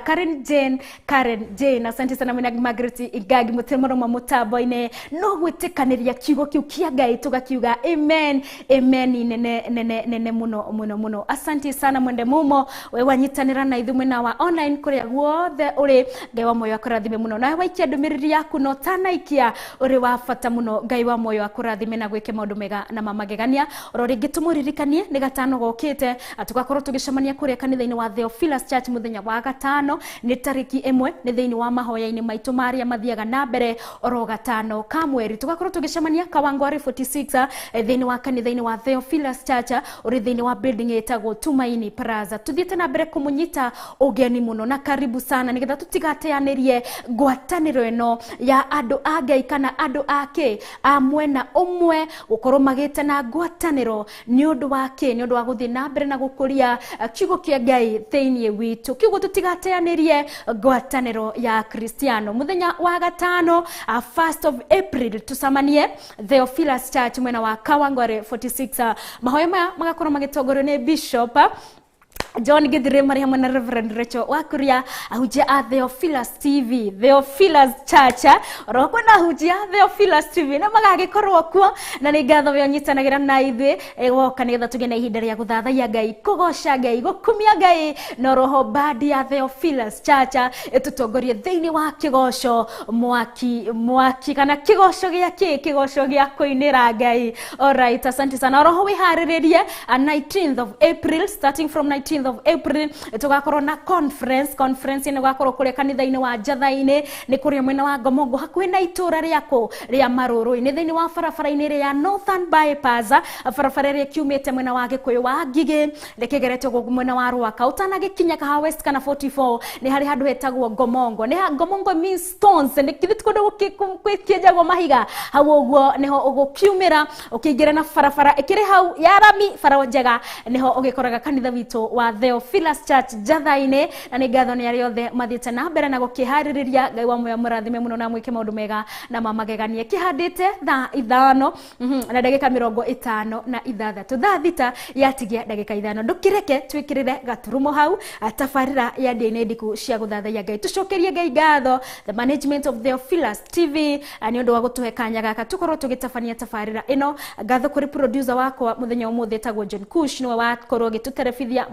Karen Jane Karen Jane, asante sana mwena Margaret Ngagi mũtĩ ma mũtambo-inĩ no gwĩtĩkanĩria kiugo kĩu kĩa Ngai tũgakiuga amen amen nene nene nene mũno mũno mũno. Asante sana mwende mumo we wanyitanĩra na ithuĩ mwena wa online kũrĩa guothe ũrĩ. Ngai wa moyo akũrathime mũno, nawe waikia ndũmĩrĩri yaku no tanaikia ũrĩ wa bata mũno. Ngai wa moyo akũrathime na gwĩke maũndũ mega na mamagegania. Oro rĩngĩ tũmũririkanie nĩ gatano gokĩte tũgakorwo tũgĩcemania kũrĩa kanitha-inĩ wa Theophilus Church mũthenya wa gatano nĩ tarĩki 1 nĩ thĩinĩ wa mahoya-inĩ maitũ marĩa mathiaga na mbere oro gatano ka mweri. Tũgakorwo tũgĩcemania Kawangware 46 thĩinĩ wa kanitha-inĩ wa Theophilus Church ũrĩ thĩinĩ wa building ĩtagwo Tumaini Plaza. Tũthiĩte na mbere kũmũnyita ũgeni mũno na karibu sana nĩgetha tũtigateanĩrie ngwatanĩro ĩno ya andũ a Ngai kana andũ ake a mwena ũmwe gũkorwo magĩte na ngwatanĩro nĩ ũndũ wa kĩ? Nĩ ũndũ wa gũthiĩ na mbere na gũkũria kiugo kĩa Ngai thĩinĩ witũ. Kiugo tũtigateanĩrie ngwatanĩro ya Kristiano. Mũthenya wa gatano 1st of April tũcemanie Theophilus Church mwena wa Kawangware 46. Mahoya maya magakorwo magĩtongorio nĩ Bishop John Githire marĩ hamwe na Reverend Rachel Wakuria, ahunjia a Theophilus TV, Theophilus Church, oro kwĩna ahunjia a Theophilus TV na magagĩkorwo kuo, na nĩ ngatho we ũnyitanagĩra na ithuĩ woka nĩgetha tũgĩe na ihinda rĩa gũthathaiya Ngai, kũgoca Ngai, gũkumia Ngai, na roho bandi ya Theophilus Church ĩtũtongorie thĩinĩ wa kĩgoco mwaki mwaki kana kĩgoco gĩa kĩ? Kĩgoco gĩa kũinĩra Ngai. Alright, asante sana. Oroho wĩharĩrĩrie 19th of April, starting from 19th of April tugakorwo na conference ĩno gakorwo kũrĩa kanitha-inĩ wa Njatha-inĩ nĩ kũrĩa mwena wa Ngomongo hakuhĩ na itũra rĩako rĩa Marũrũ-inĩ thĩinĩ wa barabara-inĩ ĩrĩa ya Northern Bypass, barabara ĩrĩa ĩkiumĩte mwena wa Gĩkũyũ wa Ngigĩ rĩkĩgerete ũguo mwena wa Rwaka ũtanagĩkinya Kahawa West kana 44 nĩ harĩ handũ hetagwo Ngomongo. Nĩ Ngomongo means stones, nĩ kĩndũ kũndũ gũkĩenjagwo mahiga hau ũguo nĩho ũgũkiumĩra ũkĩingĩra na barabara ĩkĩrĩ hau ya rami bara njega nĩho ũgĩkoraga kanitha witũ wa Theophilus Church Njatha-inĩ, na nĩ ngatho nĩ arĩa othe mathiĩte na mbere na gũkĩharĩrĩria. Ngai wa muoyo mũrathime mũno na mwĩke maũndũ mega na mamagegania. Kĩhandĩte thaa 5 na ndagĩka 56, thaa 6 yatigia ndagĩka 5. Ndũkĩreke twĩkĩrĩre gaturumo hau tabarĩra ya ndĩa-inĩ ndiku cia gũthathaiya Ngai. Tũcokerie Ngai ngatho, the management of Theophilus TV, nĩ ũndũ wa gũtũhe kanya gaka tũkorwo tũgĩtabania tabarĩra ĩno. Ngatho kũrĩ producer wakwa mũthenya ũmũthĩ etagwo John Kush, nĩwe wakorwo agĩtũterebithia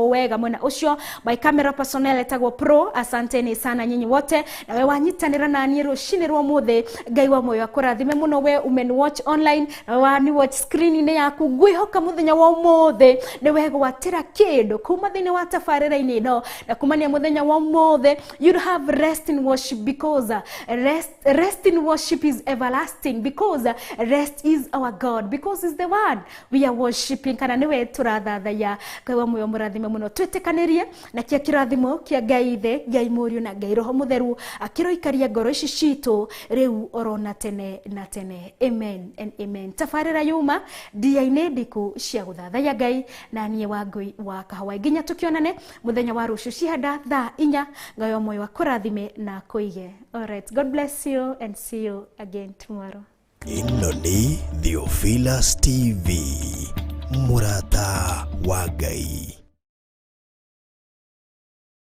wega mwena ũcio. My camera personnel etagwo Pro, asanteni sana nyinyi wote. Nawe wanyitanĩra na niĩ rũcinĩ rwa ũmũthĩ, Ngai wa muoyo akũrathime mũno. We umen watch online, nawe wani watch screen-inĩ yaku, ngwĩhoka mũthenya wa ũmũthĩ nĩ wegwatĩra kĩndũ kuma thĩinĩ wa tabarĩra-inĩ ĩno, na kumania mũthenya wa ũmũthĩ you'd have rest in worship, because rest in worship is everlasting, because rest is our God, because is the one we are worshiping, kana nĩwe tũrathathaiya. Ngai wa muoyo mũrathime mũno. Twĩtĩkanĩrie na kĩa kĩrathimo kĩa Ngai Ithe, Ngai Mũriũ na Ngai Roho Mũtheru akĩroikaria ngoro ici citũ rĩu orona tene na tene. Amen and amen. Tabarĩra yuma ndia-inĩ ndiku cia gũthathaiya Ngai, na niĩ Wangũi wa Kahũa. Nginya tũkĩonane mũthenya wa rũciũ cihanda thaa 4. Ngai wa muoyo akũrathime na akũige. Alright, God bless you and see you again tomorrow. Ĩno nĩ Theophilus TV, mũrata wa Ngai.